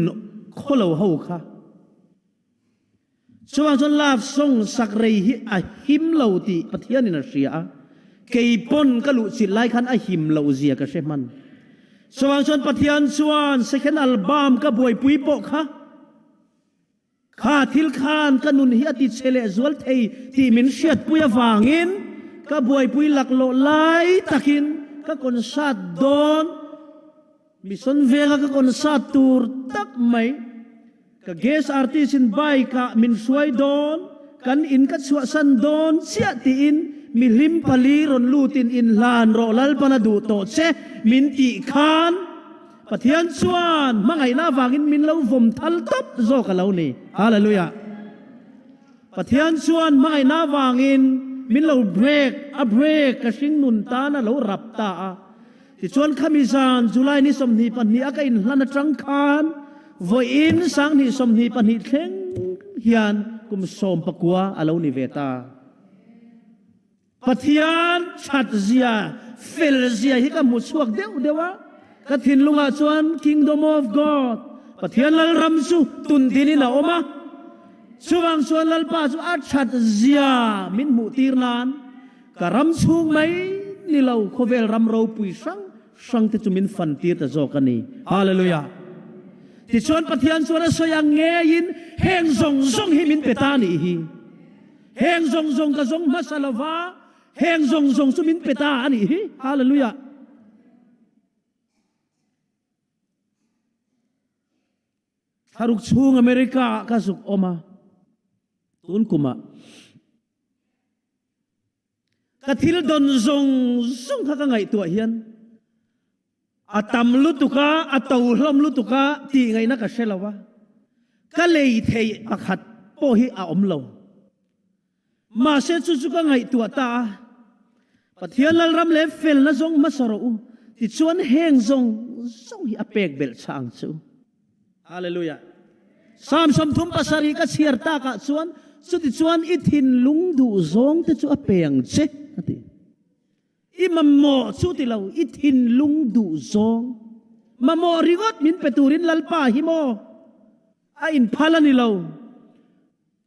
Speaker 5: khawlo ho kha. Chuvang chuan love song sak rei hi a him lo tih Pathianin a hria a, kei pawn ka luh chilh lai khan a him loh zia ka hre hman. Chuvang chuan Pathian chuan second album ka buaipui pawh kha, Kha thil khan ka nun hi a ti chhe leh zual thei tih min hriatpui avangin ka buaipui laklawh lai takin ka concert dawn. Mission venga ka concert tur tak mai. Ka guest artist in bike ah min hruai dawn, kan in ka chhuahsan dawn chiah tiin mi hlim pali rawn lutin inhlan rawh Lalpan a duh tawh che min tih khan Pathian chuan hmangaihna avangin min lo vawm thal tawp zawk a lo ni. Hallelujah! Pathian chuan hmangaihna avangin min lo break a break ka hring nun tan a lo rap ta a. Tichuan khami zan July ni 22 a ka inhlan atang khan vawiin 2022 thleng hian kum 19 a lo ni ve ta. Pathian that zia, fel zia hi ka hmu chhuak deuh deuh a, ka thinlungah chuan Kingdom of God, Pathian Lalram chu tun dinin a awm a, chuvang chuan Lalpa chu a that zia min hmuh tir nan ka ram chhung mai ni lo khawvel ram ropui hrang hrang te chu min fan tir ta zawk a ni. Hallelujah! Tichuan Pathian chuan a sawi ang ngeiin heng zawng zawng hi min pe ta nih hi. Heng zawng zawng ka zawng hmasa lo va, heng zawng zawng chu min pe ta a nih hi. Hallelujah! Thlaruk chhung America ah ka zuk awm a, tun kumah ka thil dawn zawng zawng kha ka ngaihtuah hian. A tam lutuk a, a to hlawm lutuk a tih ngaihna ka hre lo a, ka lei theih pakhat pawh hi a awm lo. Mahse chu chu ka ngaihtuah ta a, Pathian Lalram leh felna zawng hmasa rawh u, tichuan heng zawng zawng hi a pek belh chah ang che u. Hallelujah. Psalm 37 ka chhiar takah chuan, chutichuan i thinlung duh zawng te chu a pe ang che, a ti. I mamawh chu ti lo, i thinlung duh zawng. Mamawh ringawt min pe turin Lalpa hi maw? A inphal a ni lo.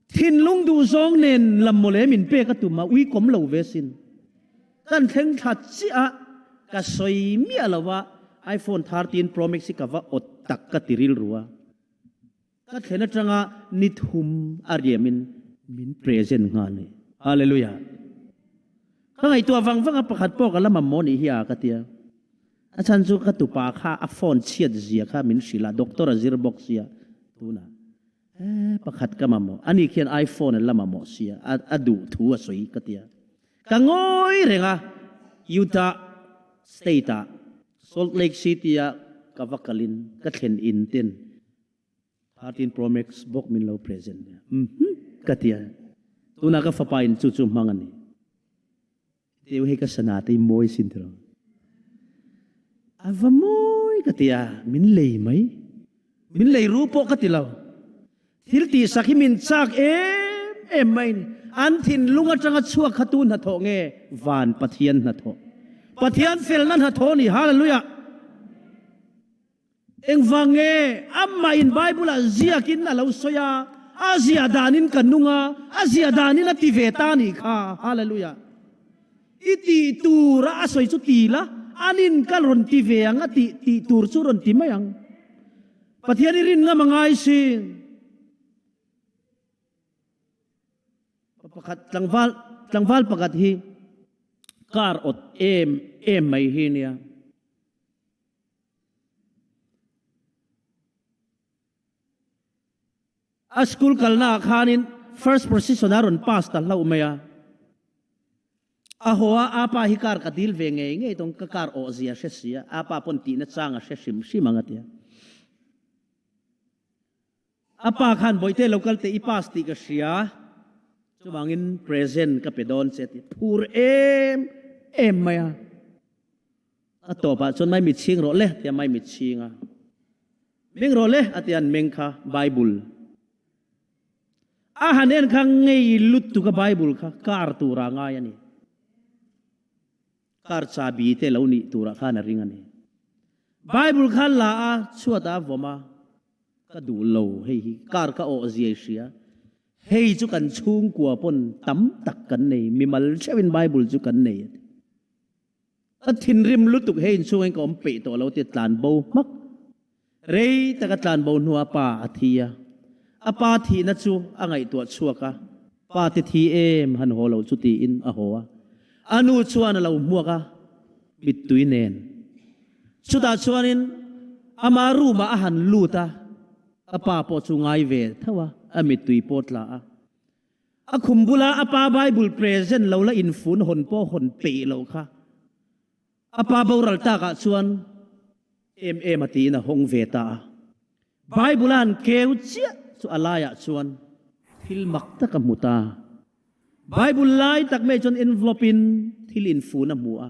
Speaker 5: Thinlung duh zawng nen lam mawle min pek a tum a, ui kawm lo ve sin. Kan thleng thla chiah a, ka sawi miah lo a, iPhone 13 Pro Max hi ka va awt tak ka ti rilru a. Ka thlen atanga ni thum a riamin min present nghal ni. Hallelujah. Ka ngaihtuah vang vang a pakhat pawh ka la mamawh nih hi a ka tia. A chhan chu ka tupa kha a phone chhiat zia kha min hrilh a, doctor a zir bawk sia tunah. Eh pakhat ka mamawh. Ani khian iPhone a la mamawh sia, a duh thu a sawi ka tia. Ka ngawi reng a, Utah state ah Salt Lake City ah ka va kalin ka thlen in ten 13 Pro Max bawk min lo present nia. Umm ka ti a. Tunah ka fapa in chu chu hmang a ni. Teu hei ka sana te i mawi sin tiraw. A va mawi ka ti a, min lei mai. Min lei ru pawh ka ti lo. Thil tihsak hi min chak em em mai ni. An thinlung atanga chhuak kha tu hnathawh nge? Van Pathian hnathawh. Pathian felna hnathawh ni. Hallelujah! Engvang nge? Amah in Bible ah ziakin a lo sawi a, a ziah danin ka nung a, a ziah danin a ti ve ta nih kha. Hallelujah! I tih tur a a sawi chu ti la, anin ka rawn ti ve ang a tih tih tur chu rawn ti mai ang. Pathian i rin ngam a ngai sin. Pa pakhat tlangval tlangval pakhat hi car awt em em mai hi nia. A school kalna ah khanin first position a rawn pass ta hlauh mai a. A haw a, apa hi car ka dil ve ngei ngei tawng ka car awh zia hre si a, apa pawn tihna chang a hre hrim hrim ang a ti a. A pa khan Bawihte lo kal teh i pass tih ka hria, chuvangin present ka pe dawn che a ti phur em em mai a. A tawpah chuan mai mit chhing rawh le tia mai mit chhing a. Meng rawh le a tia an meng kha Bible. A han en kha ngei lutuk a Bible kha kar tura ngai a ni. Kar chabi te lo nih turah khan a ring a ni. Bible kha la a chhuat a vawm a. Ka duh lo hei hi kar ka awh zia i hria. Hei chu kan chhungkua pawn tam tak kan nei mimal theuhin Bible chu kan nei a ti. Ka thinrim lutuk hei inchhungin ka awm peih tawh lo tia tlan bo hmak. Rei taka tlan bo hnuah pa a thi a. A pa thihna chu a ngaihtuah chhuak a, Pa te thi em han haw lo chu tiin a haw a. A nu chuan a lo hmuak a, mittui nen. Chutah chuanin ama room ah a han lut a, a pa pawh chu ngai ve tho a, a mittui pawh tla a. A khum bula a pa Bible present lo la infun hawn pawh hawn peih lo kha a pa boral takah chuan em em a tiin a hawng ve ta a. Bible a han keu chiah chu a laiah chuan thil mak tak a hmu ta. Bible lai tak mai chuan envelope in thil infun a hmu a,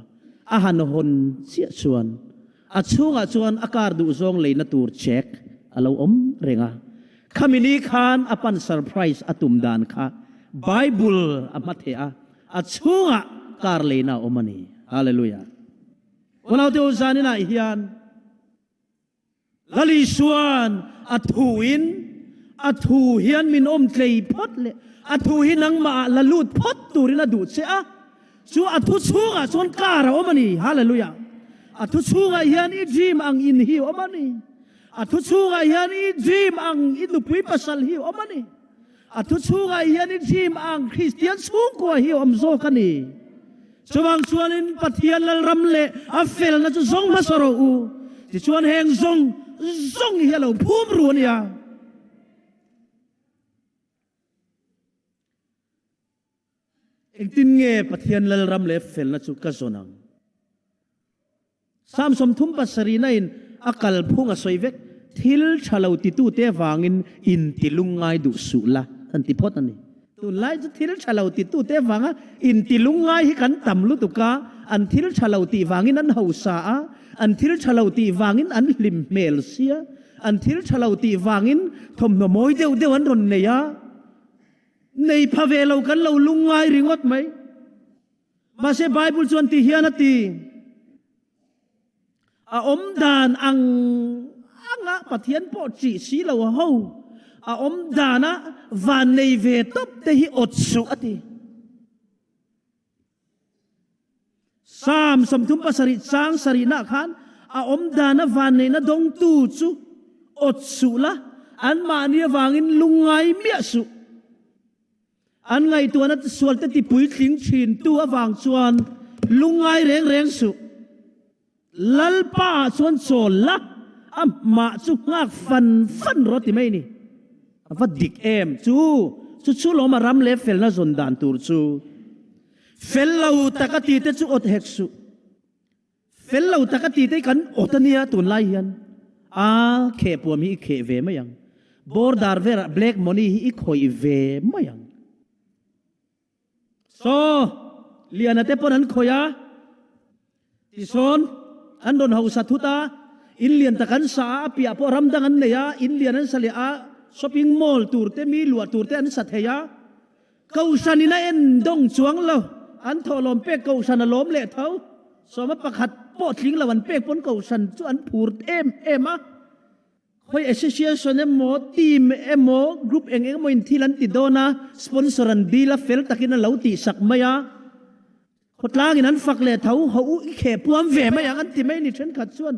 Speaker 5: a han hawn chiah chuan a chhungah chuan a car duhzawng leina tur check a lo awm reng a. Khami ni khan a pan surprise a tum dan kha Bible a hma theh a, a chhungah kar leina a awm a ni. Hallelujah. Unaute u zaninah hian Lal Isuan a thu in a thu hian min awm tlei phawt leh a thu hi nangmah ah la lut phawt turin a duh che a, chu a thu chhungah chuan kar a awm a ni. Hallelujah. A thu chhungah hian i dream ang in hi awm a ni. A thu chhungah hian i dream ang i nupui pasal hi awm a ni. A thu chhungah hian i dream ang Kristian chhungkua hi awm zawk a ni. Chuvang chuanin Pathian Lalram leh a felna chu zawng hmasa rawh u. Tichuan heng zawng zawng hi a lo phum ru a nia. Engtin nge Pathian Lalram leh felna chu ka zawn ang? Psalm 37 na in a kalphung a sawi vek, Thil tha lo titute avangin intilungngai duh suh la, kan ti phawt a ni. Tunlai chu thil tha lo titute avanga intilungngai hi kan tam lutuk a, an thil tha lo tih vangin an hausa a, an thil tha lo tih vangin an hlim hmel sia, an thil tha lo tih vangin thawmhnaw mawi deuh deuh an rawn nei a, nei pha ve lo kan lo lungngai ringawt mai. Mahse Bible chuan ti hian a ti, A awm dan ang anga Pathian pawh ṭih si lo ho, a awm dana van nei ve tawp te hi awt suh a ti. Psalm 37 chang sarihnaah khan a awm dana van neihna dawngtu chu awt suh la, anmahni avangin lungngai miah suh. An ngaihtuahna sualte tipuitling thintu avang chuan lungngai reng reng suh. Lalpa ah chuan chawl la, a hmah chu nghak fan fan rawh ti mai ni. A va dik em chu, chu chu lawm a ram leh felna zawn dan tur chu. Fel lo tak a tite chu awt hek suh. Fel lo tak a tite kan awt a nia tunlai hian. A kheh puam hi i kheh ve mai ang. Border velah black money hi i khawih ve mai ang. Saw, Liana te pawn an khawih a, tisawn an rawn hausa thut a, in lian tak an sa a, a piah pawh ram dang an nei a, in lian an sa leh a, shopping mall tur te, mi luah tur te an sa thei a, Kohhran in a en dawng chuang lo, an thawhlawm pek Kohhran a lawm leh tho, sawma pakhat pawh tling lo an pek pawn Kohhran chu an phur em em a. Khawi association emaw, team emaw, group eng eng emaw in thil an ti dawn a, sponsor an dil a, fel takin a lo tihsak mai a, khawtlangin an fak leh tho, ho u i kheh puam ve mai ang an ti mai ni thenkhat chuan.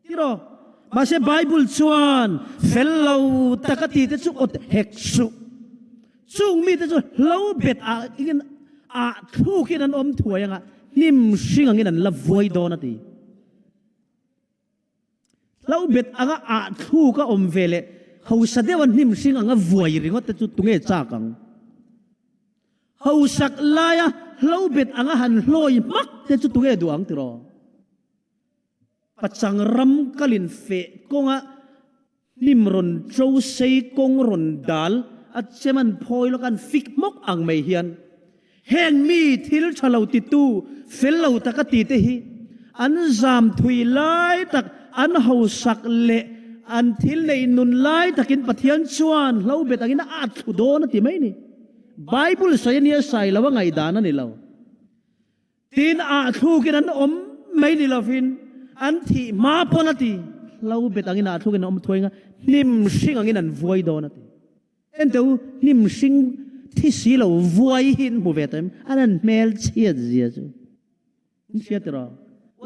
Speaker 5: Tiraw? Mahse Bible chuan fel lo taka ti te chu awt hek suh. Chung mite chu hlo bet ah in ah thlukin an awm thuai anga hnim hring angin an la vuai dawn a ti. Hlo bet anga ah thluk a awm ve leh hausa deuha hnim hring anga vuai ringawt te chu tunge chak ang? Hausak laia hlo bet anga han hlawi hmak te chu tunge duh ang tiraw? Pachang ram kalin feh kawnga hnim rawn ṭo sei kawng rawn dal a chem an phawi lawk an fik hmawk ang mai hian heng mi thil ṭha lo titu fel lo taka ti te hi an zam thui lai tak an hausak leh an thil neih nun lai takin Pathian chuan hlo bet angin a at thlu dawn a ti mai ni. Bible sawi a nia sai lo a ngaihdan a ni lo. Tin, ah thlukin an awm mai ni lovin an thih hma pawn a ti. Hlo bet angin ah thlukin an awm thuai anga hnim hring angin an vuai dawn a ti. Enteh u, hnim hring thi si lo vuai hi in hmu ve tawh em? An han hmel chhiat zia chu. In hria tiraw?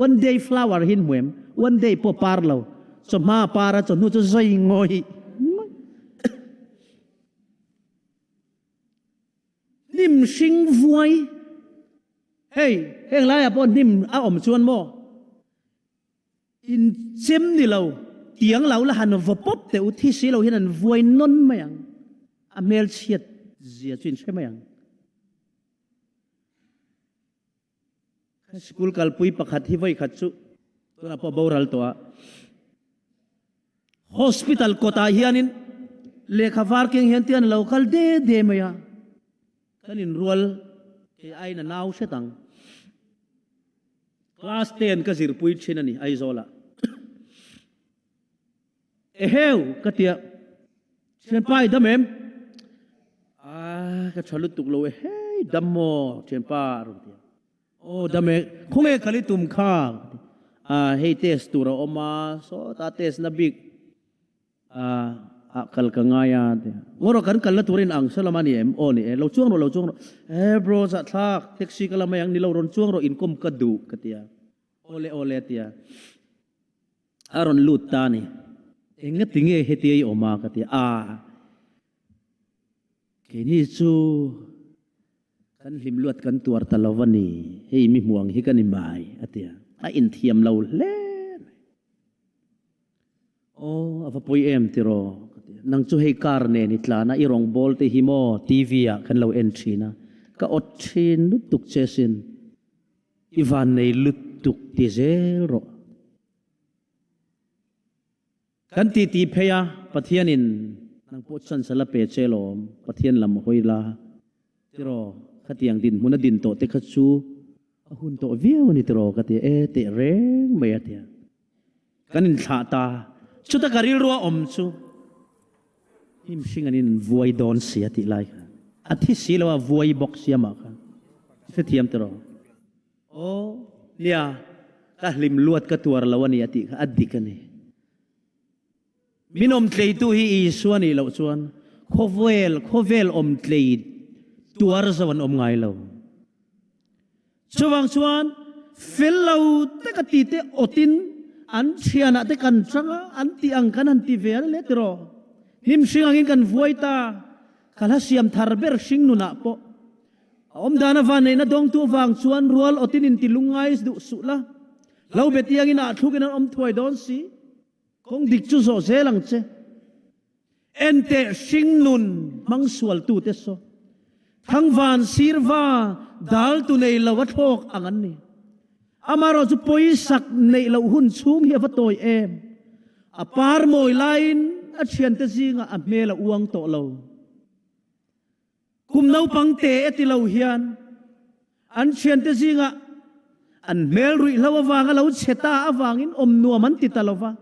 Speaker 5: One day flower hi in hmu em? One day pawh par lo. Chawhma a par a, chawhnu chu zai ngawih ngawih. Hnim hring vuai. Hei, heng laiah pawh hnim a awm chuan maw? In chem ni lo, tiang lo la han vaw pawp teh u, thi si lo hian an vuai nawn mai ang. A hmelchhiat zia chu in hre mai ang. School kalpui pakhat hi vawi khat chu tunah pawh boral tawh a. Hospital kawtah hianin lehkha var keng hian tian a lo kal de de mai a. Kan inrual kei aiin a nau hret ang. Class ten ka zirpui thin a ni Aizawlah. Eheu ka tia, Thianpa i dam em? Ah, ka tha lutuk lo e, hei dam maw thianpa a rawn ti a. Aw dam e, khawnge kal i tum kha? Ah, hei test tur a awm a, sawtah test na bik ah ah kal ka ngai a ti a. Ngaw rawh kan kalna turin ang saw lam a ni em? Aw ni e, lo chuang rawh lo chuang rawh. Eh bro zahthlak, taxi ka la mai ang ni lo rawn chuang rawh inkawm ka duh ka ti a. Awle awle a ti a. A rawn lut ta a ni. Engati nge hetia i awm a? ka ti a. Keini chu kan hlim luat kan tuar ta lo a ni. Hei mi hmuh ang hi ka ni mai, a ti a. A inthiam lo hle mai. Aw, a va pawi em tiraw? ka ti a. Nang chu hei car nen i tlan a, i rawngbâwl te hi maw TV ah kan lo en thin a. Ka awt thin lutuk che sin. I vannei lutuk ti zel rawh. Kan titi phei a, Pathianin nang pawh chance a la pe che lawm, Pathian lam hawi la tiraw, khatiang dinhmun a din tawh te kha chu a hun tawh viau a ni tiraw ka ti a, e teh reng mai a ti a. Kan inthlah ta, chuta ka rilru a awm chu hnim hring an in vuai dawn si a tih lai khan a thi si lo a, vuai bawk si amah khan hrethiam tiraw. Aw, nia, ka hlim luat ka tuar lo a ni a tih kha a dik a ni. Min awmtleitu hi Isua nih loh chuan khawvel, khawvel awmtlei tuar zo an awm ngai lo. Chuvang chuan fel lo taka ti te awtin an thianah te kan chang a, an tih ang kan han ti ve a le tiraw. Hnim hring angin kan vuai ta, ka hla siam thar ber hring nunah pawh A awm dan a vanneihna dawngtu avang chuan rual awtin inti lungngai duh suh la, hlo be tiangin ah thlukin an awm thuai dawn si. Kawng dik chu zawh zel ang che. Enteh hringnun hmang sualtute saw thangvan sirva dal tu nei lo a thlawk ang an ni. Amaherawh chu pawisak neih loh hun chhung hi a va tawi em. A par mawi laiin a thiante zingah a hmel a uang tawh lo. Kum naupang te e ti lo hian an thiante zingah an hmel ruihhlo avanga lo chhe ta avangin awm nuam an ti ta lo va.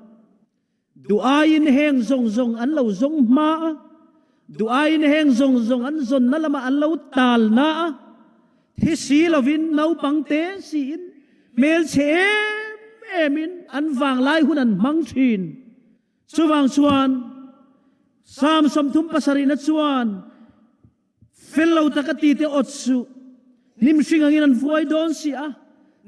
Speaker 5: Duh aiin heng zawng zawng an lo zawng hma a, duh aiin heng zawng zawng an zawnna lamah an lo tal na a, thi si lovin naupang te siin hmelchhe em emin an vanglai hun an hmang thin. Chuvang chuan Psalm 37 na chuan fel lo taka ti te awt suh, hnim hring angin an vuai dawn si a,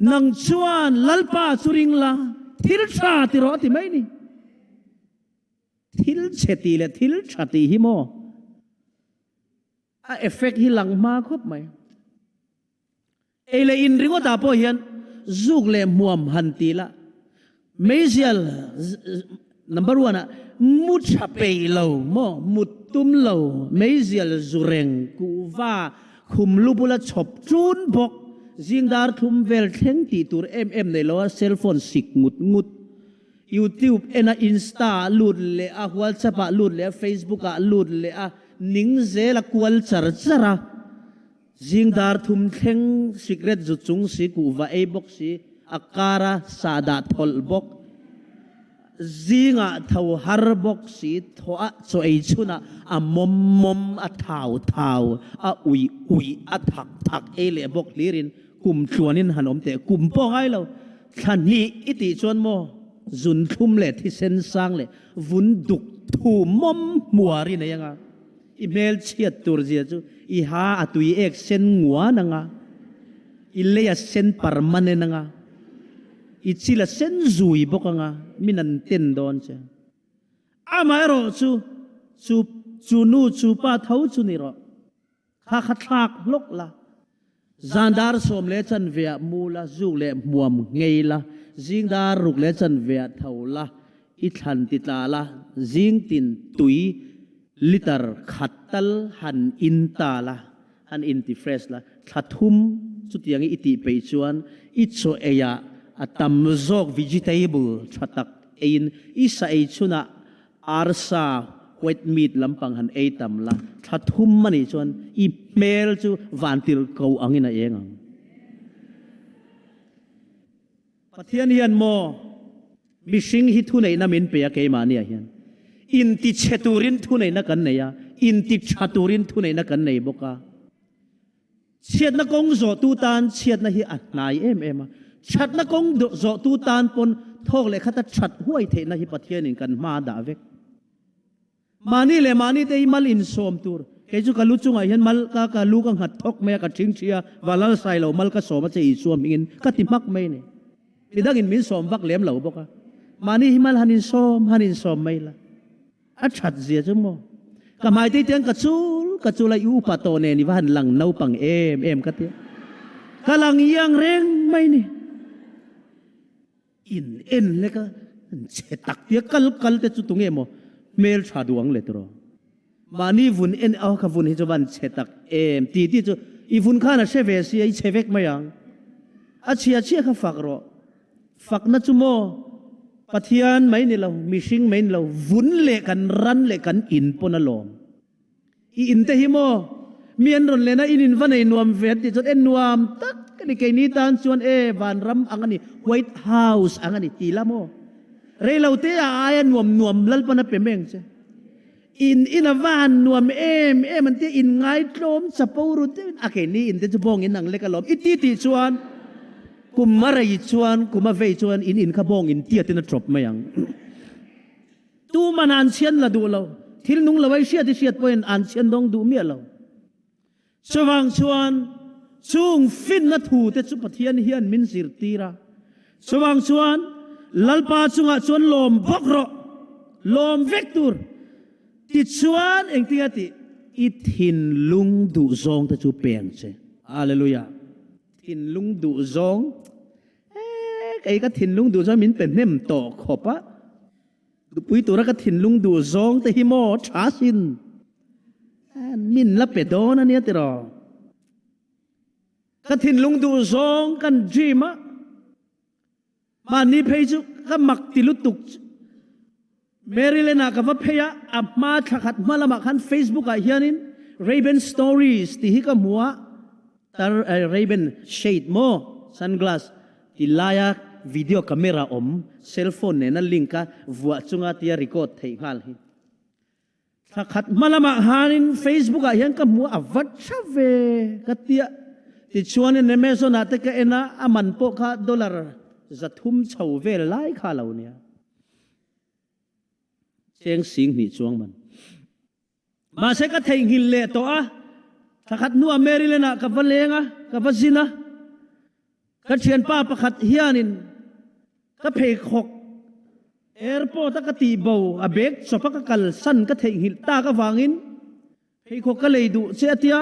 Speaker 5: nang chuan Lalpa chu ring la, thil tha ti rawh a ti mai ni. Thil chhe ti leh thil tha ti hi maw a effect hi lang hma khawp mai. Ei leh in ringawtah pawh hian zuk leh hmuam han ti la, meizial number one ah mu tha peih lo maw, mut tum lo, meizial zu reng, kuhva khum lu bula chhawp ṭun bawk, zing dar thlum vel thleng tih tur em em nei lo a cellphone sik ngut ngut, YouTube en a, Insta ah lut leh a, WhatsApp ah lut leh a, Facebook ah lut leh a, ning zel a kual char char a. Zing dar thum thleng sikret zu chung si kuhva ei bawk si, a kara sahdah thawlh bawk, zingah tho har bawk si, thaw a chaw ei chhunah a mawm mawm, a thau thau, a ui ui, a thak thak ei leh bawk hlirin kum tluanin han awm teh. Kum pawh ngai lo, thla hnih i tih chuan maw zun thlum leh thisen sang leh vun duk thu mawm hmuar i nei anga. I hmelchhiat tur zia chu i ha a tui ek sen nguan anga, i lei a sen permanent anga, i chil a sen zui bawk anga, min an ten dawn che. Amaherawh chu, chu chu nu chu pa tho chu ni rawh. Kha kha thlak hlawk la, zan dar sawm leh chanve ah mu la, zuk leh hmuam ngei la, zing dar ruk leh chanve ah tho la, i thlan ti tla la, zing tin tui liter khat tal han in ta la, han in ti fresh la, thla thum chutiang i i tih peih chuan i chaw ei ah a tam zawk vegetable tha tak eiin i sa ei chhunah Arsa, white meat lampang han ei tam la, thla thum a nih chuan i hmel chu vantir ko angin a eng ang. Pathian hian maw mihring hi thuneihna min pe a keimahniah hian inti chhe turin thuneihna kan nei a, inti tha turin thuneihna kan nei bawk a. Chhiatna kawng zawhtu tan chhiatna hi a hnai em em a, thatna kawng zawhtu tan pawn thawk leh khata that huai theihna hi Pathianin kan hma a dah vek. Mahni leh mahni te hi mal insawm tur, kei chu ka lu chungah hian mal ka ka lu ka nghat thawk mai a, ka thing thi a, Valal sai lo mal ka sawm a che Isua hmingin ka ti hmak mai ni. Midangin min sawm vak lem lo bawk a, mahni hi mal han insawm han insawm mai la. A that zia chu maw? Ka hmai te tiang ka chul ka chul a, i upa tawh nen i va han lang naupang em em ka tia. Ka lang iang reng mai ni. In en hlek a, an che tak tia kal kal te chu tunge maw hmel tha duh ang le tiraw. Mahni vun en a ka vun hi chu van che tak em ti ti chu i vun khan a hre ve si a, i che vek mai ang. A chhia chhia kha fak rawh. Fakna chu maw? Pathian mai ni lo, mihring mai ni lo, vun leh kan ran leh kan in pawn a lawm. I in te hi maw mi an rawn len a, in in va nei nuam ve an tih chuan e nuam tak a ni, keini tan chuan e vanram ang a ni, White House ang a ni ti la maw? Reilo te a aia nuam nuam Lalpan a pe meng che. In in a va han nuam em em an tia, in ngaitlawm chapo ru deuhin a keini in te chu bawng in ang lek alawm i ti tih chuan kum a rei chuan kum a vei chuan in in kha bawng in tiatin a tawp mai ang. Tuman an chhian la duh lo, thil nung lo ai hriat i hriat pawhin an chhian dawng duh miah lo. Chuvang chuan chung finna thu te chu Pathian hian min zirtir a. Chuvang chuan Lalpa chungah chuan lawm bawk rawh, lawm vek tur. Tichuan engtinga tih? I thinlung duh zawng te chu peng che. Hallelujah. Thinlung duh zawng, eh, kei ka thinlung duh zawng min pe hnem tawh khawp a. Nupui tura ka thinlung duh zawng te hi maw tha sin min la pe dawn a nia tiraw. Ka thinlung duh zawng kan dream a, mahni phei chu ka mak ti lutuk. Maryland ah ka va phei a, a hma thla khat hma lamah khan Facebook ah hianin Ray-Ban Stories tih hi ka hmu a, Tar Ray-Ban shade maw sunglass ti laia video camera awm cell phone nena link a vuah chunga tia record theih nghal hi. Thla khat hma lamah khanin Facebook ah hian ka hmu a va tha ve ka tia. Tichuanin Amazon ah te ka en a, a man pawh kha dollar 300 chho vel lai kha a lo nia. Cheng 2000 chuang man. Mahse ka theihnghilh leh tawh a, thla khat hnuah Maryland ah ka va leng a, ka va zin a. Ka thianpa pakhat hianin ka pheikhawk airport a ka tih bo a bag chawp a ka kalsan ka theihnghilh tak avangin pheikhawk ka lei duh che a tia,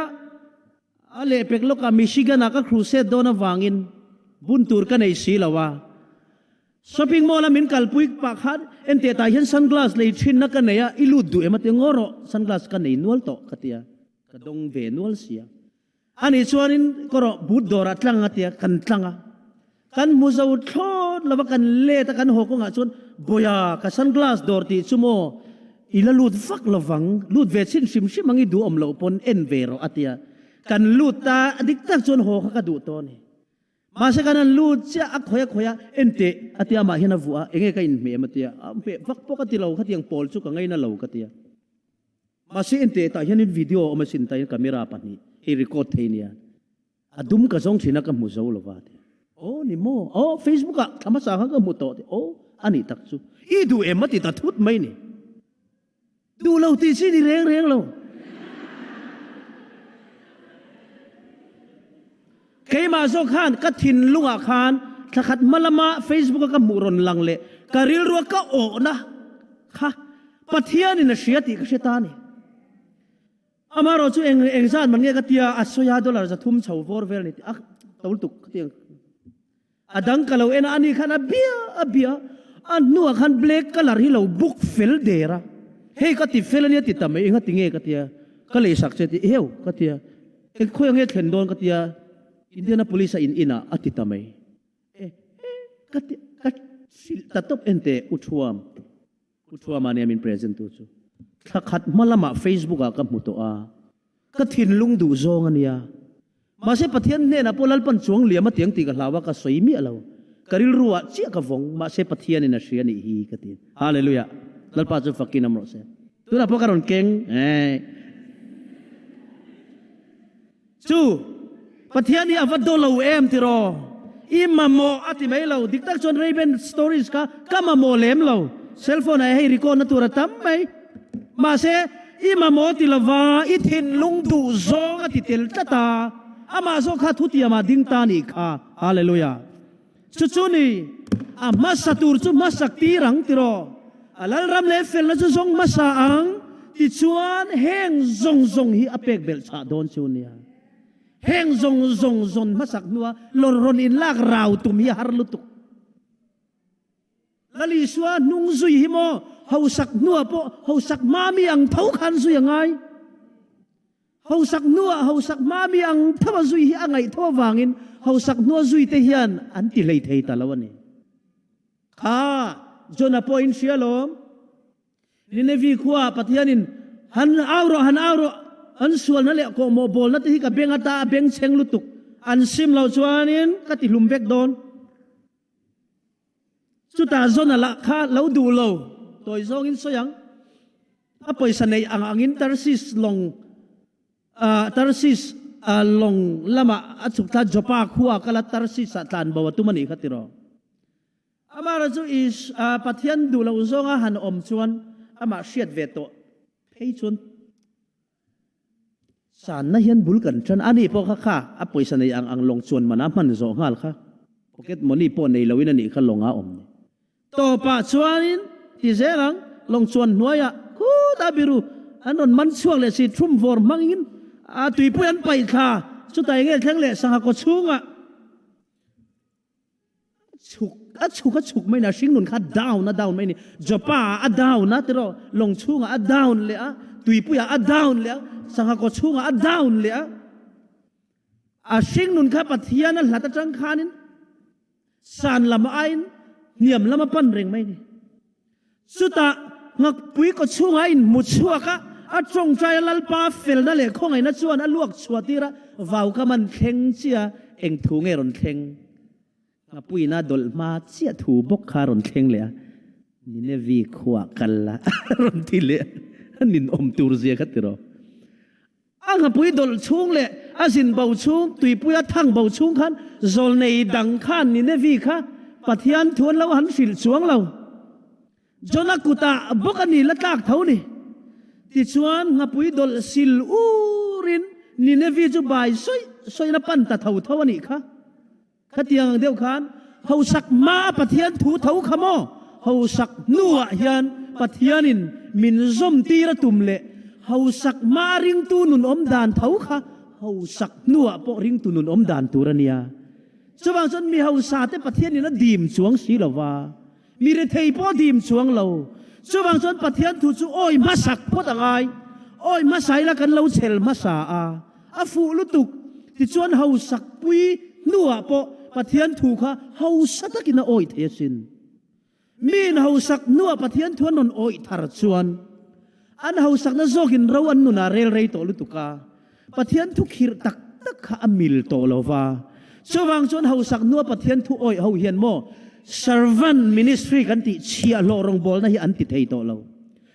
Speaker 5: a lehpek lawkah Michigan ah ka crusade dawn avangin bun tur ka nei si lo a. Shopping mall a min kalpui pah khan enteh tah hian sunglass lei thinna ka nei a, i lut duh em a ti ngaw rawh, sunglass ka nei nual tawh ka ti a, ka dawng ve nual sia. Ani chuanin kaw rawh boot dawrah tlang a ti a, kan tlang a, kan hmu zo thlawt lo va, kan let a, kan haw kawngah chuan Bawia ka sunglass dawr tih chu maw i la lut vak lo vang, lut ve chhin hrim hrim ang i duh awm loh pawn en ve rawh a ti a, kan lut ta dik tak chuan haw kha ka duh tawh a ni. Mahse kan han lut chiah a khawi a khawi a, en teh a tia amah hian a vuah a, enge ka inhmeh em a tia, a hmeh vak pawh ka ti lo, khatiang pawl chu ka ngaina lo ka tia. Mahse en teh tah hianin video a awm asin tah hian camera pahnih hei record thei nia, a dum ka zawng thin a ka hmu zo lo va a tia. Aw ni maw, aw Facebook ah thla hmasa khan ka hmu tawh a ti, aw a nih tak chu, i duh em a ti ta thut mai ni. Duh lo tih chi ni reng reng lo. Keimah zawk khan ka thinlungah khan thla khat hma lama Facebook a ka hmuh rawn lang leh ka rilrua ka awhna kha Pathianin a hria tih ka hre ta a ni. Amaherawh chu eng eng zat man nge ka tia a sawi a dollar 300 chho vawr vel ni tih a to lutuk ka ti ang. A dang ka lo en a, ani khan a bia a bia a hnuah khan black colour hi lo book fel der a, hei ka ti fel ania ti ta mai, enga ti nge ka tia, ka leisak che ti heu ka tia, eng khawi ange thlen dawn ka tia, Indianapolis a in inah a ti ta mai, e e ka ti ka hrilh ta tawp en teh u Thuam. Pu Thuama nia min present tu chu. Thla khat hma lamah Facebook ah ka hmu tawh a, ka thinlung duh zawng a nia. Mahse Pathian hnenah pawh Lalpan chuang liam a tiang tih ka hlau a, ka sawi miah lo. Ka rilru ah chiah ka vawng, mahse Pathianin a hria nih hi ka ti. Hallelujah! Lalpa chu fakin awm rawh se. Tunah pawh ka rawn keng eh. Chu Pathian hi a va do lo em tiraw? I mamawh a ti mai lo. Dik tak chuan Ray-Ban stories kha ka mamawh lem lo. Cell phone ah hei record na tur a tam mai. Mahse, i mamawh ti lova i thinlung duh zawng a ti tel tlat a, amah zawk kha thutiamah ding ta nih kha. Hallelujah. Chu chu ni, a hmasa tur chu hmasak tir ang tiraw? A lalram leh felna chu zawng hmasa ang, tichuan heng zawng zawng hi a pek belh chhah dawn chu nia. Heng zawng zawng zawn hmasak hnua lawr rawn inlak rau tum hi a har lutuk. Lal Isua hnung zui hi maw hausak hnuah pawh hausak hma mi ang tho khan zui a ngai. Hausak hnuah hausak hma mi ang tho a zui hi a ngaih tho avangin hausak hnua zui te hian an ti hlei thei ta lo a ni. Kha! Jona pawh in hria lawm. Ninevi khua Pathianin han au rawh, han au rawh, an sualna leh kawhmawh bawlna te hi ka beng ata a bengchheng lutuk, an sim lo chuanin ka ti hlum vek dawn. Chutah Jona lah kha lo duh lo, tawi zawngin sawi ang. A pawisa neih ang angin Tarsis lawng Tarsis lawng lamah a chhuk thla Joppa khua kala Tarsis-ah tlan bo a tum a nih kha tiraw. Amah chu Pathian duh loh zawnga han awm chuan amah hriat ve tawh phei chuan Sanna hian bul kan tan a nih pawh kha kha a pawisa nei ang ang lawng chuan mana hman zawh nghal kha pocket money pawh nei loin a nih kha lawng a awm ni. Tawpah chuanin ti zel ang lawng chuan hnuaiah khutah biru an rawn man chhuak leh si thum vawr hmangin a tuipui an paih thla chutah enge thleng leh sangha kaw chhungah Chhuk a chhuk a chhuk mai ni a hringnun kha down a down mai ni. Joppa ah a down a tiraw, lawng chhungah a down leh a, tuipuiah a down leh a, sangha kaw chhungah a down leh a. A hringnun kha Pathian a hlat atang khanin san lam aiin hniam lam a pan reng mai ni. Chutah ngakpui kaw chhungah a inhmu chhuak a, a tawngtai a Lalpa felna leh khawngaihna chuan a luak chhuah tir a, vau ka man thleng chiah eng thu nge rawn thleng? Ngapuiina dawlh hma chiah thu bawk kha rawn thleng leh a, Ninevi khuaah kal la rawn ti leh a, ninawm tur zia kha ti rawh. A nghapui dawlh chhung leh a zin bo chhung, tuipui a thang bo chhung khan zawlnei dang khan Ninevi kha Pathian thu an lo han hrilh chuang lo. Jona kutah bawk a ni la tlak tho ni. Tichuan nghapui dawlh sil urin Ninevi chu bai sawi sawiin a pan ta tho tho a nih kha. Khatiang ang deuh khan hausak hmaa Pathian thu tho kha maw? Hausak hnuah hian Pathianin min zawm tir a tum leh hausak hmaa ringtu nun awm dan tho kha hausak hnuah pawh ringtu nun awm dan tur a nia. Chuvang chuan mi hausa te Pathianin a dim chuang si lo va, mi rethei pawh a dim chuang lo. Chuvang chuan Pathian thu chu awi hmasak phawt a ngai. Awi hmasa ila kan lo chhel hmasa a. A fuh lutuk. Tichuan hausak pui hnuah pawh Pathian thu kha hausa takin a awih thei asin. Miin hausak hnuah Pathian thu an rawn awih thar chuan an hausakna zawkin ro an nunah rel rei tawh lutuk a, Pathian thu khirh tak tak kha a mil tawh lo va. Chuvang chuan hausak hnua Pathian thu awih ho hian maw servant ministry kan tih chhiahhlawh rawngbawlna hi an ti thei tawh lo.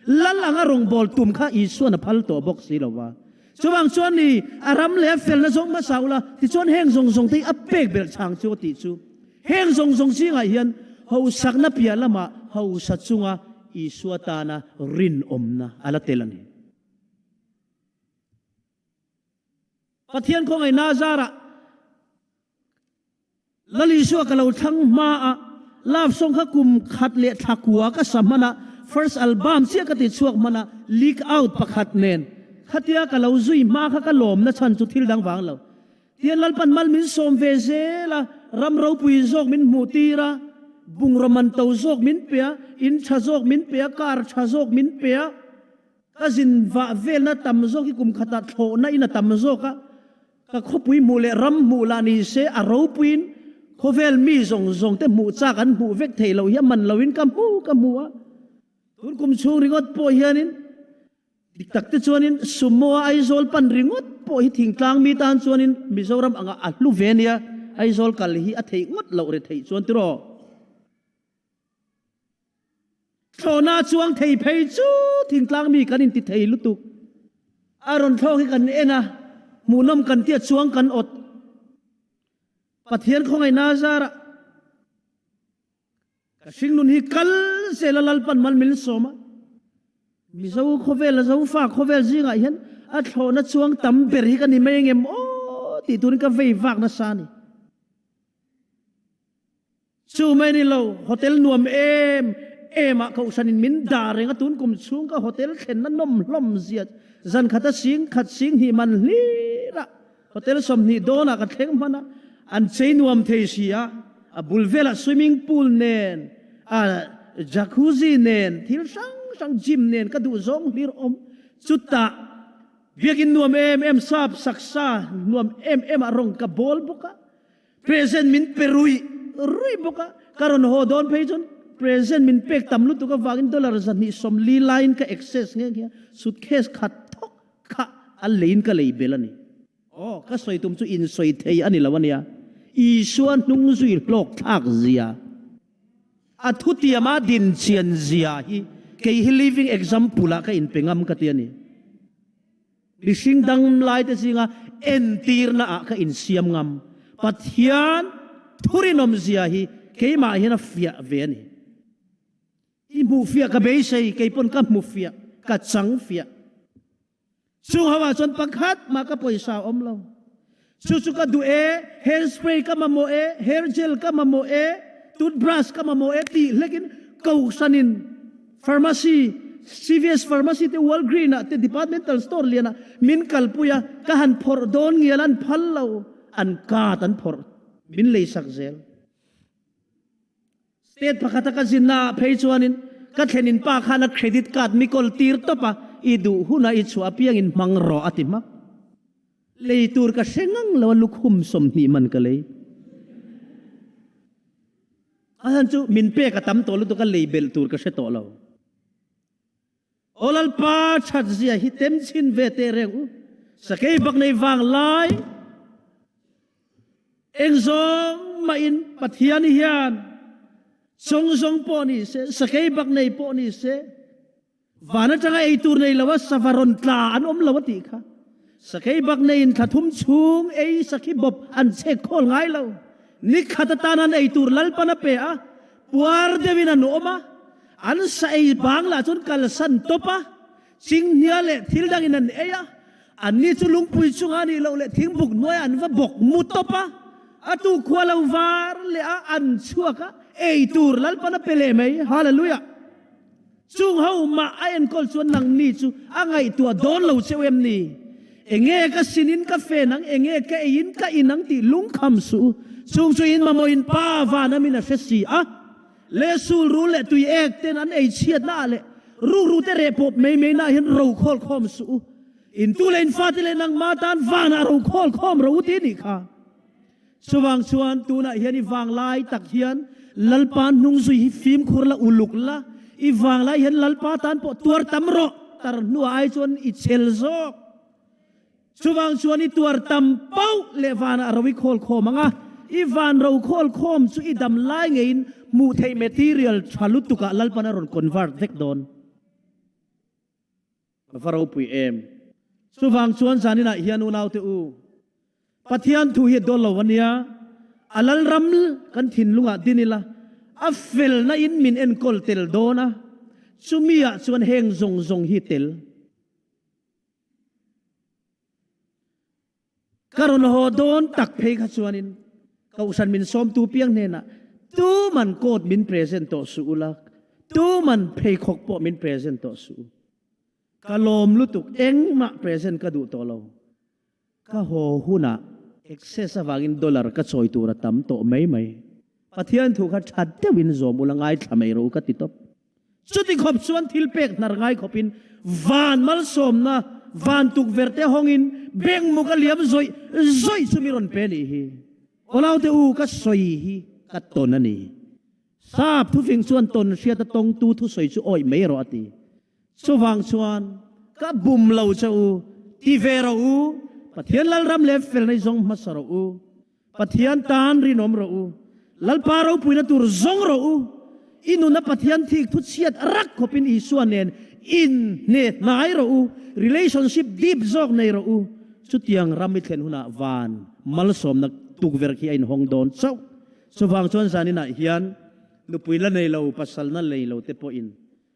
Speaker 5: Lal anga rawngbâwl tum kha Isua'n a phal tawh bawk si lo va. Chuvang chuan ni, a ram leh a felna zawng hmasa ula, tichuan heng zawng zawng te hi a pek belh chang chu a tih chu. Heng zawng zawng zingah hian hausakna piah lamah hausa chunga Isua tana rinawmna a la tel a ni. Pathian khawngaihna zarah Lal Isua ka lo thlang hma a, love song kha kum khat leh thla kua ka sa hman a, first album chiah ka ti chhuak hman a, leak out pakhat nen khatia ka lo zui hma kha ka lawmna chhan chu thil dang vang lo. Tian Lalpan mal min sawm ve zel a, ram ropui zawk min hmuh tir a, bungraw man to zawk min pe a, in tha zawk min pe a, car tha zawk min pe a, Ka zin vah velna tam zawk hi kum khatah thlawhna in a tam zawk a, ka khawpui hmuh leh ram hmuh lah ni se a ropuiin khawvel mi zawng zawng te hmuh chak an hmuh vek theih loh hi a man loin ka hmu ka hmu a. Tun kum chhung ringawt pawh hianin dik tak te chuanin Sumo a Aizawl pan ringawt pawh hi thingtlang mi tan chuanin Mizoram angah a hlu ve nia, Aizawl kal hi a theih ngawt loh re theih chuan tiraw. Thlawhna chuang thei phei chu thingtlang mi kan inti thei lutuk. A rawn thlawk hi kan en a, hmuhnawm kan tia chuang kan awt. Pathian khawngaihna zarah ka hringnun hi kal zel a Lalpan mal min sawm a. Mizo khawvel a Zofa khawvel zingah hian a thlawhna chuang tam ber hi ka ni mai engem aw tih turin ka vei vak nasa a ni. Chu mai ni lo, hotel nuam em em ah kohhran in min dah reng a, tun kum chhung ka hotel thlenna nawm hlawm zia zan khat a sing khat sing hnih man hlir a, hotel 20 dawn ah ka thleng hman a, an chei nuam thei si a, a bul velah swimming pool nen, a jacuzzi nen, thil hrang hrang gym nen ka duh zawng hlir awm, chutah biakin nuam em em sap saksa nuam em em ah rawng ka bawl bawk a. Present min pe rui rui bawk a, ka rawn haw dawn phei chuan Present min pek tam lutuk avangin dollar 240 laiin ka excess nghe nghe a, suitcase khat thawk kha a leiin ka lei bel a ni. Aw, ka sawi tum chu insawi thei a ni lo a nia. Isua hnung zui hlawk thlak zia, a thutiama din chian zia hi kei hi living example ah ka inpe ngam ka ti a ni. Mihring dang laite zinga entirna ah ka insiam ngam. Pathian thurinawm zia hi keimah hian a fiah ve a ni. I hmuh fiah ka beisei, kei pawn ka hmu fiah, ka chang fiah. Chung ho ah chuan pakhat mah ka pawisa a awm lo. Chu chu ka duh e, hair spray ka mamawh e, hair gel ka mamawh e, toothbrush ka mamawh e tih hlekin kohhranin pharmacy, CVS pharmacy te Walgreen ah te departmental store lian ah min kalpui a, ka han phawrh dawn ngial an phal lo, an card an phawrh min leisak zel. State pakhata ka zinna ah phei chuanin ka thlenin pa khan a credit card mi kawl tir tawp a, i duh hunah i chhuah apiangin hmang rawh a ti hmak. Lei tur ka hre ngang lo a lukhum 20 man ka lei. A chhan chu min pek a tam tawh lutuk a lei belh tur ka hre tawh lo. Aw Lalpa that zia hi tem chin ve teh reng u. Sakei bak nei vang lai eng zawng mah in Pathian hian chawng zawng pawh ni se, sakei bak nei pawh ni se, van atanga ei tur nei lo a sava rawn tla an awm lo a tih kha. Sakei bak nei in thla thum chhung ei sakhi bawp an chek khawl ngai lo. Nikhat atan an ei tur Lalpan a pe a, puar deuhin an awm a, An sa ei bang lah chuan kalsan tawp a, chinghnia leh thil dangin an ei a, anni chu lungpui chunga nih loh leh thingbuk hnuaiah an va bawk mu tawp a, a tu khua lo var leh a an chhuak a, ei tur Lalpan a pe leh mai. Hallelujah! Chung ho mah a enkawl chuan nangni chu a ngaihtuah dawn lo cheu em ni? Enge ka sinin ka fen ang, enge ka eiin ka in ang tih lungkham suh u. Chung chu in mamawhin Pa van amin a hre si a. Leh sul rul leh tui ek ten an ei chhiatna ah leh rukru te reh pawp mai mai na ah hian ro khawl khawm suh u. In tu leh in fate leh nangmah tan van ah ro khawl khawm ro u ti nih kha. Chuvang chuan tunah hian i vanglai tak hian Lalpa hnung zui hi fimkhur la uluk la, i vanglai hian Lalpa tan pawh tuar tam rawh tar hnuah ai chuan i chel zawk. Chuvang chuan i tuar tam pauh leh vanah ro i khawl khawm ang a, i van ro khawl khawm chu i dam lai ngeiin hmuh theih material tha lutukah Lalpan a rawn convert vek dawn. A va ropui em! Chuvang chuan zaninah hian unaute u, Pathian thu hi a dawl lo a nia, a Lalram kan thinlungah din ila, a felna in min enkawl tel dawn a, chumi ah chuan heng zawng zawng hi tel. Ka rawn haw dawn tak phei kha chuanin Kohhran min sawmtu piang hnenah tuman coat min present tawh suh ula, tuman pheikhawk pawh min present tawh suh u. Ka lawm lutuk, engmah present ka duh tawh lo. Ka haw hunah excess avangin dollar ka chawi tur a tam tawh mai mai. Pathian thu kha tha deuhin zawm ula ngaithla mai rawh u ka ti tawp. Chuti khawp chuan thil pek hnar ngai khawpin van malsawmna van tukverh te hawngin beng muk a liam zawih zawih chu mi rawn pe nih hi. Awlaute u ka sawi hi ka tawn a ni. Sap thufing chuan tawn hriat a tawngtu thusawi chu awih mai rawh a ti. Chuvang chuan ka bum lo che u, ti ve rawh u, Pathian Lalram leh felna i zawng hmasa rawh u, Pathian tan rinawm rawh u, Lalpa ropuina tur zawng rawh u, i nuna Pathian thik thu chhiat rak khawpin Isua nen in hne hnai rawh u, relationship deep zawk nei rawh u, chutiang ram i thlen hunah van malsawmna tukverh khi a inhawng dawn chauh. Chuvang chuan zaninah hian nupui la nei lo, pasal na nei lo te pawhin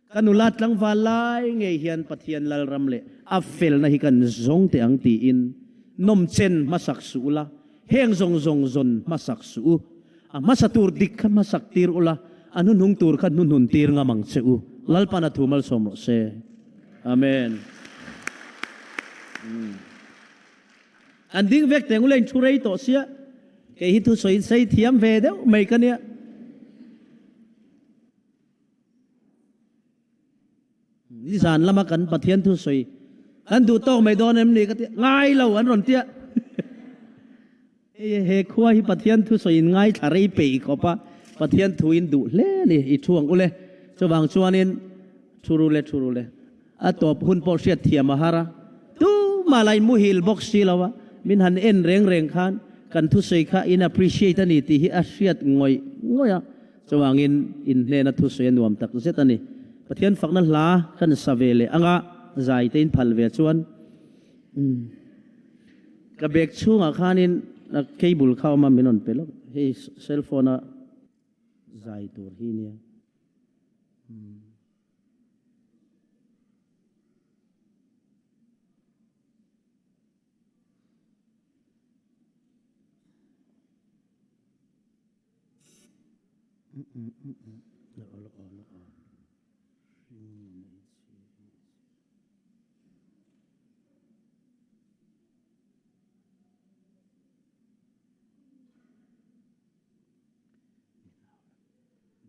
Speaker 5: Ka nula tlangval lai ngei hian Pathian Lalram leh a felna hi kan zawng teh ang tiin nawmchen hmasak suh ula, heng zawng zawng zawn hmasak suh u. A hmasa tur dik kha hmasak tir ula, a hnuhnung tur kha hnuhnun tir ngam ang che u. Lalpan a thu malsawm rawh se. Amen. An ding vek teng ula in thu rei tawh sia, kei hi thusawi sei thiam ve deuh mai ka nia. Nizan lama kan Pathian thu sawi kan duh tawk mai dawn em ni ka ti ngai lo an rawn tia. Hei he khua hi Pathian thu sawi in ngai thla rei peih khawp a. Pathian thu in duh hle a ni, i thu ang ule. Chuvang chuanin thu ru le, thu ru le. A tawp hun pawh hriat thiam a har a, tumah la in muhil bawk si lo a, min han en reng reng khan kan thusawi kha in appreciate a ni tih hi a hriat ngawih ngawih a, chuvangin in hnena thusawi a nuam tak zet a ni. Pathian fakna hla kan sa ve leh anga zai te in phal ve chuan umm ka bag chhungah khanin cable kha awm a min rawn pe lawk, hei cell phone a zai tur hi nia.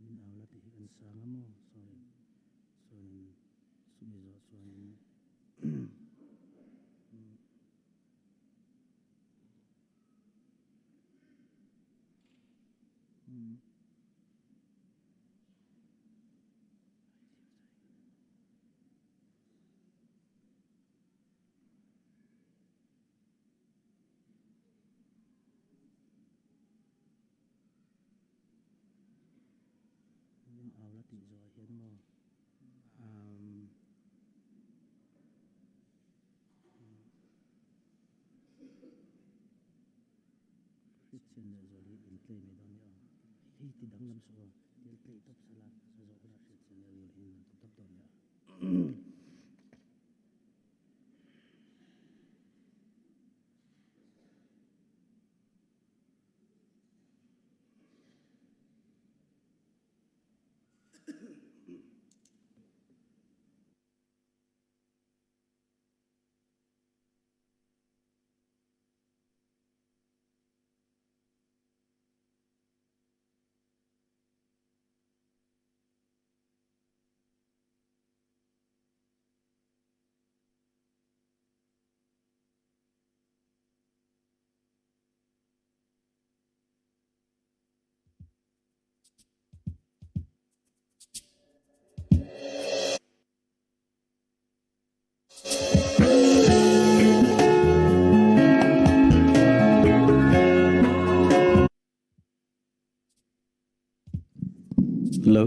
Speaker 5: Min au la tih hi kan sang a maw? Sorry. Chuanin chumi zawh chuanin Min au la tih zawh ah hian maw umm Christian leh zual hi in play mai dawn nia aw hei ti danglam suh aw thil play tawp sela a zawh hunah Christian leh zual hi in rawn ti tawp dawn nia.
Speaker 4: Hello.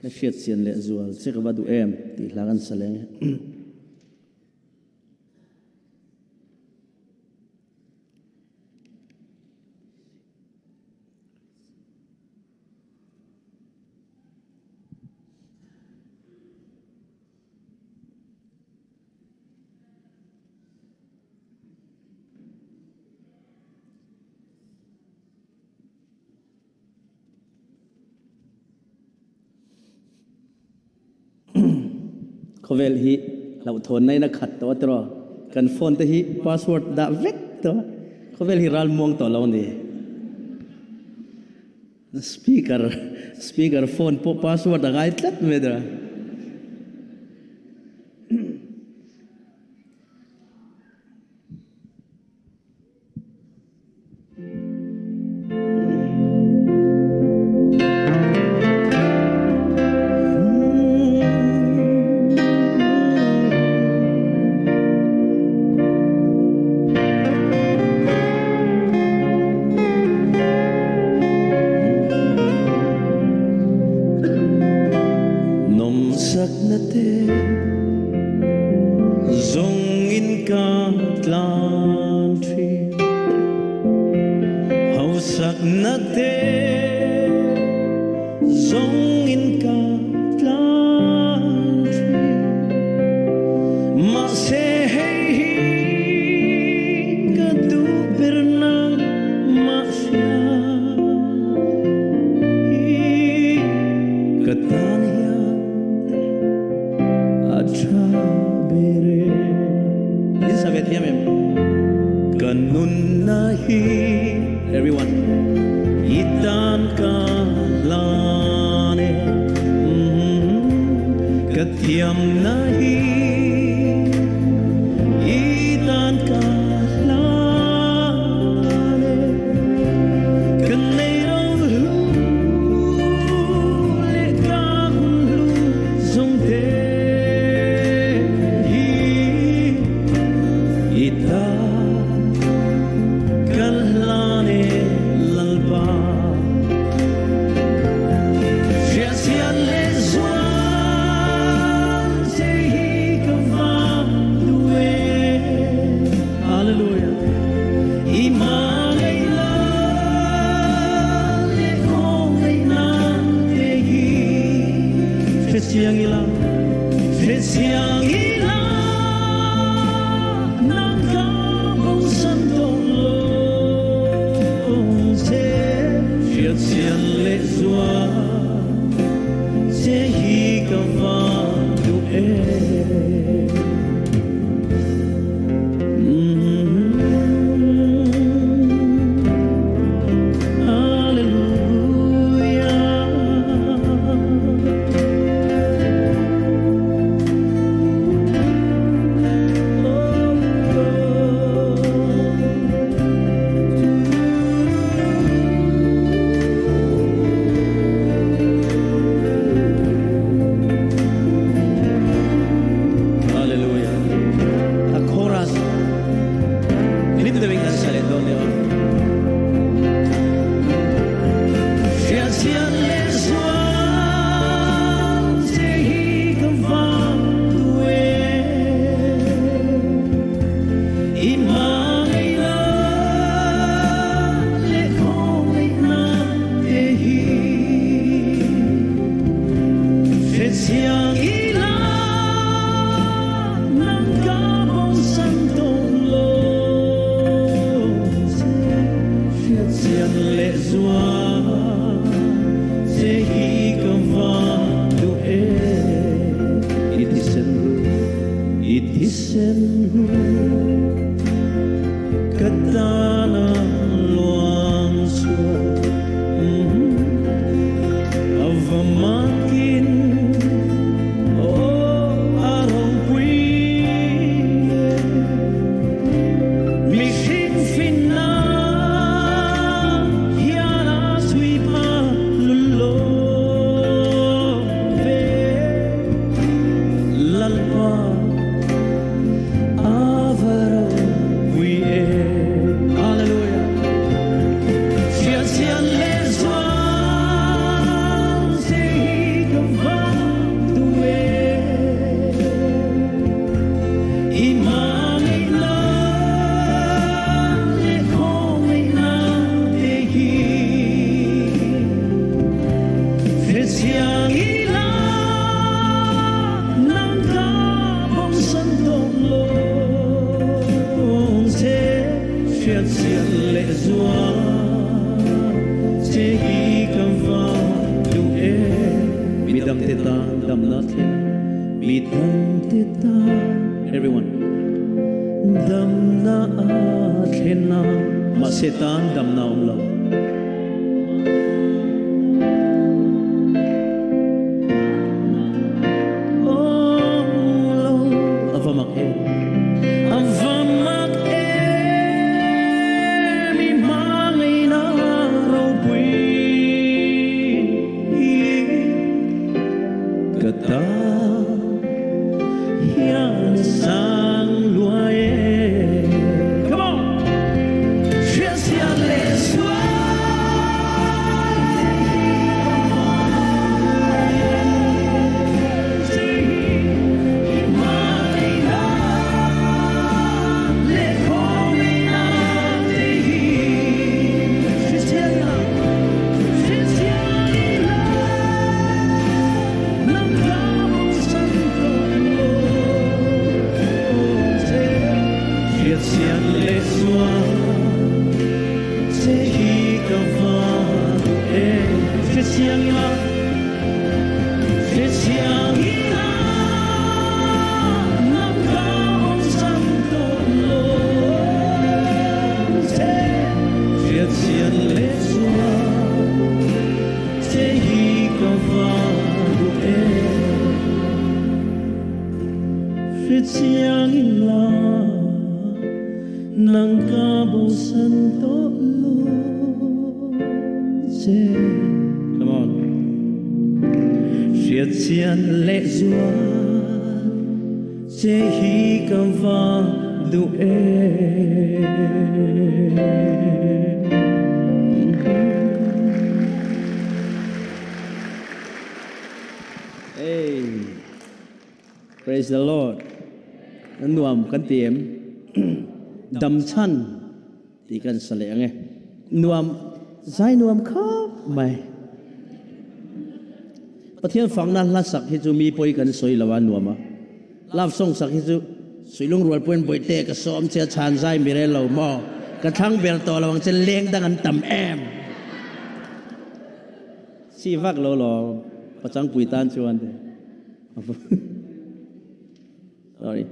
Speaker 5: Ka hriat chian leh zual che ka va duh em tih hla kan sa leng e. Khawvel hi hlauhthawnna in a khat tawh a tiraw? Kan phone te hi password dah vek tawh a, khawvel hi ral muang tawh lo a ni. Speaker speaker phone pawh password a ngai tlat mai tiraw? Nawmsakna te zawng in ka tlan thin. Hausakna te zawng in ka tlan thin. Mahse hei hi ka duh ber nangmah hria hi ka tan hian A tha ber e. In sa ve thiam em? Ka nunna hi everyone i tan ka hlan e. Ka thiamna hi i tan ka hlan e. Ka nei ro hlu leh ka hun hlu zawng te hi i ta kan hlan e Lalpa. Hriatchhiat leh zual che hi ka vang duh e. Hallelujah. I hmangaihna leh khawngaihna te hi hrechiang ila, hrechiang ila, nang ka bosan tawh lo che. Hriatchian leh zual che hi ka van duh em. Hallelujah. A chorus. Hlim deuhin kan sa leh dawn nia. Hriatchhiat leh zual che hi ka vang duh e. I hmangaihna leh khawngaihna te hi hrechiang ila nang ka bosan tawh lo che. Hriatchian leh zual che hi ka va duh e. I thisen ru, i thisen ru ka tana luang chhuak. A va makin Midangte tan damna a thlen a, midangte tan, everyone, damna a thlen a, mahse tan damna a awm lo. Awm lo, a va mak em, a va mak em, i hmangaihna ropui. Ka ta hian sang luai e. Come on! Hriatchhiat leh sual te hi ka hmangaih che hi i hmangaihna leh khawngaihna te hi hriatchhiatna Che hi ka va duh em? Hrechiang ila nang ka bosan tawh lo che. Come on. Hriatchian leh zual che hi ka va duh em? Hey, praise the Lord. An nuam kan ti em? Dam chhan ti kan sa leh ang e. Nuam, zai nuam khawp mai. Pathian fakna hla sak hi chu mi pawi kan sawi lo a nuam a. Love song sak hi chu Suilung rual puan bawihte ka sawm che a chhan zai mi rel lo maw? Ka thlang ber tawh lo ang che leng dang an tam em? Si vak lo law pachang pui tan chuan te. Sorry.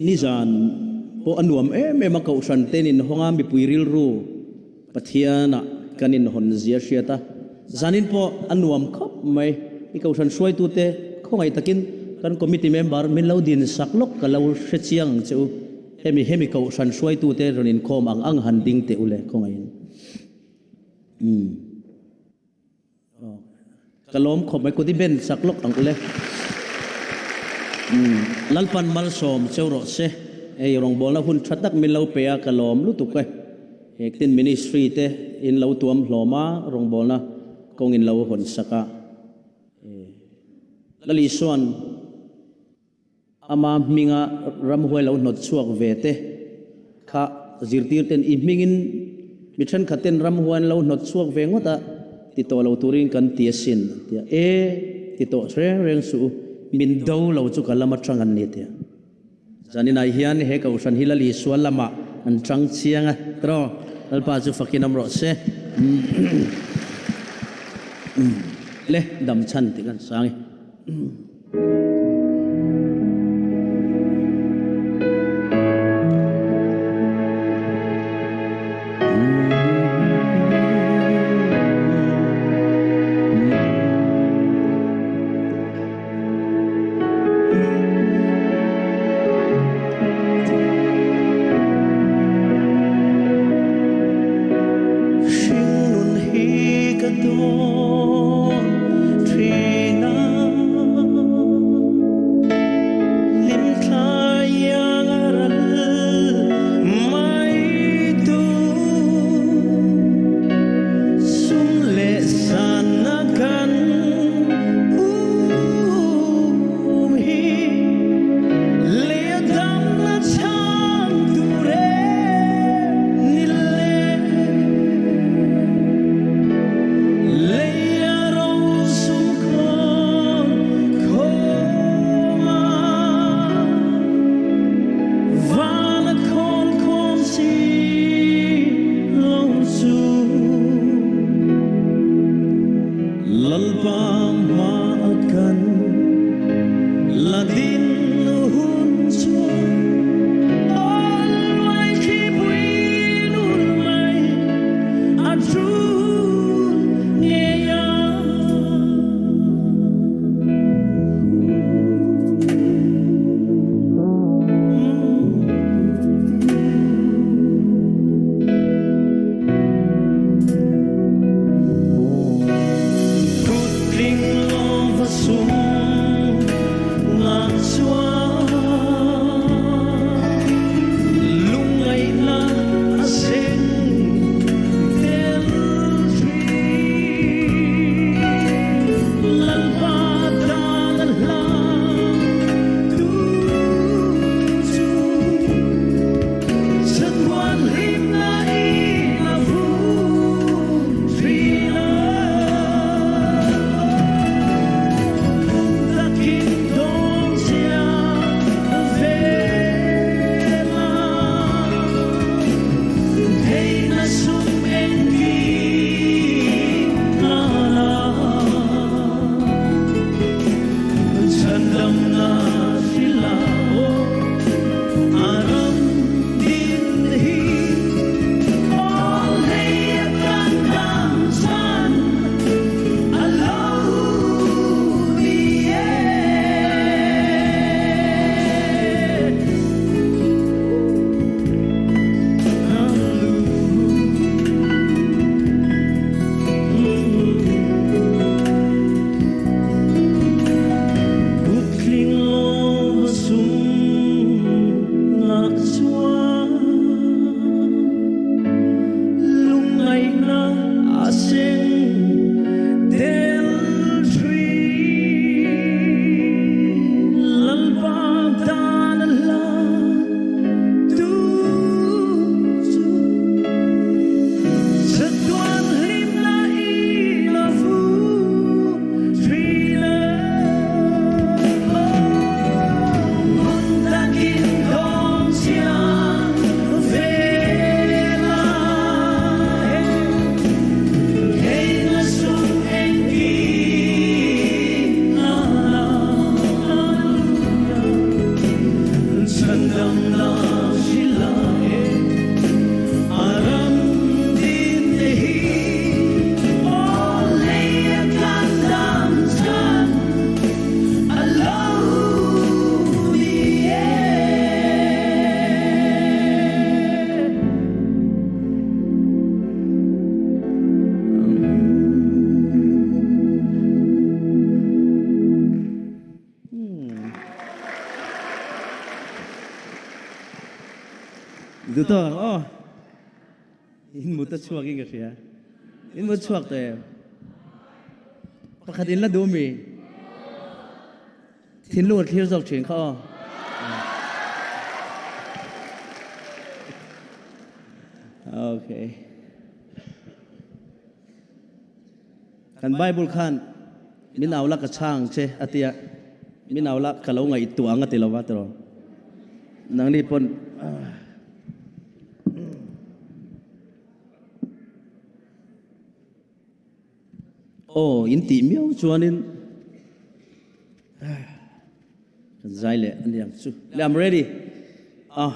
Speaker 5: Nizan pawh a nuam em em a, Kohhran ten inhawng a, mipui rilru Pathianah kan inhawn zia hriat a, zanin pawh a nuam khawp mai. I Kohhran hruaitute khawngaih takin kan committee member min lo din sak lawk ka lo hre chiang ang che u. Hemi hemi Kohhran hruaitute rawn inkhawm ang ang han ding teh u le khawngaihin. Umm. Ka lawm khawp mai, kut i ben chak lawk ang ule. Lalpan malsawm cheu rawh se. Hei rawngbawlna hun tha tak min lo pe a, ka lawm lutuk e. Hektin ministry te in lo tuam hlawm a, rawngbawlna kawng in lo hawn sak a. Lal Isuan Ama hminga ramhuai lo hnawt chhuak ve te kha zirtir ten i hmingin mi thenkhat ten ramhuai an lo hnawt chhuak ve ngawt a ti tawh lo turin kan ti asin an ti a, e ti tawh reng reng suh u, min do lo chu ka lam atang an ni a ti a. Zaninah hian he Kohhran hi Lal Isua lamah an tang chiang a, tiraw? Lalpa chu fakin awm rawh se. Le dam chhan tih kan sang e. Hringnun hi ka dawn thin a, hlimthla iang a ral mai tur. Sum leh sa sum ngah chuan lungngaihna a seng tel thin. Lalpa tan a hlang tu chu chatuan hlimna in a vun thin a. Takin dawn chiang vel a, theihna sum engkim nana chhandamna hrila aw a ram din hi aw lei a kan dam chhan a lo ni e. Kutling lo sum ngah chuan lungngaihna a seng tel thin. Lalpa tan a hla tu chu chatuan hlimna in a vu thin a. Ngun takin dawn chiang vel a, theihna sum engkim nana chhandamna hrila e a ram din hi aw lei a kan dam chhan a lo ni e. Duh tawk ang aw. In mut a chhuak in ka hria. In mut chhuak tawh em? Pakhat in la duh mi? Thinlung a thlir zawk thin kha aw. Okay. Kan Bible khan min au la ka chhang che a tia, min au la ka lo ngaihtuah ang a ti lo va tiraw. Nangni pawn Aw in tih miau chuanin kan zai leh a niang chu. Le I'm ready. Ah.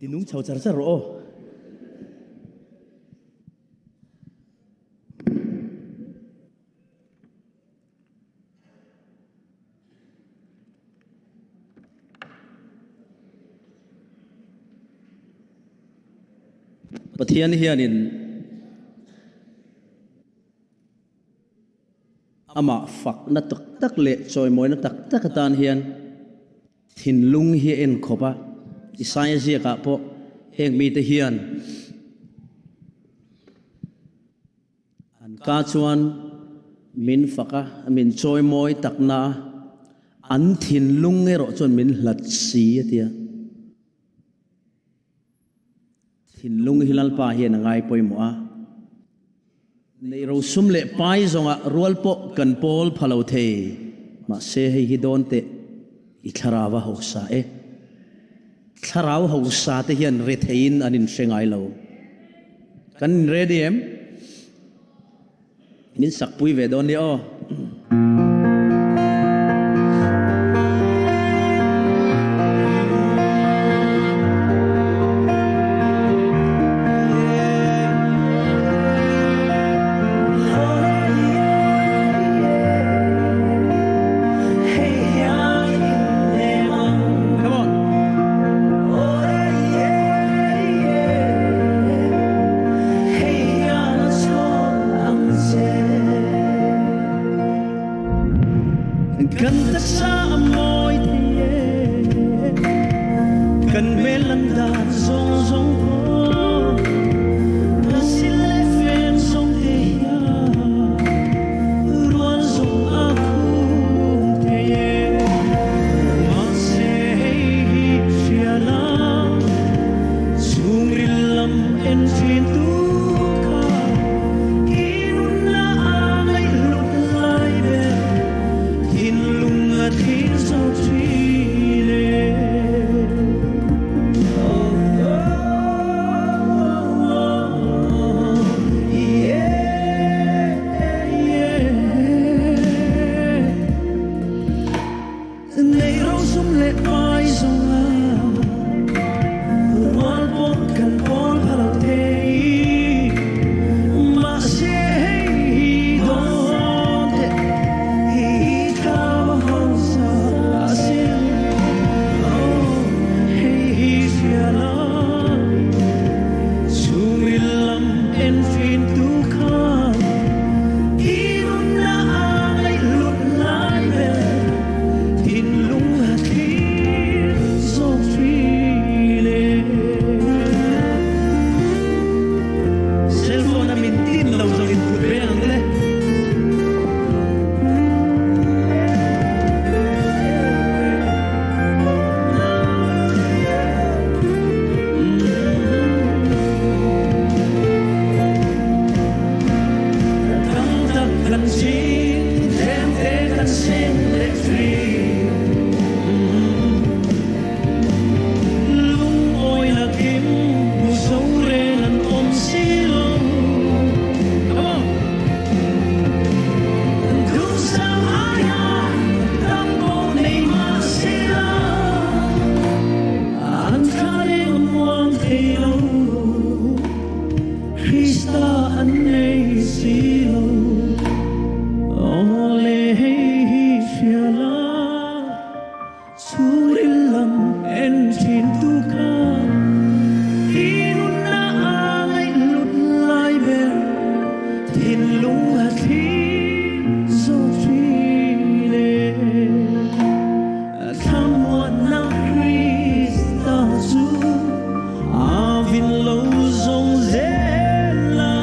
Speaker 5: Ti nung chho char char rawh aw. Pathian hianin Amah fakna tak tak leh chawimawina tak tak atan hian thinlung hi a en khawp a. Isaia ziakah pawh heng mite hian an ka chuan min fak a, min chawimawi takna a, an thinlung erawh chuan min hlat si a ti a. Thinlung hi Lalpa hian a ngai pawimawh a. Neih rosum leh pai zawngah rual pawh kan pawl pha lo thei. Mahse hei hi dawn teh i thlarau a hausa e. Thlarau hausa te hian retheiin an inhre ngai lo. Kan in ready em? Min sakpui ve dawn nia aw. Come on.
Speaker 7: lan dan zawng zawng pawh ka sil leh fen zawng te hian rual zawng a khum thei e. Mahse hei hi hria la, chhungril lam en thin tu kha i nunna a ngaihhlut lai ber thinlung a thlir zo thin e. Nei ro sum leh pai zawnga rual pawh kan pawl pha lo thei. Mahse hei hi dawn teh i thlam a hausa a sin. Oh, hei hi hria la, chhungril lam en thin tu khan i nunna a ngaihhlut lai ber thinlung a thlir zawk thin e. Cellphone a min tin lo zawng in put ve ang le. Tam tak kan chin, tlem te kan seng leh thin. Lungawi lakin hmu zo reng an awm si lo. Come on! Duhsam aia tam pawh nei mah se la, an thla reng a muang thei lo. Krista an nei si lo. Aw le hei hi hria la. Chhungril lam en thin tu kha i nunna a ngaihhlut lai ber thinlung a thlir zawk thin e. Thlamuanna Krista chu a vin lo zawng zel a,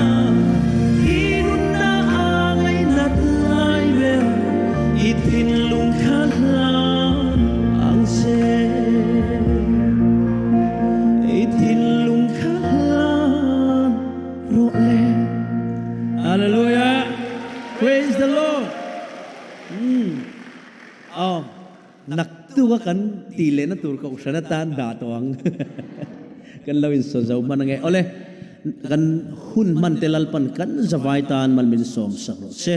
Speaker 7: i nunna a ngaihnat lai ber i thinlung kha hlan ang che. I thinlung kha hlan rawh le.
Speaker 5: Hallelujah! Praise the Lord! Aw, naktuk a kan tih lehna tur kohhran atan dah tawh ang. Kan lo insaw zo hman ange. Awle, kan hun hman te Lalpan kan zavai tan mal min sawm sak rawh se.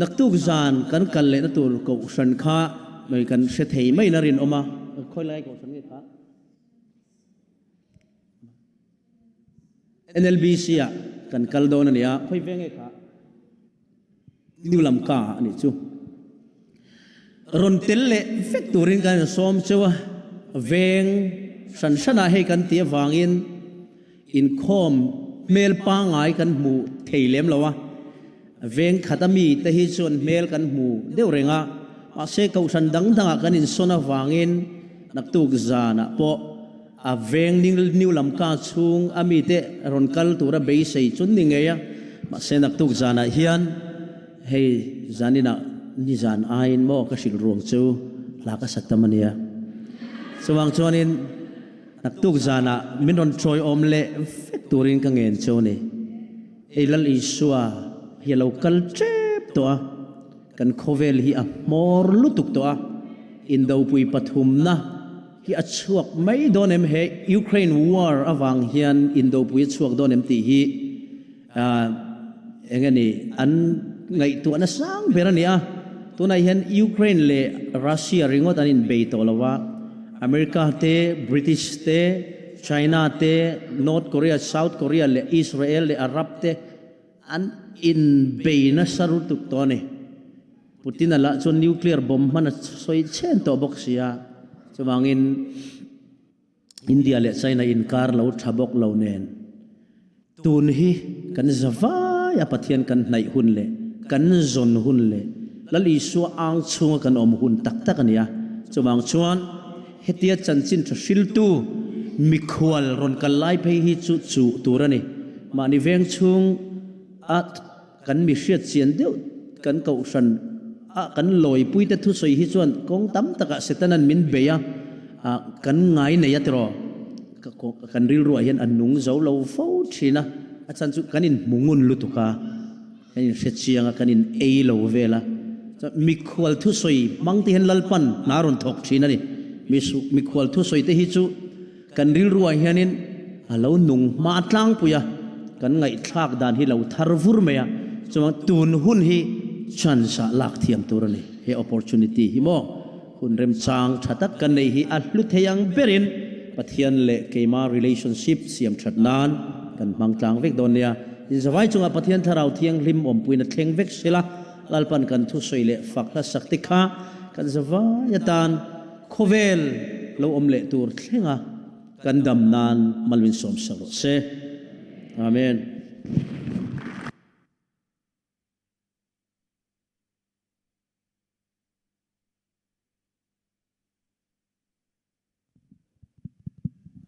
Speaker 5: Naktuk zan kan kal lehna tur kohhran kha mai kan hre thei mai in a rinawm a. Khawi lai kohhran nge kha? NLBC ah kan kal dawn a nia. Khawi veng nge kha? New Lamka a nih chu. Rawn tel leh vek turin kan insawm cheu a, veng hran hranah hei kan tih avangin inkhawm hmel pangngai kan hmu thei lem lo a, veng khat a mi te hi chuan hmel kan hmu deuh reng a, mahse kohhran dang dangah kan insawn avangin naktuk zanah pawh A veng New Lamka chhung a mite rawn kal tura beisei chu ni ngei a, mahse naktuk zanah hian hei zaninah nizan aiin maw ka hrilh ruang chu hla ka sa tam a nia. Chuvang chuanin naktuk zanah min rawn chawiawm leh vek turin ka ngen chu a ni. Hei Lal Isua hi a lo kal tep tawh a. Kan khawvel hi a hmawr lutuk tawh a, indopui pathumna hi a chhuak mai dawn em? He Ukraine war avang hian indopui a chhuak dawn em tih hi eng nge ni an ngaihtuahna sang ber a ni a. Tunah hian Ukraine leh Russia ringawt an inbei tawh lo a, America te, British te, China te, North Korea, South Korea leh Israel leh Arab te, An inbei nasa lutuk tawh a ni. Putin-a lah chuan nuclear bomb hman a sawi chhen tawh bawk si a, chuvangin India leh China inkar lo tha bawk lo nen tun hi kan za vai a Pathian kan hnaih hun leh kan zawn hun leh Lal Isua ang chhunga kan awm hun tak tak a ni a, chuvang chuan. Hetia chanchin tha hriltu mikhual rawn kal lai phei hi chu chuh tur a ni. Mahni veng chhung a kan mi hriat chian deuh kan kohhran a kan lawipui te thusawi hi chuan kawng tam takah Setanan min bei a, kan ngai nei a tiraw? Kan rilruah hian a nung zo lo fo thin a, a chhan chu kan inhmu ngun lutuk a. Kan in hre chiang a, kan in ei lo vel a. Chuan mikhual thusawi hmang te hian Lalpan hna rawn thawk thin a ni. Mikhual thusawi te hi chu kan rilruah hianin a lo nung hma tlangpui a, kan ngaihthlak dan hi lo thar vur mai a. Chuan tun hun hi chance ah lak thiam tur a ni. He opportunity hi maw hun remchang tha tak kan nei hi a hlu thei ang berin Pathian leh keima relationship siam that nan kan hmang tlang vek dawn nia. Inzavai chungah Pathian Thlarau Thianghlim awmpuina thleng vek sela, Lalpan kan thusawi leh fak hlasak te kha kan zavai atan khawvel lo awm leh tur thlenga kan dam nan malmin sawmsak rawh se. Amen.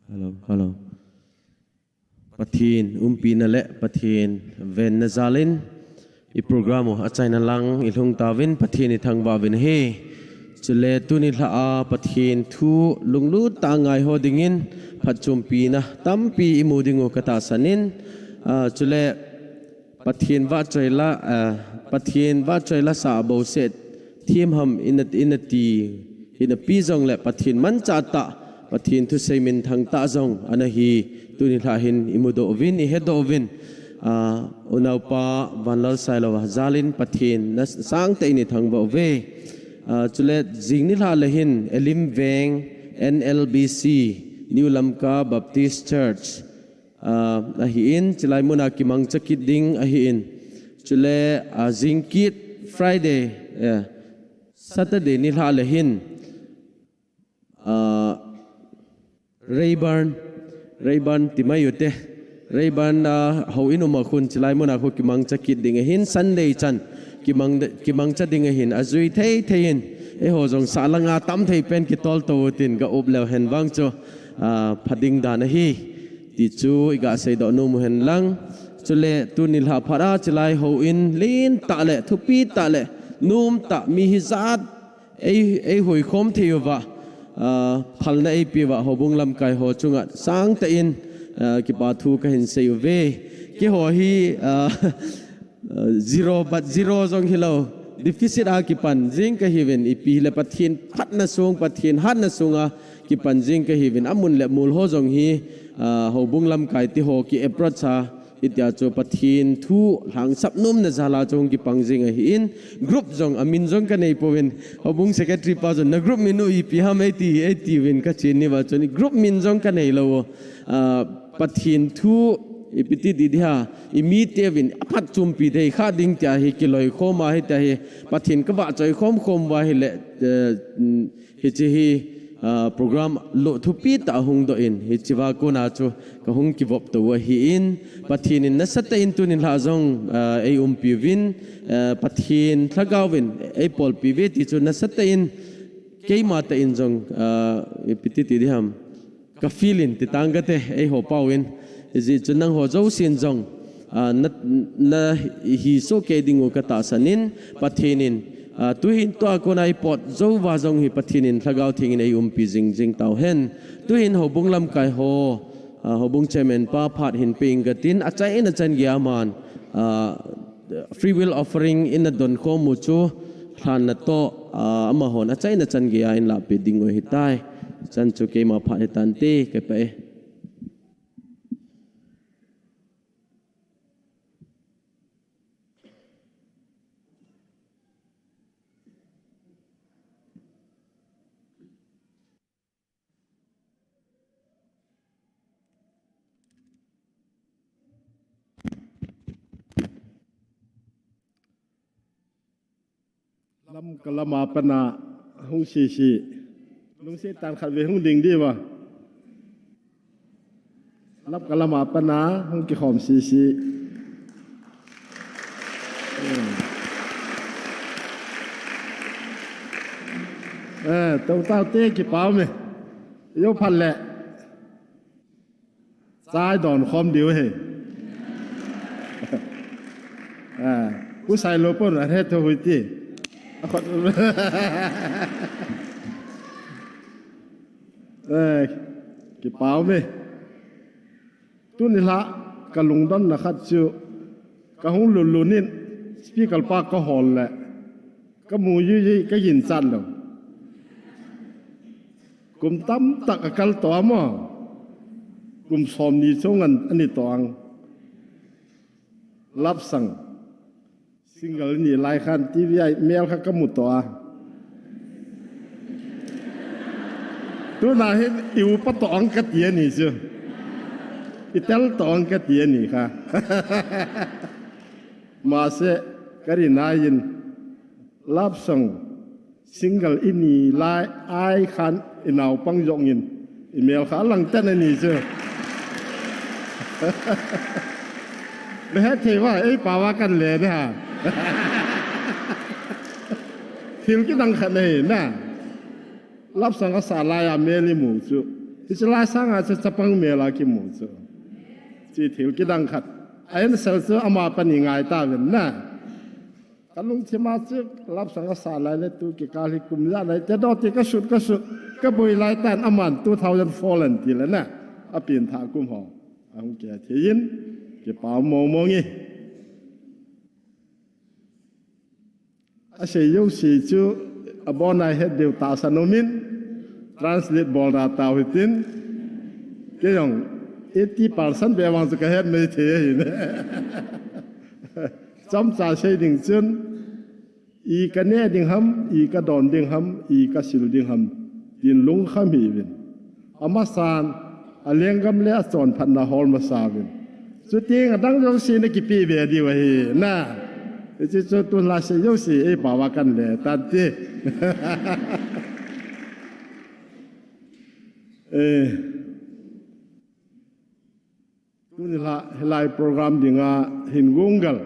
Speaker 4: Hello, hello. Pathin umpina le Pathin ven na zalin i programu a China lang i hlung tawin Pathin i thangwa vin hi chule tuni hla a Pathin thu lunglu ta ngai ho dingin phatchum pi na tampi i mu dingu kata sanin chule Pathian va choila Pathian va choila sa bo se thim ham in in ti hin pi zong le Pathian man cha ta Pathian thu sei min thang ta zong ana hi tuni hla hin imu do vin i he do vin unau pa vanlal sailova zalin Pathian na sang te ni thang bo ve chule jing ni hla le hin Elim Veng NLBC New Lamka Baptist Church a hi in chilai muna kimang chakit ding a hi in chule zingkit Friday Saturday ni hla le hin Rayburn Rayburn timayute Rayburn ho in uma khun chilai muna khu kimang chakit ding a hin Sunday chan kimang kimang cha ding a hin azui thei thein e ho jong salanga tam thei pen ki tol to tin ga up lew hen wang chu phading dan a hi ti chu iga sei do nu mu hen lang chule tu nil ha phara chilai ho in lin ta le thupi ta le num ta mi hi zat ei ei hui khom theiwa phalna ei piwa ho bung lam kai ho chunga sang te in ki pa thu ka hin sei ve ki ho hi zero but zero zong hi lo deficit a ki pan jing ka hi ven ipi le pathin phat na sung pathin hat na sunga ki pan jing ka hi ven amun le mul ho zong hi ho bung lam kai ti ho ki approach ha itya cho pathin thu hlang sap num na zala chong ki pangjing a hi in group zong amin zong ka nei powin ho bung secretary pa zong na group minu i pi ham ei ti ei ti win ka chin ni wa choni group min zong ka nei lo pathin thu ipiti di dia i mi te win aphat chum pi thei kha ding tia hi kiloi khoma hi tia hi pathin ka wa choi khom khom wa hi le hi chi hi program lo thu pi ta hung do in hi chiwa ko na chu ka hung ki vop to wa hi in pathin in na sata in tunin hla zong ei um pi win pathin thlagaw win ei pol pi ve ti chu na sata in keima ta in zong piti ti di ham ka feeling ti tang ka te ei ho pau in ji chu nang ho zo sin zong na na hi so ke dingu ka ta sanin pathinin tuhin to ko nai pot zo wa zong hi pathinin thlagaw thingin ei um pi jing jing tau hen tuhin ho bung lam kai ho ho bung chairman pa phat hin ping ka tin achai in achan gya man free will offering in a don kho mu chu thlan na to ama hon achai na chan gya in la pi dingo hi tai chan chu ke ma pha hi tan te ke pe
Speaker 8: Lam kalama pana hung si si lung si tan khat ve hung ding di wa lam kalama pana hung ki khom si si eh tau tau te ki pau me Yo phat le chai don khom diu he. Pu sai lo pon a he tho hui ti. Ki pau me. Tuni hlah ka lungdon na khat cu ka hung lulun in speaker pa ka hawl le ka mu yu yi ka yin chan lo. Kum tam tak a kal to maw? Kum sawm ni chung an an i toang. Lapsang single ni lai khan TV ai mail kha ka mu to a. Tu na hin i upa tawng ka ti ani cu. I tel tawng ka ti ani kha. Ma se ka rin in lapsang single ini lai ai khan i nau pang zong in email kha lang ten ani cu. Me he thei wa ei pa wa kan le ne ha. Thil ki dang khat nei na. Lapsang a sa lai a meli mu cu. Hi chu lai sang a chu chapang mela ki mu chu. Chi thil ki dang khat. Ain sel chu ama pani ngai ta ven na. Kan lung thima chu lapsang a sa lai le tu ki kal hi kum ya lai te do ti ka sut ka sut ka bui lai tan aman 2004 lan ti le na. A pin tha kum ho. A hung ke thiin ki pa mo mo ngi. A se yo si chu a bonai het deu ta sanomin translate bol ra tau hitin ke yong 80% be wang chu ka het mai the hi ne. Cham cha sei ding chun i ka ne ding ham i ka don ding ham i ka sil ding ham tin lung kham hi vin ama san a lengam le a chon phat na hol ma sa vin chu ting a dang yong si na ki pi ve di wa hi na chi chu tu la se yo si e pa wa kan le tan ti e tu la helai program dinga hin gungal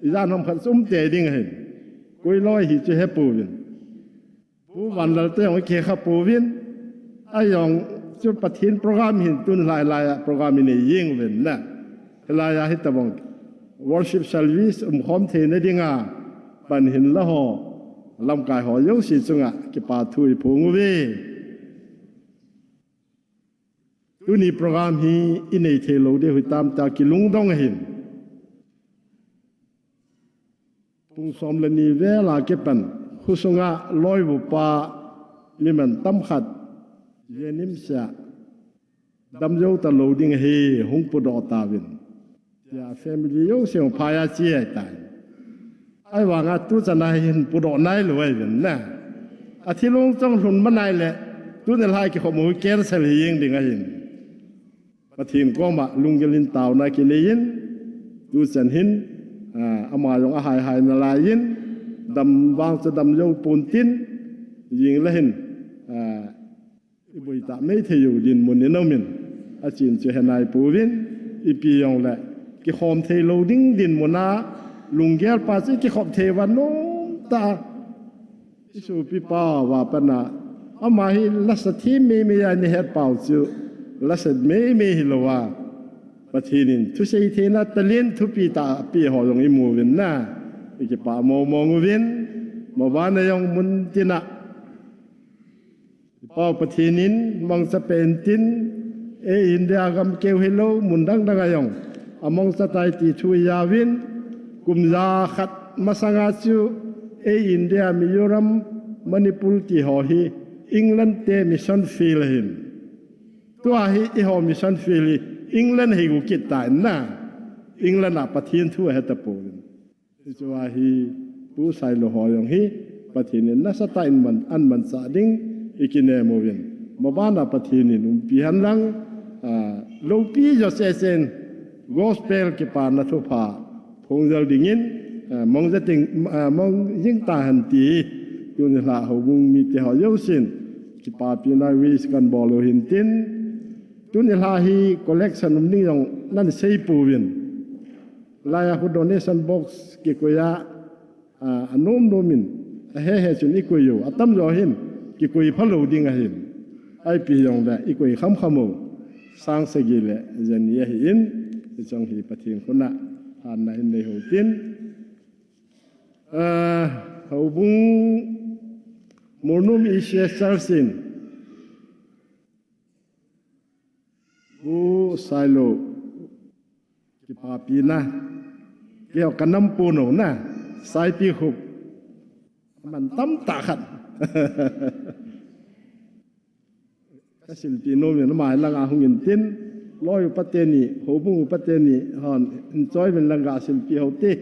Speaker 8: izan hom khat sum te ding hin koi loi hi chu he pu vin pu van lal te ong ke kha pu vin ayong chu pathin program hin tun lai lai program ini ying vin na helai a hi tabong worship service khom the na dinga pan hin la ho lam kai ho yo si chunga ki pa thui phung vi Tuni program hi i nei thei lo de hui tam ta ki lungdong hin. Pung som le ni ve la ke pan husunga loi bu pa mi man tam khat yenim sia dam yo ta lo ding hi hung pu do ta win. Ya family yo siang phaya chi ai tai. Ai wa nga tu chana hin pu do nai lo ai win na. A thilung chong hlun ma nai le tu ne lai ki khomu cancel hi ying ding a hin. Pathin ko ma lunggelin tau na ki lein tu chan hin ama yong a hai hai na lai in dam wang cha dam yo pun tin ying la hin i bui ta mei the yu din mun ni no min a chin chu henai pu win i pi yong le ki khom the lo ding din muna lungel pa chi ki khop the wa no ta su pi pa wa pa na ama hi la sa thi mi mi ya ni het pau chu la sa me me hi lo wa pathinin thu sei the na talin thu pi ta pi ho yong i mu win na i ki pa mo mo ngu win mo ba na yong mun tina pau pathinin mong sa pen tin e India gam keu hello mun dang dang ayong among sa tai ti thu ya win kum za khat masanga chu e India Mizoram Manipur ti ho hi England te mission field hin tua hi i ho mission field hi England hi gu kit ta na England a pathian thu he ta pu chua hi pu sai lo ho yong hi pathian in nasa ta in man an man sa ding ikine movin mabana pathian in um pi han lang lo pi jo se sen gospel ki pa na thu pha phung zal ding in mong za ting mong ying ta han ti tu ni la ho bung mi te ho yo sin ki pa pi na wi kan bol lo hin tin tu ni la hi collection um ning yong nan sei pu win laya hu donation box ki koya anom nomin a he he chun ikuyu atam zo hin ki kui phalo ding a hin. Ai pi yong le i kui kham khamu sang segi le zen ye hi in i chong hi pathin khuna han na in nei ho tin ho bung murnum i she sarsin bu sailo ki pa pi na keo kanam pu no na sai pi khup man tam ta khat ka sil pi no mi ma lang a hung in tin loi pate ni ho bung pate ni hon in choi ben lang ga sil pi ho ti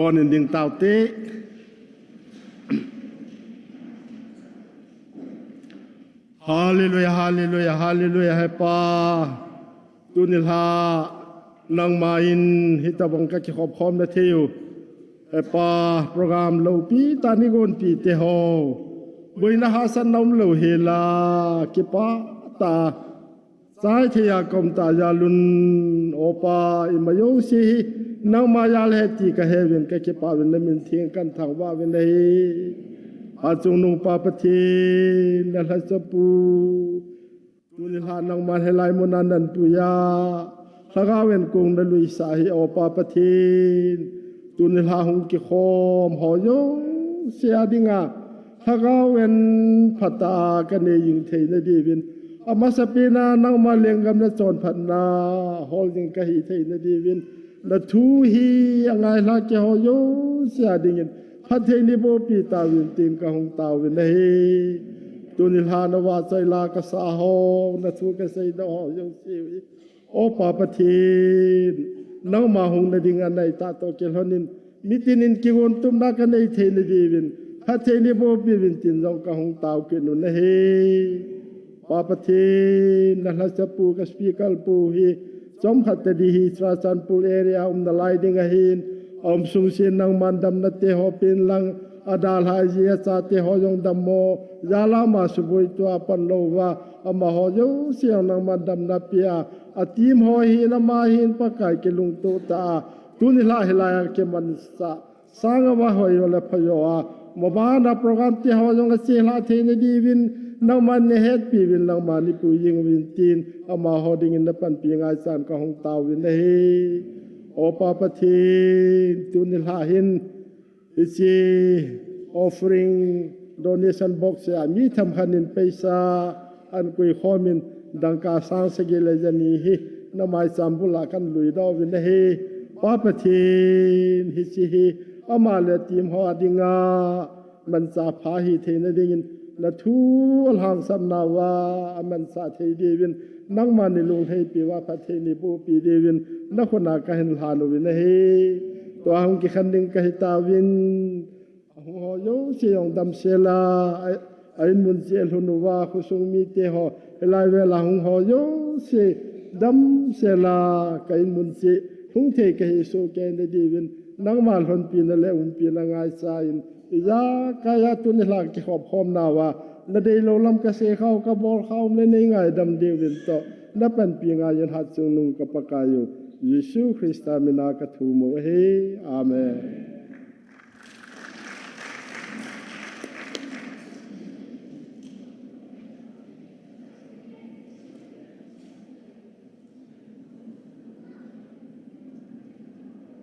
Speaker 8: Born in ding tau te Hallelujah Hallelujah Hallelujah he pa tunil ha nang ma in hitabong ka ki khop khom na thiu he pa program lo pi ta ni gon pi te ho buina ha san nom lo he la ki pa ta sai thia kom ta ya lun opa imayo si nang ma ya le ti ka heaven ka ki pa win na min thing kan thang wa win nei a chung nung pa pathin na hla chapu tu ni hla nang ma he lai mun nan pu ya hlaga wen kung na lui sa hi opa pathin tu ni hla hung ki khom ho yo sia dinga hlaga wen phata ka ne ying thei na di win ama sapina nang ma lengam na chon phat na hol jing ka hi thei na di win na thu hi angai hla ke ho yo sia dingin phat thei ni bo pi ta win tin ka hung ta win na hi tu ni hla na wa chai la ka sa ho na thu ka sei na ho yo si o pa pathin nang ma hung na ding anai ta to ke hlonin mitinin ki gon tum na ka nei thei na di win phat thei ni bo pi win tin jong ka hung tau ke nu na hi pa pathin na hla chapu ka speaker pu hi chom khat te di hi tra chan pul area na lai ding a hin om sung sin nang man dam na te ho pin lang adal hai ji cha te ho yong dam mo ya la ma su bui tua pan lo wa ama ho yo siang nang man dam na pia a tim ho hi na ma hin pa kai ke lung tu ta tu ni la hi la ke man sa sanga wa ho yo le pha yo a mo ba na program te ho yong a che la the ne di win nang man ne het pi win lang ma ni pu ying win tin ama ho ding in na pan pi ngai chan ka hong tau win na hi o pa pathin tu ni hla hin ichi offering donation box ya mi tham khanin paisa an kui khomin dangka sang segi le jani hi na mai chambula kan lui do win na hi pa pathin hi chi hi ama le tim ho adinga man cha pha hi theina dingin na thu hang sam na wa man cha thei di win nang ma ni lung thei pi wa pha thei ni bu pi di win na khona ka hin hla no win na hi to hang ki khan ding ka hi ta win hung ho yo si yong dam se la ai mun che hlun wa khu sung mi te ho lai ve la hung ho yo si dam se la ka in mun che hung thei ka hi so ke na di win nang ma hlon pi na le um pi na ngai cha in ya ka ya tu ni la ki khop khom na wa na dei lo lam ka se khau ka bol khau le nei ngai dam de win to na pan pi nga yin hat chung nung ka pakayo Yesu Christa mina ka thu mo he amen.